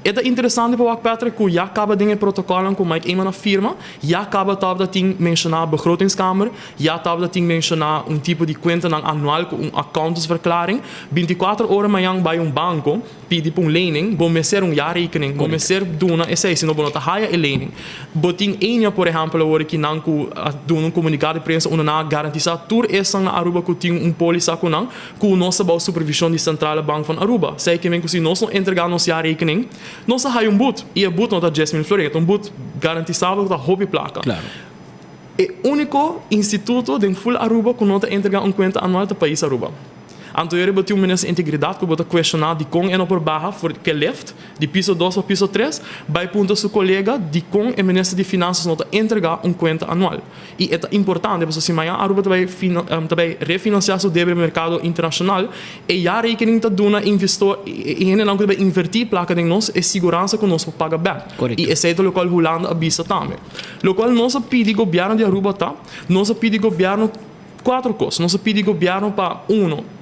e ta interesante pa wak Patrick ku ya kaba den e protokòlnan ku Mike Eman a firma, ya kaba tabata tin menshoná begrotingskamer, Ya tabata tin menshoná un tipo di kuentanan anual ku un accountantsverklaring. Bintikuater ora mañan bai un banko pidi pa un lening, bo mester un jaarrekening, bo mester duna esei, sino bo no ta haya e lening. Bo tin Enea por ehèmpel awor aki nan ku a duna un komunikado di prensa unda nan a garantisá tur esnan na Aruba ku tin un pólisa ku nan ku nos ta bou supervishon di Centrale Bank van Aruba. Esei ke men ku si nos no entregá nos jaarrekening, nos ta haya un but i e but no ta 10.000 florin, e ta un but garantisabel ku ta hopi plaka. E úniko instituto den ful Aruba ku no ta entregá un kuenta anual ta Pais Aruba. Anto yo riba tin un minister integridat ku bo ta kuestioná dikon e no por baha for ke lift di piso dos pa piso tres bai puntra su kolega dikon e minister di finansas no ta entregá un kuenta anual. I e ta importante pasobra si mañan Aruba ta bai ta bai refinansiá su debe merkado internashonal e jaarrekening ta duna investor e hendenan ku ta bai invertí plaka den nos e siguransa ku nos por paga bèk. I esei ta lokual Hulanda a bisa tambe. Lokual nos a pidi gobièrnu di Aruba ta, nos a pidi gobièrnu kuatro kos. Nos a pidi gobièrnu pa, uno,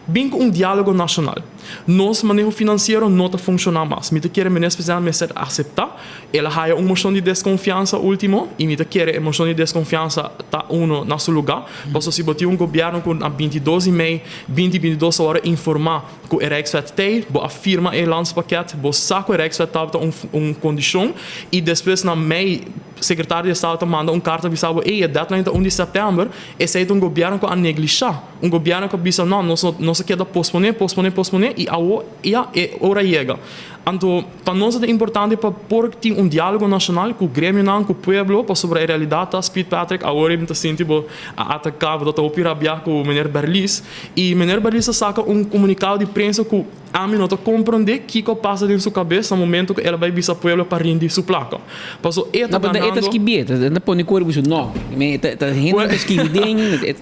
bin ku un diálogo nashonal. Nos maneho finansiero no ta funshoná mas. Mi ta kere Minister Presidente mester aseptá. El a haya un moshon di deskonfiansa último i mi ta kere e moshon di deskonfiansa ta uno na su lugá. Pasobra si bo tin un gobièrnu ku na 22 di mei 2022 ta wòrdu informá ku e Rijkswet tei, bo a firma e landspakket, bo sa ku e Rijkswet tabata un un kondishon i despues na mei Sekretario di Estado ta manda un karta bisa bo ey e deadline ta un di sèptèmber, esei ta un gobièrnu ku a neglishá, un gobièrnu ku a bisa no nos no nos a keda posponé, posponé, posponé i awo ya e ora yega. Anto pa nos ta importante pa por tin un diálogo nashonal ku gremionan, ku pueblo pasobra e realidat ta Speed Patrick awor mi ta sinti bo a ataká bo ta ta hopi rabiá ku meneer Berlis I meneer Berlis a saka un komunikado di prensa ku ami no ta komprondé kiko a pasa den su kabes na momento ku el a bai bisa pueblo pa rindi su plaka. Paso e ta No, pero e ta ganando. skibié, e ta pone kor ku su nòmber. E ta ta hende ta skibi den.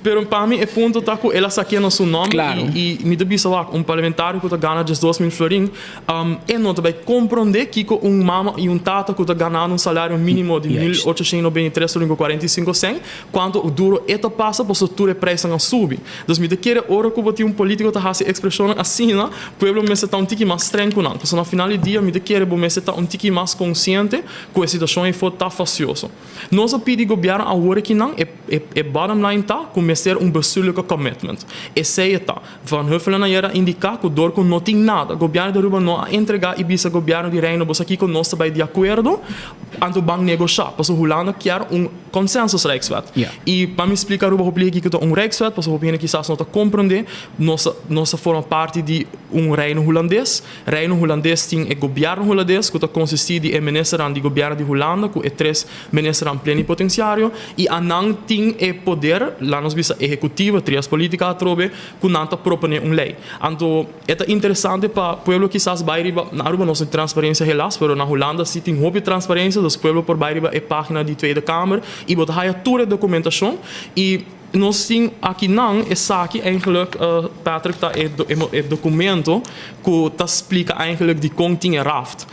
Pero pa mi e punto ta ku el a sakié na su nòmber Klaro. i mi ta bisa wak, un parlamentario ku ta gana 12.000 florin, E no ta bai komprondé kiko un mama i un tata ku ta ganando un salario mínimo di 1893 florin ku 45 sènt, kuantu duro e ta pasa pasobra tur e preisnan a subi. Dus mi ta kere ora ku bo tin un polítiko ta hasi ekspreshonnan asina, pueblo mester ta un tiki mas strèng ku nan. Pasobra na final di dia mi ta kere bo mester ta un tiki mas konsiente ku e situashon ei ta fasioso. Nos a pidi gobièrnu awor akinan, e e bottom line ta ku mester un bestuurlijke commitment. Esei e ta. Van Huffelen ayer a indiká ku dor ku no tin nada, gobièrnu di Aruba no a entregá i bisa gobièrnu di Reino bo sa kiko nos ta bai di akuerdo, anto ban negoshá. Pasobra Hulanda kier un. consensus Rijkswet. Y pa mi splica Aruba hopi lihe kico ta un Rijkswet, pasobra hopi hende kisas no ta comprende, nos nos ta forma parti di un Reino Hulandes. Reino Hulandes tin e gobierno Hulandes cu ta consisti di e ministernan di gobierno di Hulanda cu e tres ministernan plenipotenciario y anan tin e poder, laat nos bisa ehecutivo, trias politica atrobe, cu nan ta propone un ley. Anto e ta interesante pa pueblo kisas bay riba, na Aruba nos no tin transparencia helaas, pero na Hulanda si tin hopi transparencia, dus pueblo por bay riba e pagina di Tweede Kamer y bo ta haya tur e documentacion y nos tin akinan esaki eigenlijk, Patrick, ta e documento cu ta splica eigenlijk dicon tin e raft.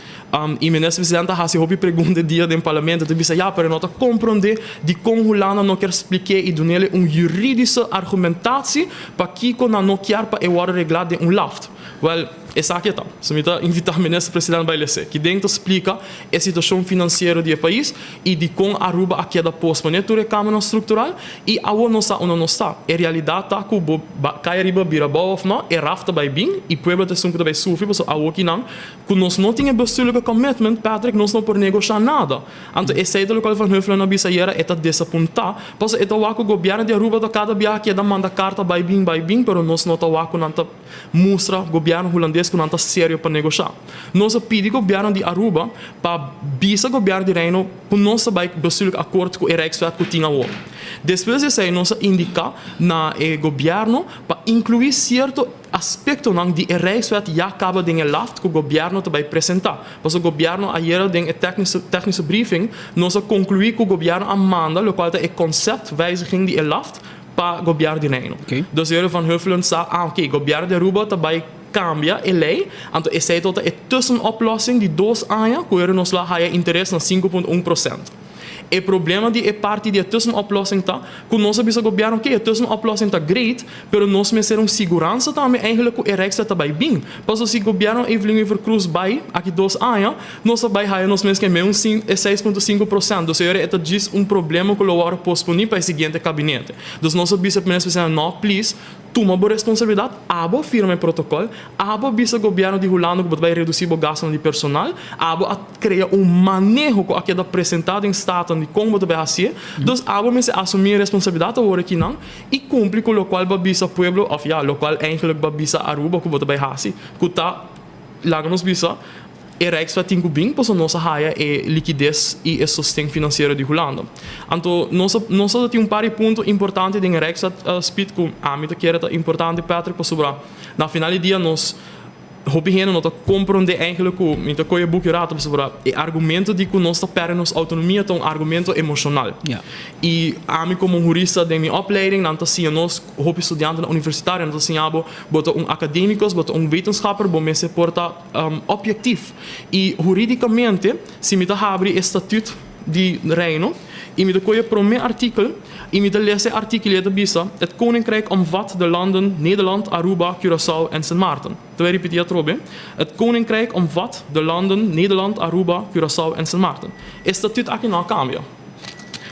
Y Minister President a haci hopi pregunta e dia den Parlamento, ta bisa ya, pero e no ta comprende dicon Hulanda no kier spliké y dunele un juridische argumentatie pakico nan no kier pa e worde regla den un laft. Wel, esaki e ta. So mi ta invita Minister President bay lese. Kiden ta splica e situacion financiero di e pais y dicon Aruba a keda pospone tur e cambionan structural y awo no sa unda nos ta. E realidad ta cu bo cay ariba bira abao of no, e raft ta bay bin y pueblo ta esun cu ta bay sufri pasobra awo kinan Ku nos no tin e bestuurlijke commitment, Patrick, nos no por negoshá nada. Anto esei ta lokual Van Huffelen a bisa ayera, e ta desapuntá, pasobra e ta wak ku gobièrnu di Aruba ta kada biaha keda manda karta bai bin, bai bin, pero nos no ta wak ku nan ta mustra gobièrnu hulandes ku nan ta serio pa negoshá. Nos a pidi gobièrnu di Aruba pa bisa gobièrnu di Reino ku nos ta bai bestuurlijk akkoord ku e Rijkswet ku tin awor. Despues di esei nos a indiká na e gobièrnu pa inkluí sierto. Aspektonan di e Rijkswet ya kaba den e laft ku gobièrnu ta bai presentá. Pasobra gobièrnu ayera den e tèknische briefing nos a konkluí ku gobièrnu a manda lokual ta e konsèptwijziging di e laft pa gobièrnu di Reino. Dus Heer Van Huffelen sa, ah oké, gobièrnu di Aruba ta bai kambia e lei, anto esei ta e tussenoplossing di dos aña ku heren nos la haya interes na 5.1%. E problema di e parti di e tussenoplossing ta ku nos a bisa gobièrnu oké e tussenoplossing ta great, pero nos mester un siguransa tambe eigenlijk ku e Rijkswet ta bai bin. Pasobra si gobièrnu Evelyn Wever-Croes bai aki dos aña, nos ta bai haya nos mes ke meun sin e 6.5%. Dus e ta djis un problema ku lo wòrdu posponí pa e siguiente kabinete. Dus nos a bisa Minister Presidente no please, Tuma bo responsabilidat, abo a firma e protokòl, abo a bisa gobièrnu di Hulanda ku bo ta bai redusí bo gastunan di personal, abo a krea un maneho ku a keda presentá den Staten di kon bo ta bai hasié. Dus abo mester asumí e responsabilidat awor akinan i kumpli ku lokual bo a bisa pueblo òf ya, lokual eigentlik bo a bisa Aruba ku bo ta bai hasi, ku ta, laga nos bisa, E Rijkswet tin ku bin pasobra nos a haya e likides i e sosten finansiero di Hulanda. Anto nos a nos a tin un par di punto importante den e Rijkswet speed ku ami ta kere ta importante Patrick pasobra na final di dia nos hopi hende no ta komprondé eigenlijk ku mi ta kohe e buki rato pasobra e argumento di ku nos ta pèrdè nos outonomia ta un argumento emoshonal. I ami komo un hurista den mi opleiding nan ta siña nos hopi studiantenan universitario nan ta siña bo bo ta un akademikos bo ta un wetenschapper bo mester por ta Objectief y huridicamente si mi ta habri e statuut di Reino y mi ta coge e prome artikel y mi ta lesa e artikel y e ta bisa, Het Koninkrijk omvat de landen Nederland, Aruba, Curaçao en Sint Maarten. Ta bay ripiti atrobe, Het Koninkrijk omvat de landen Nederland, Aruba, Curaçao en Sint Maarten. E statuut aki no a cambia.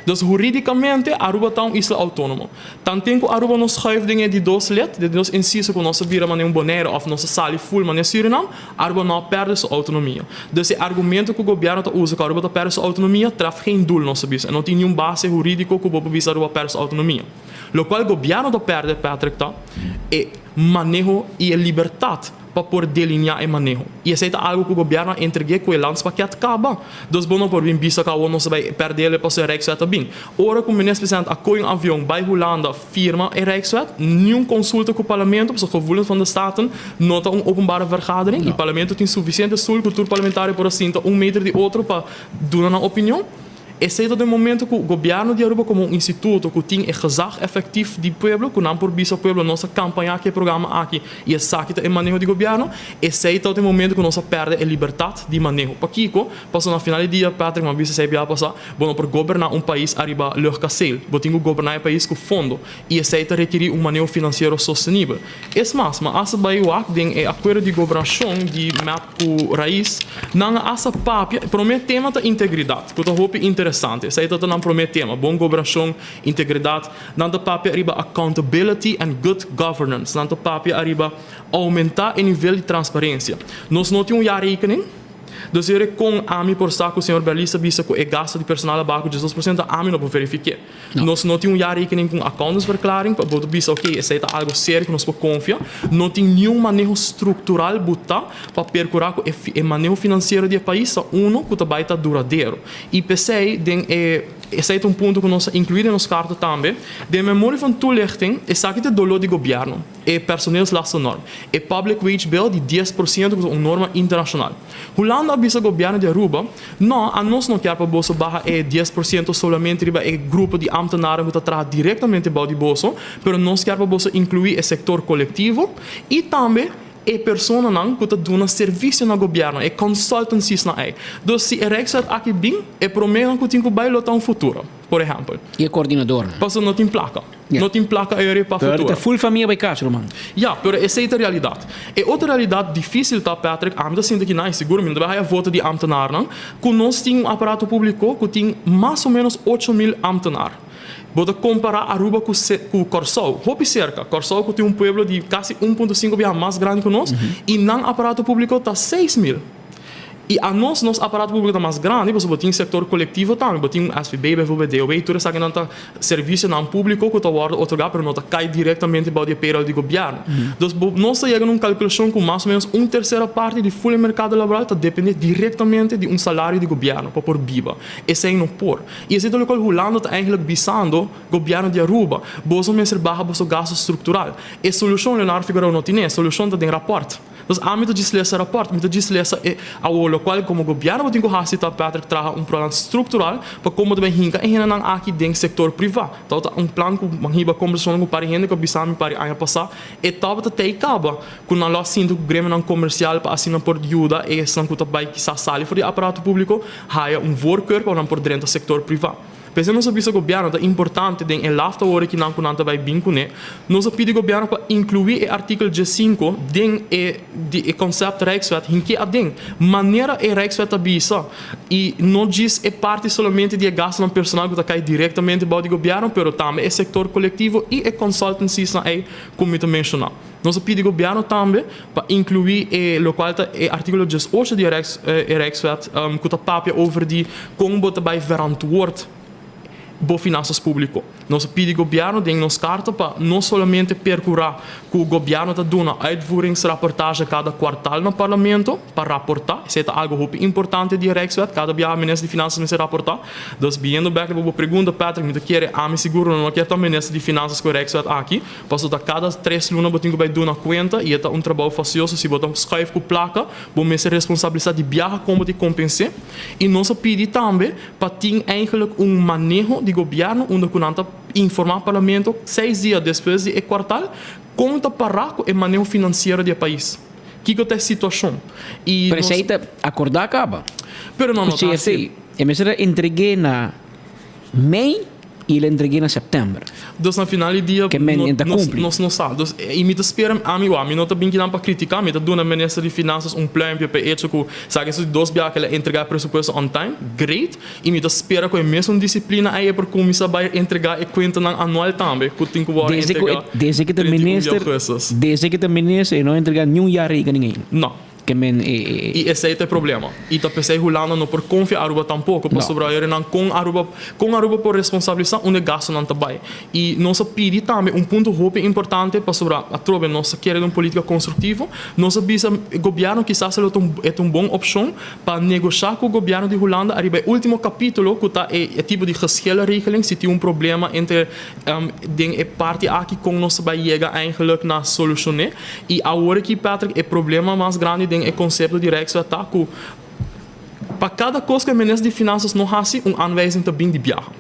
Dus huridicamente Aruba ta un isla autonomo. Tanten cu Aruba no schuif den e di dos lid, den di dos inciso cu nos a bira manera un Bonaire of nos a sali full manera Surinam, Aruba no a perde su autonomia. Dus e argumento cu gobierno ta usa cu Aruba ta perde su autonomia treft geen doel nos a bisa. E no tin niun base huridico cu bo por bisa Aruba a perde su autonomia. Locual gobierno ta perde, Patrick, ta e maneho y e libertad pa por delineá e maneho. I esei ta algu ku gobièrnu a entreg'é ku e landspakket kaba. Dus bo no por bin bisa ku awor nos ta bai pèrdè el pasobra e Rijkswet ta bin. Ora ku Minister President a kohe un avion bai Hulanda firma e Rijkswet, niun konsulta ku Parlamento, pasobra Gevoelens van de Staten no ta un openbare vergadering i Parlamento tin sufisiente stoel ku tur parlamentario por a sinta un meter di otro pa duna nan opinion. Esei ta den momento ku gobièrnu di Aruba komo un instituto ku tin e gezag efektief di pueblo, ku nan por bisa pueblo nos a kampañá ku e programa aki i esaki ta e maneho di gobièrnu, esei ta den momento ku nos a pèrdè e libertat di maneho. Pakiko? Pasobra na final di dia, Patrick, mi a bisa esei bia pasá, bo no por goberná un pais ariba luchtkasteel. Bo tin ku goberná e pais ku fondo i esei ta rekirí un maneho finansiero sostenibel. Es mas, mi a hasta bai wak den e akuerdo di gobernashon di mep. Ku rais, nan a hasta papia. E promé tema ta integridat, ku ta hopi interesante. Esei ta nan promé tema, bon goberashon, integridat. Nan ta papia ariba accountability and good governance. Nan ta papia ariba oumentá e nivel di transparensia. Nos no tin un jaarrekening. Dus yere kon ami por sa ku señor Berlis a bisa ku e gasto di personal a baha ku 12%, ami no por verifiké. Nos no tin un jaarrekening ku un accountantsverklaring pa bo ta bisa oké esei ta algo serio ku nos por konfia. No tin niun maneho struktural butá pa perkurá ku e maneho finansiero di e pais ta uno ku ta bai ta duradero. I p'esei den e esei ta un punto ku nos a inkluí den nos karta tambe. Den memoria van toelichting esaki ta e doló di gobièrnu. E personeelslastennorm, e Public Wage Bill di 10% ku ta un norma internashonal. Hulanda a bisa gobièrnu di Aruba, No, anos no kier pa boso baha e 10% solamente riba e grupo di ámtenaren ku ta traha direktamente bou di boso, pero nos kier pa boso inkluí e sektor kolektivo i tambe e personanan ku ta duna servisio na gobièrnu, e consultancies-nan ei. Dus si e Rijkswet aki bin, e proménan ku tin ku bai lo ta un futuro, por ehèmpel. I e koordinadornan. Pasobra no tin plaka. No tin plaka eri pa Pero futuro. ta full famia bay cas, ruman. Ya, pero esey ta realidad. E otro realidad dificil ta, Patrick, ami ta sinti ki nan, y sigur mi no ta bay haya voto di ambtenaarnan, cu nos tin un aparato publico cu tin mas o menos 8000 ambtenaar. Bo ta compara Aruba cu cu Corsou, hopi cerca. Corsou cu tin un pueblo di casi 1.5 biaha mas grandi cu nos, y nan aparato publico ta 6000. I anos nos aparato públiko ta mas grandi pasobra bo tin sektor kolektivo tambe, bo tin un SVB bijvoorbeeld, DOW, tur esakinan ta servisionan públiko ku ta wòrdu otorgá pero no ta kai direktamente bou di e payroll di gobièrnu. Dus bo nos ta yega na un kalkulashon ku mas o ménos un tersera parti di ful e merkado laboral ta dependé direktamente di un salario di gobièrnu pa por biba. Esei no por. I esei ta lokual Hulanda ta eigentlik bisando gobièrnu di Aruba, boso mester baha boso gastu struktural. E solushon Leonardo Figueroa no tine, e solushon ta den rapòrt. Dus ami ta djis lesa rapòrt, mi ta djis lesa e awor lokual komo gobièrnu bo tin ku hasi ta Patrick traha un plan struktural pa kon bo ta bai hinka e hendenan aki den sektor privá. Tabata un plan ku mi a hiba kombersashonnan ku par di hende ku a bisa mi par di aña pasá e tabata tei kaba ku nan lo a sinti ku gremionan komersial pa asina por yuda esnan ku ta bai kisas sali for di aparato públiko haya un voorkeur pa nan por drenta sektor privá. P'esei nos a bisa gobièrnu ta importante den e lafta awor aki nan ku nan ta bai bin kuné. Nos a pidi gobièrnu pa inkluí e artíkel diesinku den e di e konsèpt Rijkswet hink'é aden manera e Rijkswet ta bisa i no djis e parti solamente di e gastunan personal ku ta kai direktamente bou di gobièrnu pero tambe e sektor kolektivo i e consultancies-nan ei ku mi ta menshoná. Nos a pidi gobièrnu tambe pa inkluí e lokual ta e artíkulo 18 di e e Rijkswet ku ta papia over di kon bo ta bai verantwoord bo finansas públiko. Nos a pidi gobièrnu den nos karta pa no solamente perkurá ku gobièrnu ta duna uitvoeringsrapportage kada kuartal na parlamento pa raportá, esei ta algu hopi importante di e Rijkswet, kada biaha minister di Finansas mester raportá. Dus biniendo bèk riba bo pregunta Patrick, mi ta kere ami sigur lo no kier ta minister di Finansas ku e Rijkswet aki, Pasobra ta kada tres luna bo tin ku bai duna kuenta i e ta un trabou fasioso. Si bo ta schuif ku plaka, bo mester responsabilisá di biaha kon bo tin kompens'é. I nos a pidi tambe pa tin eigenlijk un maneho di gobièrnu unda ku nan ta informá parlamento seis dia despues di e kuartal kon ta pará ku e maneho finansiero di e pais. Kiko ta e situashon? I Pero nos. esei ta akordá kaba Pero no ku no ta CFT. hasi. E mester a entreg'é na mei. I el a entreg'é na sèptèmber. Dus na final di dia Ke men ta kumpli. nos no sa. Dus i mi ta spera, ami wak, mi no ta bin kinan pa kritiká, mi ta duna minister di Finansas un pluimpje pa e echo ku sa ke su di dos biaha ku el a entregá e presupuesto on time, great, i mi ta spera ku e mesun disiplina ei e por kuminsá bai entregá e kuentanan anual tambe ku tin ku wòrdu Desde ku e entregá desde ku ta 31 di minister augustus. desde ku ta minister e no a entregá niun yarrega nin ainda. No. Ke men e e. I esei ta e problema. I ta p'esei Hulanda no por konfia Aruba tampoko, pasobra ayora nan kon Aruba kon Aruba por responsabilisá unda e gastunan ta bai. I nos a pidi tambe un punto hopi importante pasobra atrobe nos ta kere den un politika konstruktivo, nos a bisa e gobièrnu kisas e lo ta un e ta un bon opshon pa negoshá ku gobièrnu di Hulanda ariba e último kapítulo ku ta e e tipo di geschillenregeling si tin un problema entre den e parti aki kon nos ta bai yega eigenlijk na solushoné. I awor aki, Patrick, e problema mas grandi den e konsepto di Rijkswet ta ku pa kada kos ku e minister di Finansas no hasi, un aanwijzing ta bin di biaha.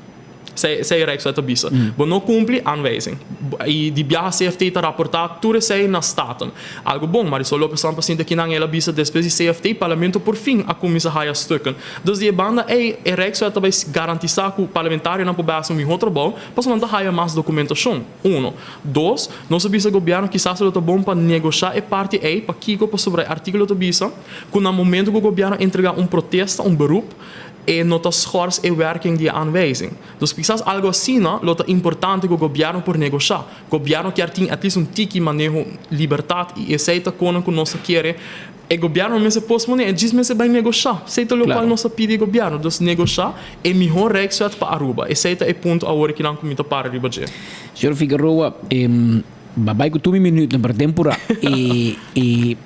Esei esei e Rijkswet ta bisa. Bo no kumpli, aanwijzing. I di biaha CFT ta raportá tur esei na Staten. Algu bon, Marisol Lopez San pa sinti akinan el a bisa despues di CFT, Parlamento por fin a kuminsá haya stukken. Dus di e banda ei e Rijkswet ta bai garantisá ku parlamentarionan por bai hasi un mihó trabou, pasobra nan ta haya mas dokumentashon. Uno. Dos, nos a bisa gobièrnu kisas lo ta bon pa negoshá e parti ei, pakiko? Pasobra e artíkulo ta bisa ku na momentu ku gobièrnu entregá un protesta, un beroep, e no ta schors e werking di e aanwijzing. Dus kisas algo asina lo ta importante ku gobièrnu por negoshá. Gobièrnu kier tin at least un tiki maneho libertat i esei ta konan ku nos ta kere e gobièrnu mester posponé, e djis mester bai negoshá. Esei ta lokual nos ta pidi e gobièrnu. Dus negoshá e mihó Rijkswet pa Aruba. Esei ta e punto awor kinan ku mi ta para riba dje. Señor Figueroa, ba bai ku tur mi minütnan, pero den purá e e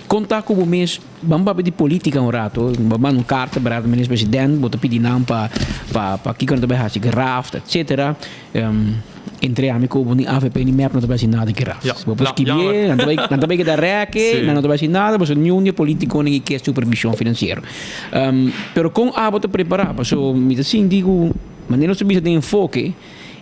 kon ta ku bo mes, ban papia di polítika un rato, bo a manda un karta berato minister president, bo ta pidi nan pa pa pa kiko nan ta bai hasi graft etcetera. Entre ami ku bo ni avp ni mep no ta bai hasi nada ki graft. Bo por skibié, nan ta bai nan ta bai keda rèke, nan no ta bai hasi nada pasobra niun di e politikonan ki ke supervishon finansiero. Pero kon abo ta prepará? Pasobra mi ta sinti ku manera nos ta bisa den enfoke,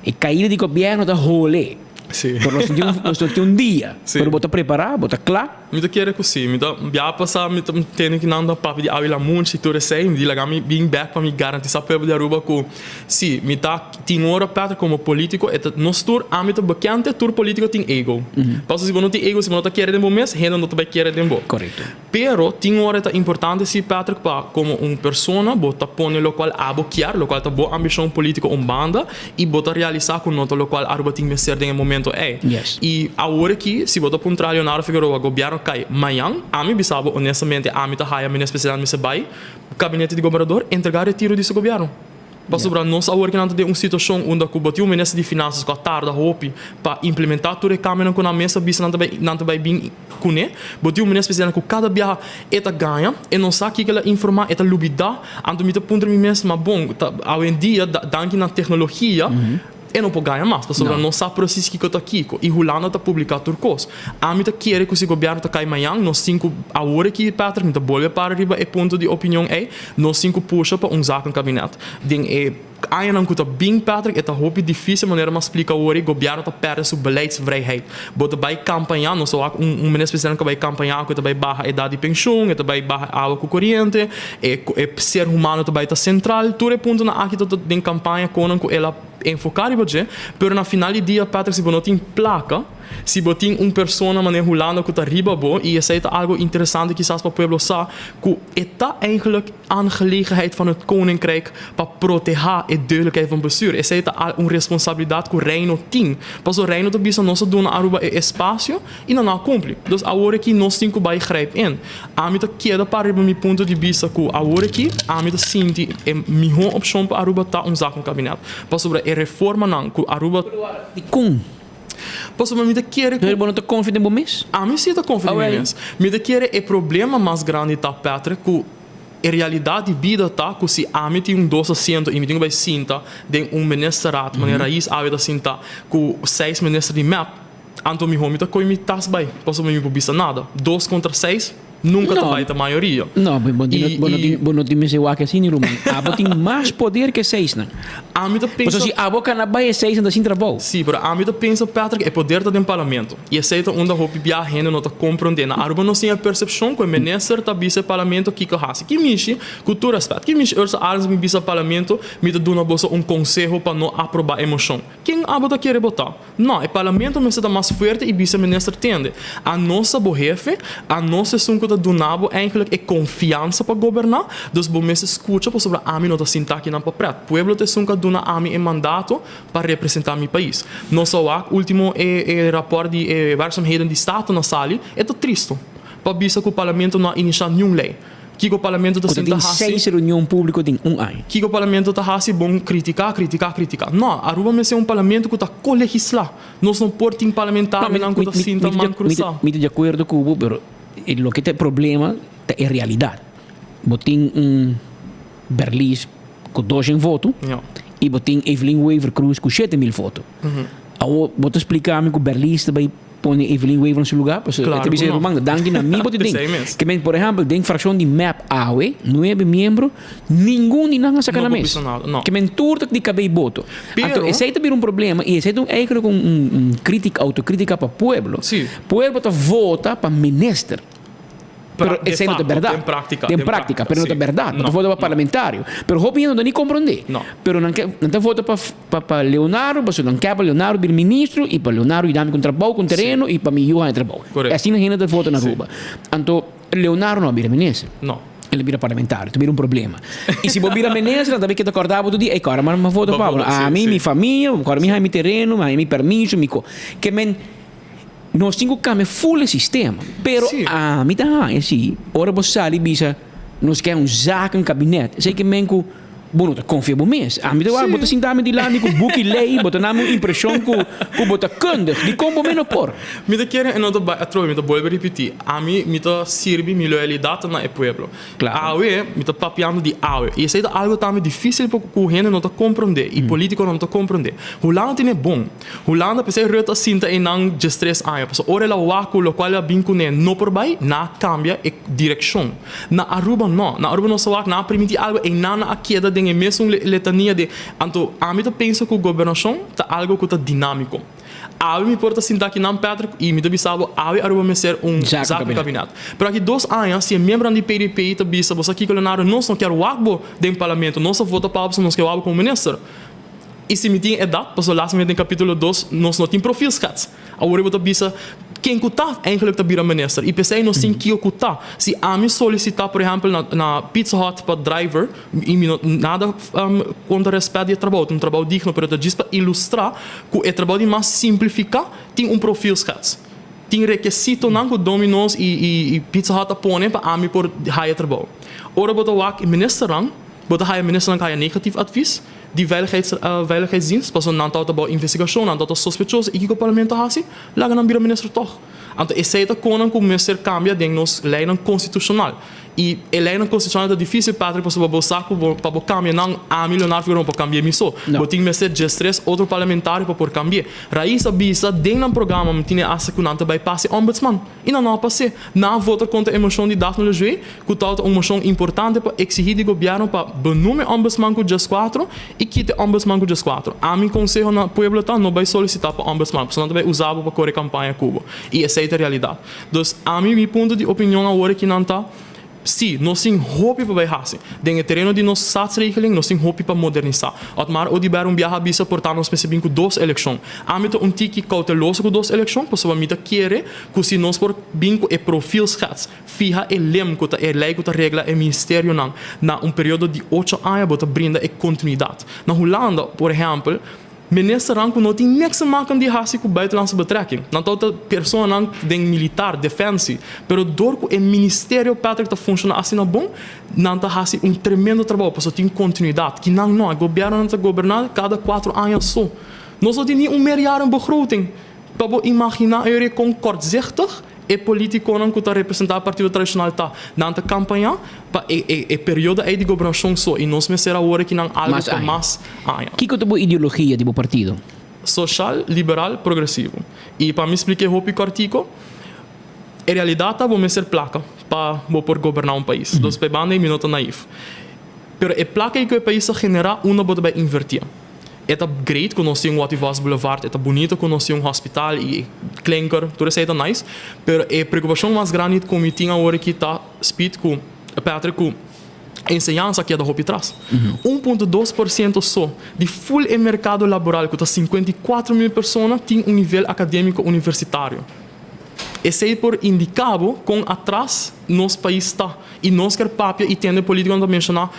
E caida di gobierno ta hole. Sí. Pero nos tin un, nos tin un dia. Sí. Pero bo ta prepara, bo ta cla. Mi ta kere cu si. Mi ta bia pasa mi ta tende ki nan ta papia di Awila Munch y tur esey. Mi di laga mi bin bek pa mi garantisa pueblo di Aruba cu si, mi ta tin ora Patrick como politico e ta nos tur ami ta bekende tur politico tin ego. Pasobra si bo no tin ego si bo no ta kere den bo mes hende no ta bay kere den bo. Correcto. Pero tin ora e ta importante si, Patrick, pa como un persona bo ta pone locual abo kier, locual ta bo ambicion politico un banda y bo ta realisa cu no ta locual Aruba tin mester den e momento ey. Y awor aki, si bo ta puntra Leonardo Figueroa, gobierno cay mañan, ami bisa bo honestamente, ami ta haya Minister Presidente mester bay Gabinete di Gobernador entrega retiro di su gobierno. Pasobra nos awor kinan ta den un situacion unda cu bo tin un minister di finanzas cu a tarda hopi pa implementa tur e cambionan cu nan mes a bisa nan ta bay nan ta bay bin cune. Bo tin un minister presidente cu cada biaha e ta gaña, e no sa kico el a informa, e ta lubida. Anto mi ta puntra mi mes, ma bon, ta awendia danki na tecnologia e no por gaña mas, pasobra no sa precies kico ta kico. Y Hulanda ta publica tur cos. Ami ta kere cu si gobierno ta cay mañan, nos tin cu awor aki, Patrick, mi ta bolbe para riba e punto di opinion ey, Nos tin ku pusha pa un zakenkabinet. Den e añanan ku ta bin, Patrick, e ta hopi difísil manera m'a splika awor ei, gobièrnu ta pèrdè su beleidsvrijheid. Bo ta bai kampañá, nos a wak un un minister presidente ku a bai kampañá ku e ta bai baha edat di penshun, e ta bai baha awa ku koriente, e e ser humano ta bai ta sentral. Tur e puntonan aki ta den kampaña konan ku el a enfoká riba dje, pero na final di dia, Patrick, si bo no tin plaka, Si bo tin un persona manera Hulanda cu ta riba bo, y esey ta algo interesante kisas pa pueblo sa, cu e ta eigenlijk aangelegenheid van het Koninkrijk pa proteha e duidelijkheid van bestuur. Esey ta un responsabilidad cu Reino tin. Pasobra Reino ta bisa nos a duna Aruba e espacio y nan no a cumpli. Dus awor aki nos tin cu bay grijp in. Ami ta keda para riba mi punto di bista cu awor aki ami ta sinti e miho opcion pa Aruba ta un zakenkabinet. Pasobra e reformanan cu Aruba. Dicon? Pasobra mi ta kere ku. Pero bo no ta konfia den bo mes? Ami si ta konfia den mi mes. Mi ta kere e problema mas grandi ta, Patrick, ku e realidat di bida ta ku si ami tin un dos asiento i mi tin ku bai sinta den un ministerraad, manera Raiz awe ta sinta ku seis minister di mep, anto mihó mi ta kohe mi tas bai, pasobra mi por bisa nada. Dos kontra seis. Nunca ta bai ta mayoria. No, bo no, bo no tin, bo no tin mester wak asina, ruman. Abo tin mas poder ke seisnan. Ami ta pensa. Pasobra si abo kana bai e seisnan ta sin trabou. Si, pero ami ta pensa, Patrick, e poder ta den parlamento. I esei ta unda hopi bia hende no ta komprondé. Na Aruba nos tin e persepshon ku e minister ta bisa e parlamento kiko hasi. Ki mishi, ku tur rèspèt, ki mishi Ursa Arends mi bisa parlamento, mi ta duna boso un konseho pa no aprobá e moshon. Ken abo ta kere bo ta? No, e parlamento mester ta mas fuerte y bisa minister tende, anos ta bo hefe, anos esun cu ta duna bo eigenlijk e confiansa pa goberna, dus bo mester scucha pasobra ami no ta sinta akinan pa pret. Pueblo ta esun cu a duna ami e mandato pa representa mi pais. Nos a wak ultimo e e rapport di e werkzaamheden di Staten a sali, e ta tristo pa bisa cu parlamento no a inicia niun ley. Kiko parlamento ta Ku ta sinta tin hasi? seis reunion públiko den un aña. Kiko parlamento ta hasi? Bon kritiká, kritiká, kritiká. No, Aruba mester un parlamento ku ta ko-legislá. Nos no por tin parlamentarionan ku ta sinta man krusá. Mi ta di akuerdo ku bo, pero e loke ta e problema ta e realidat. Bo tin un Berlies ku doshen voto i bo tin Evelyn Wever-Croes ku 7000 voto. Awor bo ta splika mi ku Berlies ta bai pone Evelyn Wever na su lugar, pasobra e ta bisa e ruman, danki na mi bo ta den. Ke men, por ehèmpel, den frakshon di mep awe, nuebe miembro, ningun di nan a saka nan mes. Ke men tur ta di kabei boto. Anto esei ta bira un problema i esei ta un eigenlijk un un kritika, autokritika pa pueblo. Pueblo ta vota pa minister. Pero esei no ta bèrdat. Den práktika. Den práktika, pero no ta bèrdat. Bo ta vota pa parlamentario. Pero hopi hende no ta ni komprondé. Pero nan ke, nan ta vota pa pa pa Leonardo, pasobra nan ke pa Leonardo bira ministro i pa Leonardo yuda mi ku un trabou, ku un tereno i pa mi yu haña trabou. Asina hende ta vota na Aruba. Anto Leonardo no a bira minister. El a bira parlamentario, ta bira un problema. I si bo bira minister, nan ta bay keda corda bo tur dia, ey corda m'a vota pa bo. Ami, mi famia, corda mi haña mi tereno, mi haña mi permiso, mi co. Ke men, nos tin cu cambia full e sistema. Pero ami ta haña si, ora bo sali bisa nos ke un zakenkabinet, esey ke men cu Bo no ta konfia bo mes. Ami ta wak, bo ta sinta mi dilanti ku buki lei, bo ta na mi un impreshon ku ku bo ta kundig. Dikon bo mes no por? Mi ta kere e no ta bai atrobe, mi ta bolbe ripití. Ami, mi ta sirbi mi loyalidat na e pueblo. Awe, mi ta papiando di awe. I esei ta algu tambe difísil pa ku hende no ta komprondé i polítikonan no ta komprondé. Hulanda tene bon. Hulanda, p'esei Rutte a sinta einan diestres aña, pasobra ora el a wak ku lokual el a bin kuné no por bai, nan a kambia e direkshon. Na Aruba no. Na Aruba nos a wak, nan a primiti algu, einan nan a keda den e mesun letania di. Anto ami ta pensa ku gobernashon ta algu ku ta dinámiko. Awe mi por ta sinta akinan, Patrick, i mi ta bisa bo, awe Aruba mester un zakenkabinet. Pero aki dos aña, si e miembronan di PDP ta bisa bo sa kiko Leonardo, nos no kier wak bo den parlamento, nos a vota pa bo pasobra nos kier wak bo komo minister. I si mi tin edat, pasobra laatst mi den kapitulo dos, nos no tin profielschets. Awor bo ta bisa, ken ku ta eigenlijk ta bira minister? I p'esei nos tin kiko ku ta. Si ami solisitá, por ehèmpel, na na Pizza Hut pa driver, i mi no nada kontra rèspèt di e trabou, ta un trabou digno, pero ta djis pa ilustrá ku e trabou di mas simplifiká tin un profielschets. Tin rekesitonan ku Domino's i i i Pizza Hut a pone pa ami por haya trabou. Ora bo ta wak e ministernan, bo ta haya ministernan ku haya negatief advies. Di veiligheids veiligheidsdienst, pasobra nan tabata bou investigashon, nan tabata sospechoso i kiko parlamento a hasi? Laga nan bira minister tòg. Anto esei ta konan ku mester kambia den nos leinan konstitushonal. I e leinan konstitushonal ta difísil, Patrick, pasobra bo sa ku bo pa bo kambia nan, ami, Leonardo Figueroa, no por kambi'é mi so. Bo tin mester diestres otro parlamentario pa por kambi'é. Raiz a bisa den nan programa, mi tine asta ku nan ta bai pasa e ombudsman. I nan no a pas'é. Nan a vota kontra e moshon di Daphne Lejué, ku tabata un moshon importante pa eksihí di gobièrnu pa benoem e ombudsman ku dieskuatro i kita e ombudsman ku dieskuatro. Ami konseho na pueblo ta no bai solisitá pa ombudsman, pasobra nan ta bai usa bo pa kore kampaña ku bo. I esei ta realidat. Dus ami mi punto di opinion awor aki nan ta, Sí, nos tin hopi pa bai hasi. Den e tereno di nos staatsregeling nos tin hopi pa modernisá. Otmar Oduber un biaha a bisa por ta nos mester bin ku dos elekshon. Ami ta un tiki kouteloso ku dos elekshon pasobra mi ta kere ku si nos por bin ku e profielschets, fiha e lem ku ta e lei ku ta regla e ministerionan na un periodo di ocho aña bo ta brinda e kontinuidat. Na Hulanda, por ehèmpel, Ministernan ku no tin niks te maken di hasi ku buitenlandse betrekking. Nan ta ta personanan den militar, defensie. Pero dor ku e ministerio Patrick ta funshoná asina bon, nan ta hasi un tremendo trabou pasobra tin kontinuidat. Kinan no, e gobièrnunan ta goberná kada kuatro aña so. Nos no tin ni un meerjarenbegroting. Pa bo imaginá e ora kon kortzichtig e politikonan ku ta representá e partido tradishonal ta. Nan ta kampañá pa e e e periodo ei di gobernashon so i nos mester awor aki nan algu pa mas aña. Kiko ta bo ideologia di bo partido? Soshal, liberal, progresivo. I pa mi splik'é hopi kòrtiko, e realidat ta bo mester plaka pa bo por goberná un pais. Dus pa e banda ei mi no ta naïf. Pero e plaka ei ku e pais ta generá unda bo ta bai invertí. E ta great ku nos tin un Watty Vos Boulevard, e ta bunito ku nos tin un hospital i klinker, tur esei ta nice. Pero e preokupashon mas grandi ku mi tin awor aki ta Speed ku Patrick ku enseñansa keda hopi tras. 1.2% so di ful e merkado laboral ku ta 54.000 persona tin un nivel akadémiko universitario. Esei por indiká bo kon atras nos pais ta i nos ker papia i tende polítikonan ta menshoná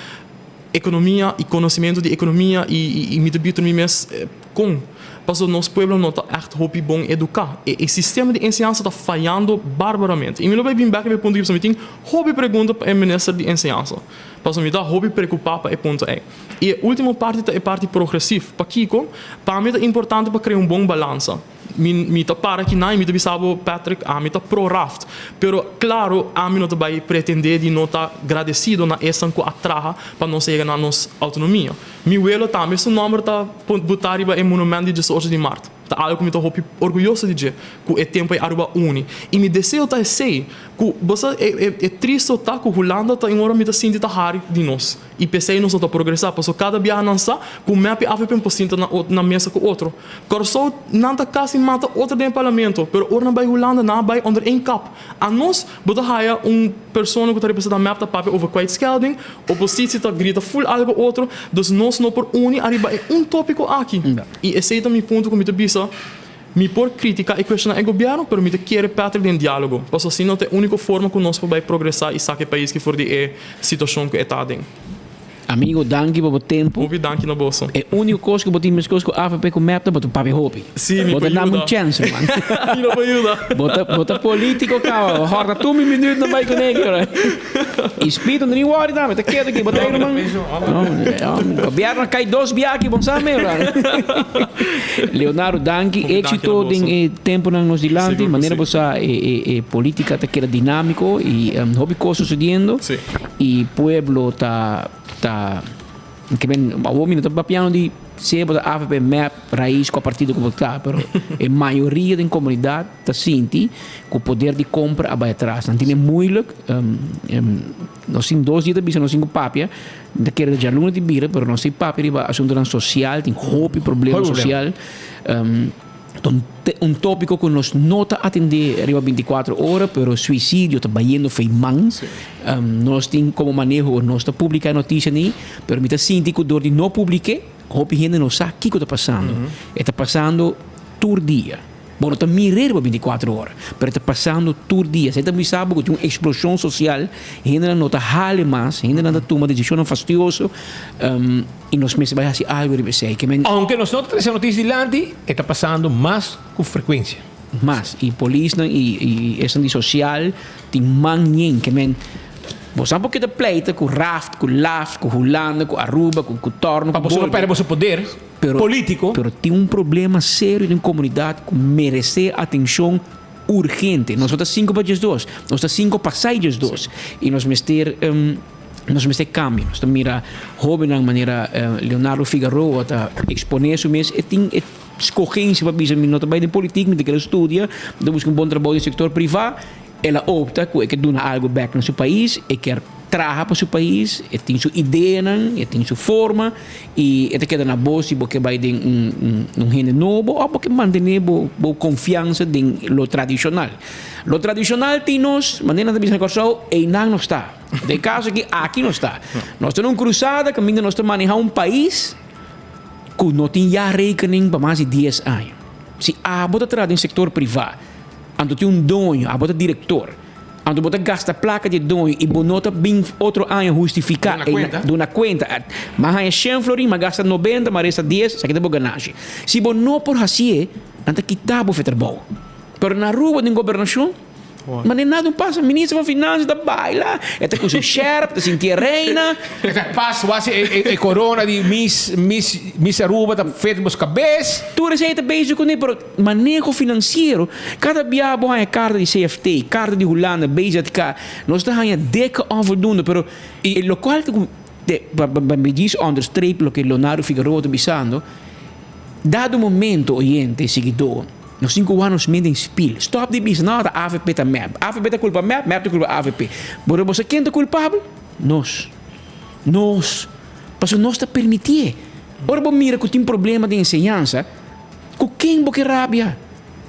Economia y conocimento di economia y mi ta bita mi mes con pasobra nos pueblo no ta echt hopi bon educa. E sistema di enseñansa ta fayando barbaramente. Y mi lo bay bin bek riba e punto aki pasobra mi tin hopi pregunta pa e minister di enseñansa pasobra mi ta hopi preocupa pa e punto ey. Y e ultimo parti ta e parti progresief. Pakico? Pa mi ta importante pa crea un bon balansa. Mi mi ta para aki nan i mi ta bisa bo, Patrick, ami ta pro raft. Pero claro, ami no ta bai pretende di no ta gradecido na esnan cu a traha pa nos yega na nos autonomia. Mi welo tambe su nomber ta buta riba e monument di diesocho di mart. Ta algo cu mi ta hopi orguyoso di dje, cu e tempo ei Aruba uni. I mi deseo ta esey, cu bo sa e e e tristo ta cu Hulanda ta un ora mi ta sinti ta hari di nos. I p'esei nos no ta progresá, pasobra kada biaha nan sa ku mep i avp por sinta na na mesa ku otro. Kòrsou nan ta kasi mata otro den e parlamento, pero ora nan bai Hulanda nan a bai onder één kap. Anos bo ta haya un persona ku ta representá mep ta papia over kwijtschelding, opositsie ta grita ful algu otro, dus nos no por uni ariba e un tópiko aki. I esei ta mi punto ku mi ta bisa. Mi por critica y cuestiona e gobierno, pero mi ta kere Patrick den dialogo, pasobra asina ta e unico forma cu nos por bay progresa y saca e pais ki for di e situacion cu e ta aden. Amigo danki pa bo tempo. Hopi danki na boso. E unico cos cu bo tin mescos cu avp cu mep ta bo ta papia hopi. Si, mi por yuda. Bo ta dame un chance man. Mi no por yuda. Bo ta bo ta politico caba. Bo horta tur mi minuut na bay cune aki ora. Y Speed no ni worry tambe. Ta keto aki. Bo ta ruman. No, gobierno a cay dos bia aki bon sa me ora. Leonardo danki. Exito den e temponan nos dilanti. Manera bo sa e e e politica ta keda dinamico y hopi cos sucediendo. Y pueblo ta ta ke men awor mi no ta papiando di sea bo ta avp, mep, raiz kua partido ku bo ta pero e mayoria den komunidat ta sinti ku poder di kompra a bai atras. Nan tene moeilijk nos tin dos dia ta bisa nos tin ku papia mi ta kere ta djaluna di bira pero nos tin papia riba asuntonan sosial tin hopi problema sosial. Ta un tópiko ku nos no ta atendé riba bintikuater ora, pero suisidio ta bayendo fei man. Nos tin komo maneho nos ta publiká e notisia ni, pero mi ta sinti ku dor di no publik'é, hopi hende no sa kiko ta pasando. E ta pasando tur dia. Bo no ta mir'é riba bintikuater ora, pero e ta pasando tur dia. Esei ta bisa bo ku tin un eksploshon sosial, hendenan no ta hale mas, hendenan ta tuma desishonnan fastioso. I nos mester bai hasi algu riba esei. Ke men. Ounke nos no ta trese notisia dilanti, e ta pasando mas ku frekuensia. Mas. I polisnan i i esnan di sosial tin man yen. Ke men, bo sa por ke ta pleita ku Raft, ku Laft, ku Hulanda, ku Aruba, ku ku Torno, Pa ku boso no Bolbe. pèrdè boso poder Pero, polítiko. pero tin un problema serio den komunidat ku meresé atenshon urgente. Nos no ta sinku pa diesdos, nos ta sinku pasai diesdos. I nos mester. Nos mester cambia. Nos ta mira hobennan manera Leonardo Figaroa ta expone su mes. E tin e scogencia pa bisa mi no ta bay den politic, mi ta kere studia, mi ta busca un bon trabou den sector priva. El a opta cu e ke duna algo bek na su pais, e kier traha pa su pais, e tin su ideanan, e tin su forma y e ta keda na bo si bo ke bay den un hende nobo of bo ke mantene bo confiansa den lo tradicional. Lo tradicional tin nos, manera nan ta bisa na Corsou, eynan nos ta. Den kaso aki, aki nos ta. Nos ta na un krusada kaminda nos ta manehá un pais ku no tin jaarrekening pa mas di dies aña. Si abo ta traha den sektor privá, anto tin un doño, abo ta direktor, anto bo ta gasta plaka di e doño i bo no ta bin otro aña hustifiká, duna kuenta, m'a haña shen florin, m'a gasta nobenta, m'a resta dies, esaki ta bo ganashi. Si bo no por hasié, nan ta kita bo f'e trabou. Pero na Aruba den gobernashon, Ma den nada un pasa, minister van Finanzas ta baila, e ta ku su sjerp, ta sinti e reina. E ta pas wasi e corona di Miss Miss Miss Aruba ta fet bos kabes. Tur esei ta bezig kuné, pero maneho finansiero, kada bia bo haña karta di CFT, karta di Hulanda, BZK, nos ta haña dikke onvoldoende, pero e lokual ta ku pa mi djis onderstreep loke Leonardo Figueroa ta bisando, dado momento oyente, siguidó, Nos tin ku wak nos mente den spil. Stòp di bisa, no, ta avp ta mep. Avp ta kulpa mep, mep ta kulpa avp. Pero bo sa ken ta kulpabel? Nos. Nos. Pasobra nos ta permitié. Ora bo mira ku tin problema den enseñansa, ku ken bo ke rabia?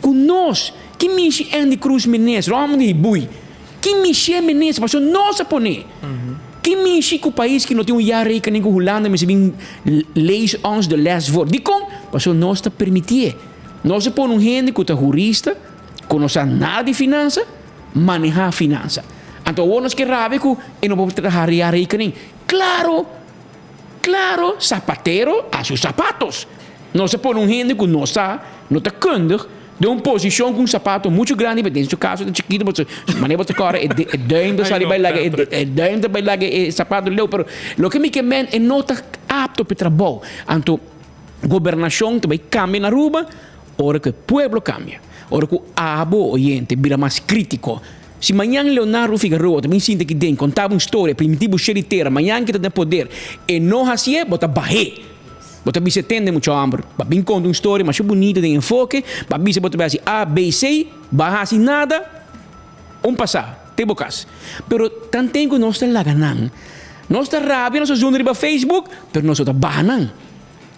Ku nos. Ki mishi Andy Cruz Menez, Romney di Bui? Ki mishi e Menez? Pasobra nos a pone. Ki mishi ku pais ki no tin un jaarrekening ku Hulanda mester bin lees ons de les voor? Dikon? Pasobra nos ta permitié. Nos a pone un hende ku ta hurista, ku no sa nada di finansa, manehá finansa. Anto awor nos ke rabia ku e no por traha ria rekening. Klaro! Klaro! Zapatero a sus zapatos. Nos a pone un hende ku no sa, no ta kundig, den un posishon ku un sapato muchu grandi, pero den su kaso ta chikitu, pasobra manera bo ta kòrda e duim ta sali bai laga e duim ta bai laga e sapato leu. Pero loke mi ke men, e no ta apto pa e trabou. Anto. Gobernacion ta bay cambia na Aruba ora cu e pueblo cambia, ora cu abo oyente bira mas critico. Si mañan Leonardo Figaroa ta bin sinta aki den conta bo un storia, primiti bo sheri tera, mañan ki ta den poder e no hacié, bo ta bah'é. Bo ta bisa e tende mucha homber, ba bin conta un storia masha bunita den enfoke, ba bisa bo ta bay haci A, B, C, ba haci nada, un pasa, te bo cas. Pero tanten cu nos ta laga nan, nos ta rabia nos ta zunda riba Facebook, pero nos no ta baha nan.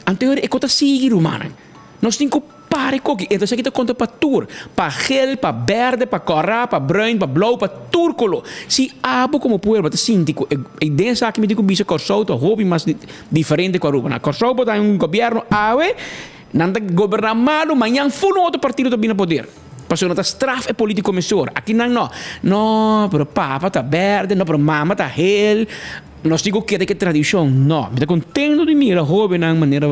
Anto e ko ta sigui, rumannan. Nos tin ku para e koki. Entonces aki ta konta pa tur, pa gel, pa berde, pa kòrá, pa bruin, pa blou, pa tur koló. Si abo komo pueblo ta sinti ku e den esaki mi tin ku bisa Kòrsou ta hopi mas diferente ku Aruba. Na Kòrsou bo ta un gobièrnu awe. Nan ta goberná malu, mañan ful un otro partido ta bini na poder. Pasobra nan ta straf e polítiko mesora. Aki nan no. No, pero papa ta bèrdè, no, pero mama ta hel. Nos tin ku keda ku e tradishon. No. Mi ta kontento di mira hóbennan manera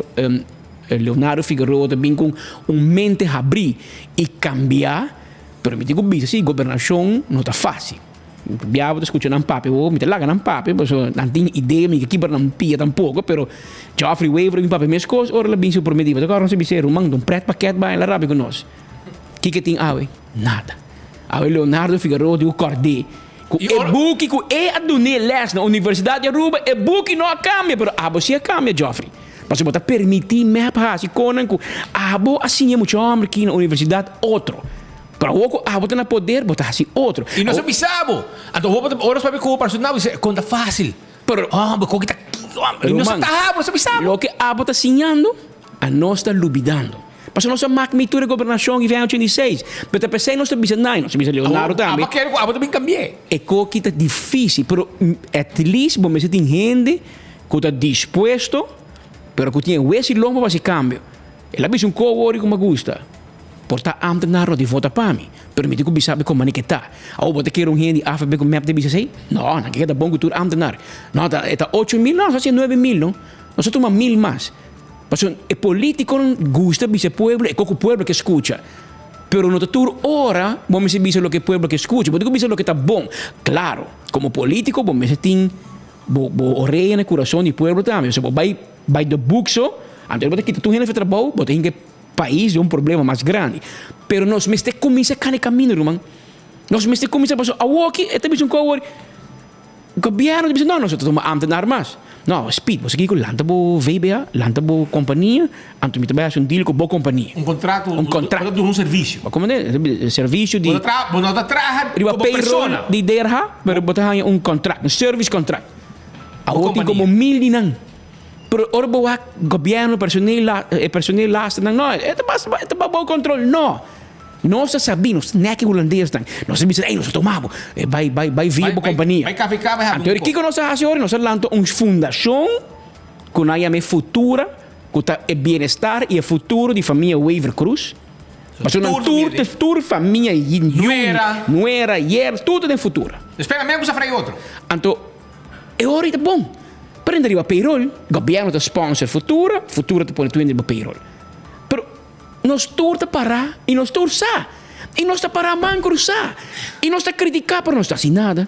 Leonardo Figueroa ta bin ku un mente habrí i kambiá. Pero mi tin ku bisa si gobernashon no ta fásil. Bia bo ta skucha nan papia bo, mi ta laga nan papia pasobra nan tin idea, mi ke kibra nan pia tampoko, pero Geoffrey Wever mi papia meskos ora el a bin su prome dia, bo ta kòrda nos a bis'é, Ruman, ta un pret pakèt bai, el a rabia ku nos. Kiko tin awe? Nada. Awe Leonardo Figueroa tin ku kòrd'é ku e buki ku e a dun'é lès na Universidat di Aruba, e buki no a kambia, pero abo si a kambia, Geoffrey. Pasobra bo ta permití mep hasi konan ku abo a siña mucha hòmber aki na universidat otro. Pero awor ku abo ta na poder, bo ta hasi otro. I nos a bisa bo. Anto awor bo ta, ora nos papia ku bo personal, bo bisa, kon ta fásil. Pero, Hòmber, kon ki ta ki, hòmber. I nos a Ruman, taha bo, nos a bisa bo. loke abo ta siñando, anos ta lubidando. Pasobra nos a mak mi tur e gobernashon di vèn 86. Pero ta p'esei nos ta bisa nai, nos ta bisa Leonardo Awor, tambe. abo kere ku abo ta bin kambi'é. E koki ta difísil, pero at least bo mester tin hende ku ta dispuesto, pero ku tin e wes i lomba pa hasi kambio. El a bisa un koho ori ku mi a gusta. Por ta ambtenaar no di vota pa mi, pero mi tin ku bisa mi kon mane ke ta. Awor bo ta kere un hende di avp ku mep ta bisa esei? No, nan ke ta bon ku tur ambtenaar. No, ta e ta 8000, no, nos a hasi 9000 no. Nos a tuma mil mas. Pasobra e politikonan gusta bisa e pueblo e koko pueblo ke skucha. Pero no ta tur ora bo mester bisa loke e pueblo ke skucha. Bo tin ku bisa loke ta bon. Klaro, komo politiko bo mester tin bo bo orea na e kurason di pueblo tambe. Pasobra bo bai bai de boek so, anto bo ta kita tur hende for trabou, bo ta hinka e pais den un problema mas grandi. Pero nos mester kuminsá kana e kaminda, ruman. Nos mester kuminsá pasobra awoki e ta bisa un kos awor, gobièrnu ta bisa no, nos no ta tuma ámtenar mas. No, Speed, bo sa kiko, lanta bo VBA, lanta bo kompania, anto mi ta bai hasi un deal ku bo kompania. Un kontrato, Un kontrato. Bo ta duna un servisio. Bo komprende? Servisio di. Bo ta traha, bo no ta traha Riba komo payroll persona. di DRH, pero bo ta haña un kontrakt, un service contract. Awor tin kompania. komo mil di nan. Pero ora bo wak gobièrnu, personeel la, e personeel lasternan, no, e ta basta, e ta bou kontrol. No! Nos ta sabí, nos ta nèk e hulandesnan. Nos ta bisa, ey, nos ta tuma bo. E bai, bai, bai via bo kompania. Bai KVK, bai habri Anto un kiko nos a hasi ora? Nos a lanta un fundashon ku nan yama e Futura, ku ta e bienestar i e futuro di famia Wever-Croes. Pasobra nan tur, tur famia, yu, Nuera. nuera, yerno, tur ta den Futura. Espera, mi a kusa frai otro. Anto. E ora ei ta bon. Pero hende riba payroll, gobierno ta sponsor Futura, Futura ta pone tur hende riba payroll. Pero nos tur ta pará i nos tur sa. I nos ta pará man krusá. I nos ta kritiká pero nos ta hasi nada.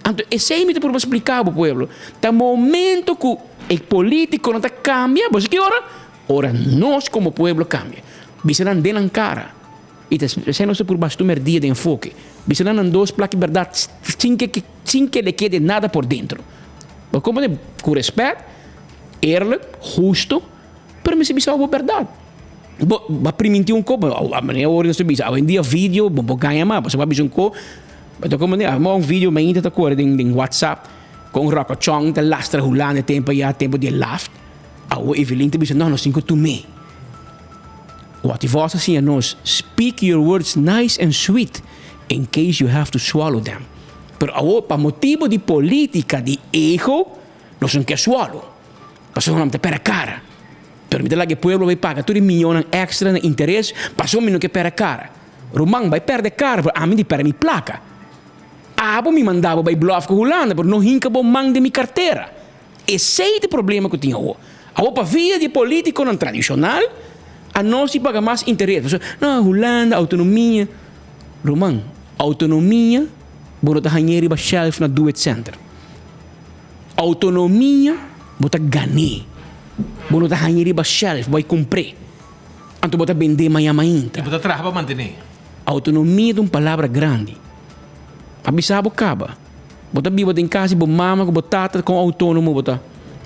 Anto esei mi ta purba spliká bo pueblo. Ta momento ku e politikonan ta kambia, bo sa ki ora? Ora nos komo pueblo kambia. Bisa nan den nan kara. I ta esei nos ta purba hasi tur merdia den enfoke. Bisa nan nan dos plaki bèrdat sin ke sin ke le kede nada por dentro. Bo komprende? Ku respèt, eerlijk, husto, pero mester bisa bo bèrdat. Bo a primintí un kos, a manera awor nos ta bisa, awendia video bo por gaña mas, pasobra bo a bisa un kos, bo ta komprende? Amo un video mainta ta kore den den whatsapp kon Ròkòchòn ta lastra Hulanda e tempu ayá, tempu di e laft. Awor Evelyn ta bisa, no, nos tin ku tum'é. Wat die vos a siña nos, Speak your words nice and sweet in case you have to swallow them. Pero awor pa motibo di politica di ego nos no kier swallow. Pasobra nan ta pera cara. Pero mi ta laga e pueblo bay paga tur e miyonan extra na interes pasobra mi no kier pera cara. Ruman bay perde cara pero ami di perde mi placa. Abo mi manda bo bay bluff cu Hulanda pero no hinca bo man den mi cartera. Esei ta e problema ku tin awor. Awor pa via di e politikonan tradishonal anos di paga mas interes. Pasobra no, Hulanda, outonomia. Ruman, outonomia bo no ta hañ'é riba shelf na Do It Center. Outonomia bo ta gan'é. Bo no ta hañ'é riba shelf, bo a kumpr'é. Anto bo ta bend'é maña mainta. I bo ta traha pa mantené. Outonomia ta un palabra grandi. A bisa bo kaba. Bo ta biba den kas di bo mama ku bo tata kon outónomo bo ta.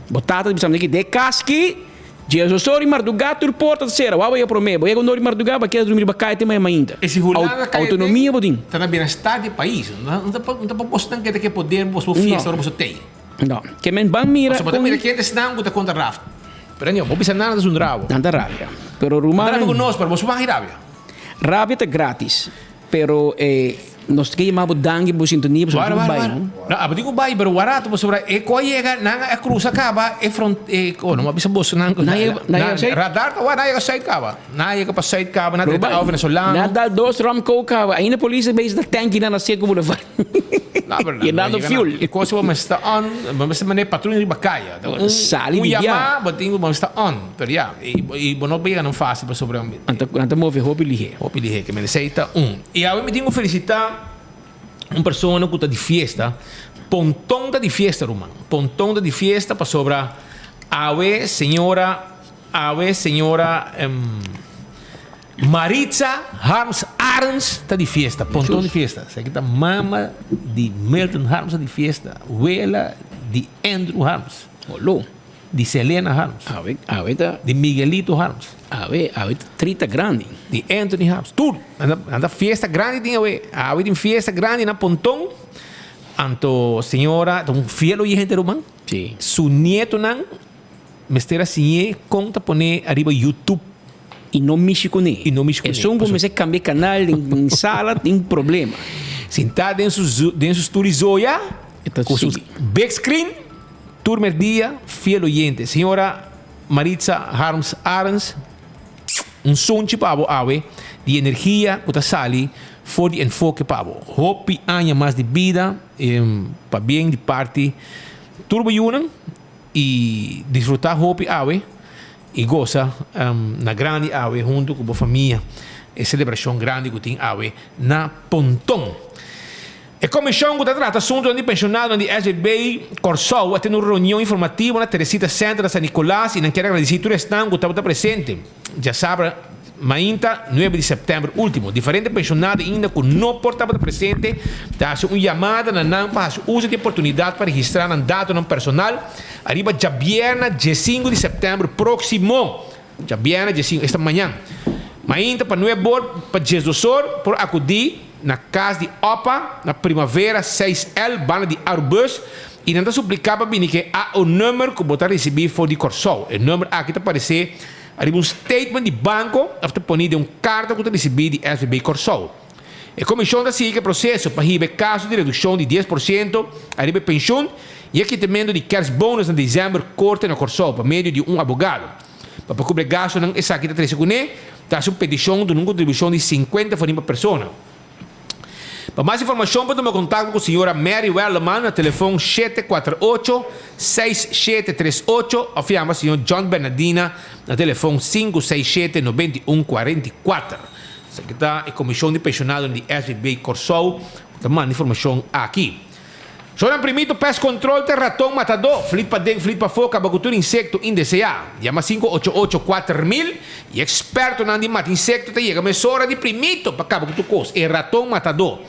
Bo tata ta bisa mi de kas ki Jesus ora di mardugá tur porta ta sera. Wou bo yega promé. Bo yega un ora di mardugá bo a keda drumi riba kai te maña mainta. E si Hulanda kai Outonomia bo tin. Ta na bienestar di e pais. No ta pa bosnan keda ke poder bos por fiesta ora boso tei. No. Ke men ban mira Pasobra bo ta kon. mira kende esnan ku ta kontra Raft. Pero anyway, bo bisa nada ta zundra bo. Nan ta rabia. Pero Nan ta ruman. rabia ku nos pero boso por haña rabia. Rabia ta gratis. Pero e. Nos ke yama bo danki bo sintonia pasobra Wara, bo wara, bai, wara. no? No, abo tin ku bai, pero warato pasobra e ku a yega, nan a krusa kaba e front, e, oh, no a bisa boso nan ku Nan yega- nan yega Zuid? Radar ta wak, nan yega Zuid kaba. Nan a yega pa Zuid kaba, nan drenta Bai. au venezolano. Nan dal dos rum coke kaba. Ainda polis a bezig ta tanki nan na Circo Boulevard. No, pero nan no Yenando yega fuel. nan. E kos bo mester on, bo mester mane patruña riba kaya. Un, Sali un di bia. yama, bo tin ku bo mester on. Pero ya, i, i bo no por yega nan fácil pasobra. Nan ta, nan ta move hopi lihe. Hopi lihe, ke mester ta un. I awe mi tin ku felisitá un persona ku ta di fiesta. Ponton ta di fiesta, ruman. Ponton ta di fiesta pasobra awe señora, awe señora Maritza Harms Arends ta di fiesta. Ponton di fiesta. Esaki ta mama di Milton Harms ta di fiesta. Wela di Andrew Harms. Olo. Di Selena Harms. Awe, awe ta. Di Miguelito Harms. Awe, awe ta trita grandi. Di Anthony Harms. Tur. Nan ta, nan ta fiesta grandi tin awe. Awe tin fiesta grandi na Ponton. Anto señora ta un fiel oyente ruman. Sí. Su nietonan mester a siñ'é kon ta pone ariba YouTube. I no mishi kuné. I no mishi kuné. Esun ku mester kambia kanal den sala tin problema. Sintá den su, den su stoel di zoya. Ku su big screen. Tur merdia, fiel oyente. Señora Maritza Harms Arends, un sunchi pa bo awe di energia ku ta sali for di enfoke pa bo. Hopi aña mas di bida, pabien di parti tur bo yunan i disfruta hopi awe i gosa na grandi awe huntu ku bo famia e selebrashon grandi ku tin awe na Ponton. E komishon ku ta trata asuntunan di penshonadonan di SVB Kòrsou a tene un reunion informativo na Teresita Center na San Nicolas i nan kier agradesí tur esnan ku tabata presente djasabra mainta nuebe di sèptèmber último. Diferente penshonado ainda ku no por tabata presente ta hasi un yamada na nan pa hasi uso di e oportunidat pa registrá nan datonan personal ariba djabièrna diesinku di sèptèmber próksimo. Djabièrna diesinku, esta mañan mainta pa nuebe or pa diesdos or por akudí na kas di Opa na Primavera 6L banda di Arubus i nan ta supliká pa bini ke a un number ku bo ta risibí for di Kòrsou. E number aki ta paresé ariba un statement di banko òf ta poní den un karta ku ta risibí di SVB Kòrsou. E komishon ta sigui ku e proseso pa hiba e kaso di redukshon di 10% ariba e penshun i e kitimentu di kerstbonus na desèmber korte na Kòrsou pa medio di un abogado. Pa por kubri e gastunan esaki ta trese kuné, ta hasi un petishon duna un kontribushon di 50 florin pa persona. Pa mas informashon por tuma kontakto ku señora Mary Werleman na telefon 748 6738 òf yama señor John Bernardina na telefon 567 91 44. Esaki ta e komishon di penshonadonan di SVB Kòrsou ku ta manda informashon aki. Shownan primito pest control te raton matadó, flit paden flit pafó kaba ku tur insekto indeseá. Yama 588 4000 i ekspertonan di mata insekto ta yega mesora di primito pa kaba ku tur kos. E raton matadó.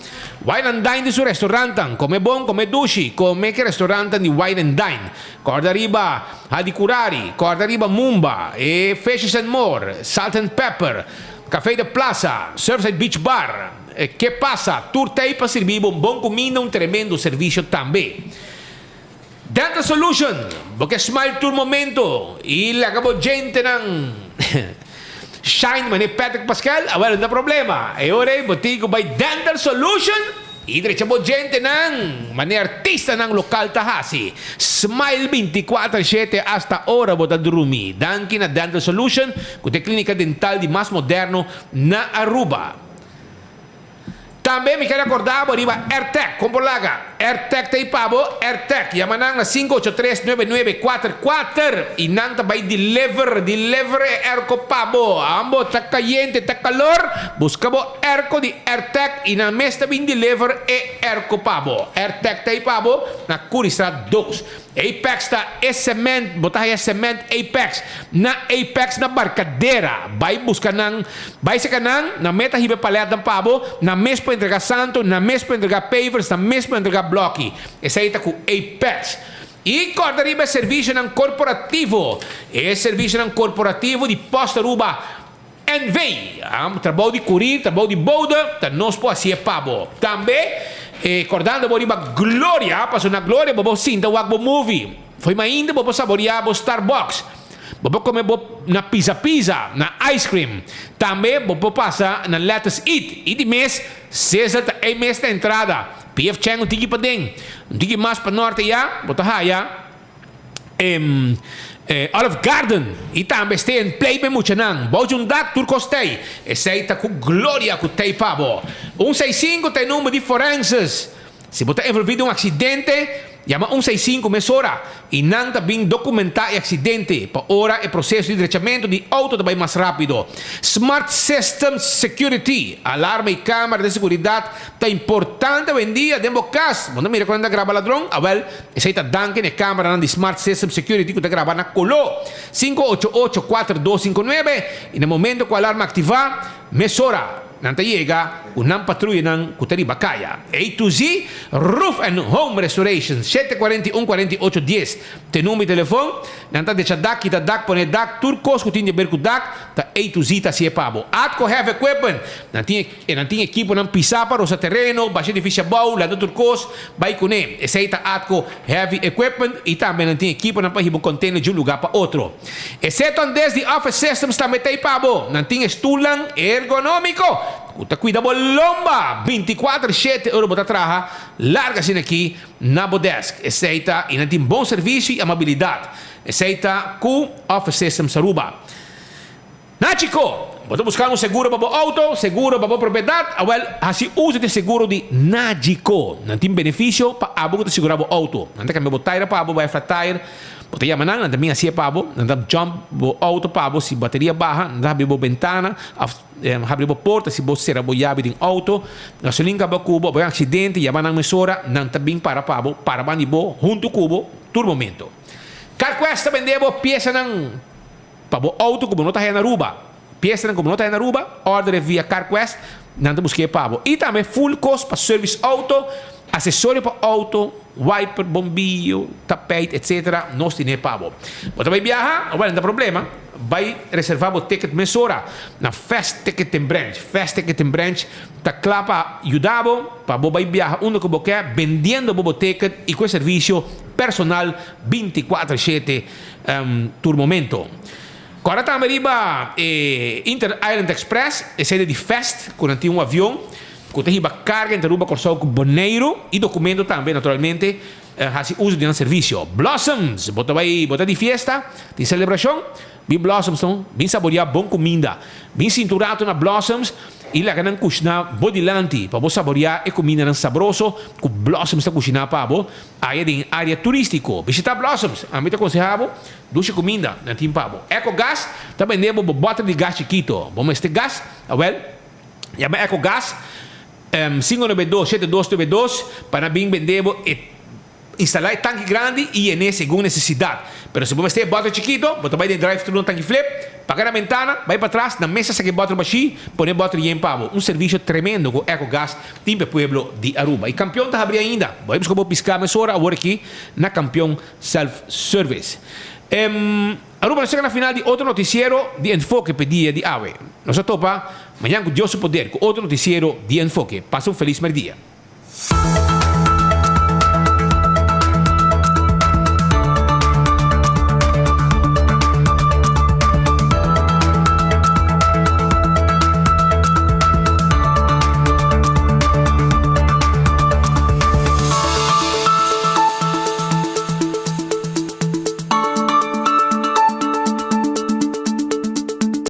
Wine and Dine di su restaurantan. Kome bon, kome dushi, kome ke restaurantan di Wine and Dine. Kòrda riba Hadicurari, kòrda riba Mumba, e Fishes and More, Salt and Pepper, Café de Plaza, Surfside Beach Bar. Ke pasa? Tur tei pa sirbi bo un bon kuminda, un tremendo servisio tambe. Dental Solution, bo ke smile tur momento i laga bo djentenan shine manera Patrick Pascal? Awel, no ta problema. E ora ei bo tin ku bai Dental Solution i drecha bo djentenan manera artistanan lokal ta hasi. Smile bintikuater shete asta ora bo ta drumi. Danki na Dental Solution ku ta e klinika dental di mas moderno na Aruba. Tambe mi ker acorda bo riba Airtag, con por laga? Airtag ta ei pa bo, Airtag, yama nan na 583 9944 y nan ta bay deliver, deliver e airco pa bo. Ambo ta cayente, ta calor, busca bo airco di Airtag y nan mes ta bin deliver e airco pa bo. Airtag ta ei pa bo na Curiestraat 2. Apex ta e cement, bo ta haya cement Apex na Apex na Barcadera. Bai busca nan, bai seca nan, nan mes ta hiba e paletnan pa bo, nan mes por entrega santo, nan mes por entrega pavers, nan mes por entrega bloki. Esey ta cu Apex. Y corda riba e servicionan corporativo, e servicionan corporativo di Post Aruba NV. Trabou di kurir, trabou di bode, ta nos por hasié pa bo. Tambe, kordando bo riba Gloria, pasobra na Gloria bo por sinta wak bo movie. Fo'i mainta bo por saboriá bo Starbucks. Bo por come bo na Pizza Pizza, na Ice Cream. Tambe bo por pasa na Lettuce Eat. Y di mes, Sizzle ta ey mes na entrada. PF Chang un tiki paden. Un tiki mas pa norte ya, bo ta haya Olive Garden. Y tambe Stay and Play pa e muchanan. Bou dje un dak tur cos t'ey. Esey ta cu gloria cu t'ey pa bo. Un seis sinku ta e number di forenses. Si bo ta envolví den un aksidente, yama un seis sinku mesora i nan ta bin dokumentá e aksidente pa ora e proseso di drechamentu di outo ta bai mas rápido. Smart System Security, alarma i kámara di seguridat ta importante awendia den bo kas. Bo no mira ku nan ta graba ladron? Awèl, esei ta danki na e kámaranan di Smart System Security ku ta graba na koló 588 4259 i na momento ku alarma aktivá, mesora. Nan ta yega ku nan patruyanan ku ta riba kaya. A to Z Roof and Home Restoration, 741 48 10 t'e number di telefon. Nan ta decha dak, kita dak, pone dak, tur kos ku tin di ber ku dak, ta A to Z ta hasié pa bo. Atco Heavy Equipment, nan tin e nan tin ekiponan pisá pa rosa tereno, basha edifisio abou, lanta tur kos, bai kuné. Esei ta Atco Heavy Equipment i tambe nan tin ekiponan pa hiba un container di un lugá pa otro. E seton des di Office Systems tambe ta ei pa bo. Nan tin e stulnan ergonómiko ku ta kuida bo lomba binti kuater shete ora bo ta traha larga asina aki na bo desk. Esei ta i nan tin bon servisio i amabilidat. Esei ta ku Office Systems Aruba. Nachico, Bo ta buskando un seguro pa bo outo, seguro pa bo propiedat? Awel, hasi uso di e seguro di Nagico. Nan tin benefisio pa abo ku ta sigurá bo outo. Nan ta kambia bo taira pa bo, bai flat tire. Bo ta yama nan, nan ta bin hasié pa bo. Nan ta jump bo outo pa bo si bateria baha. Nan ta habri bo bentana òf habri bo porta si bo sera bo yabi den outo. Gasolin kaba ku bo, bo tin aksidente, yama nan mesora. Nan ta bin para pa bo, para banda di bo, huntu ku bo, tur momento. Carquest ta bende bo piesanan. Pa bo auto ku bo no ta haya na Aruba, piesanan ku bo no ta haya na Aruba, order e via Carquest, nan ta busk'é pa bo. I tambe full cost pa service auto, asesorio pa auto, wiper, bombillo, tapijt, etc. Nos tin'é pa bo. Bo ta bai biaha? Awel, no ta problema. Bai reserva bo ticket mesora na Fast Ticketing Branch. Fast Ticketing Branch ta kla pa yuda bo pa bo bai biaha unda ku bo ke, bendiendo bo bo ticket i ku e servisio personal 24 shete. Tur momento. Kòrda tambe riba e Inter Island Express, e sede di fest ku nan tin un avion ku ta hiba karga entre Aruba, Kòrsou ku Boneiru i dokumento tambe naturalmente hasi uso di nan servisio. Blossoms, bo ta bai bo ta di fiesta, tin selebrashon? Bin Blossoms no, bin saboriá bon kuminda. Bin sinta un ratu na Blossoms i laga nan kushiná bo dilanti pa bo saboriá e kumindanan sabroso ku Blossoms ta kushiná pa bo. Aya den area turístiko. Bishitá Blossoms. Ami ta konsehá bo, dushi kuminda nan tin pa bo. Ecogas ta bende bo bo bòter di gas chikito. Bo mester gas? Awèl, yama Ecogas 592 7292 pa nan bin bende bo e instalá e tanki grandi i yen'é segun nesesidat. Pero si bo mester e bòter chikito, bo ta bai den drive-thru na Tanki Flip, paga na bentana, bai patras, na mesa saka e bòter bashí, pone e bòter yen pa bo. Un servisio tremendo ku Ecogas Tin p'e pueblo di Aruba. Y Campeon ta habri ainda. Bo a busca bo pisca mesora awor aki na Campeon Self Service. Aruba nos chega na final di otro noticiero di Enfoke p'e dia di awe. Nos a topa mañan cu Dios su poder cu otro noticiero di Enfoke. Pasa un feliz merdia.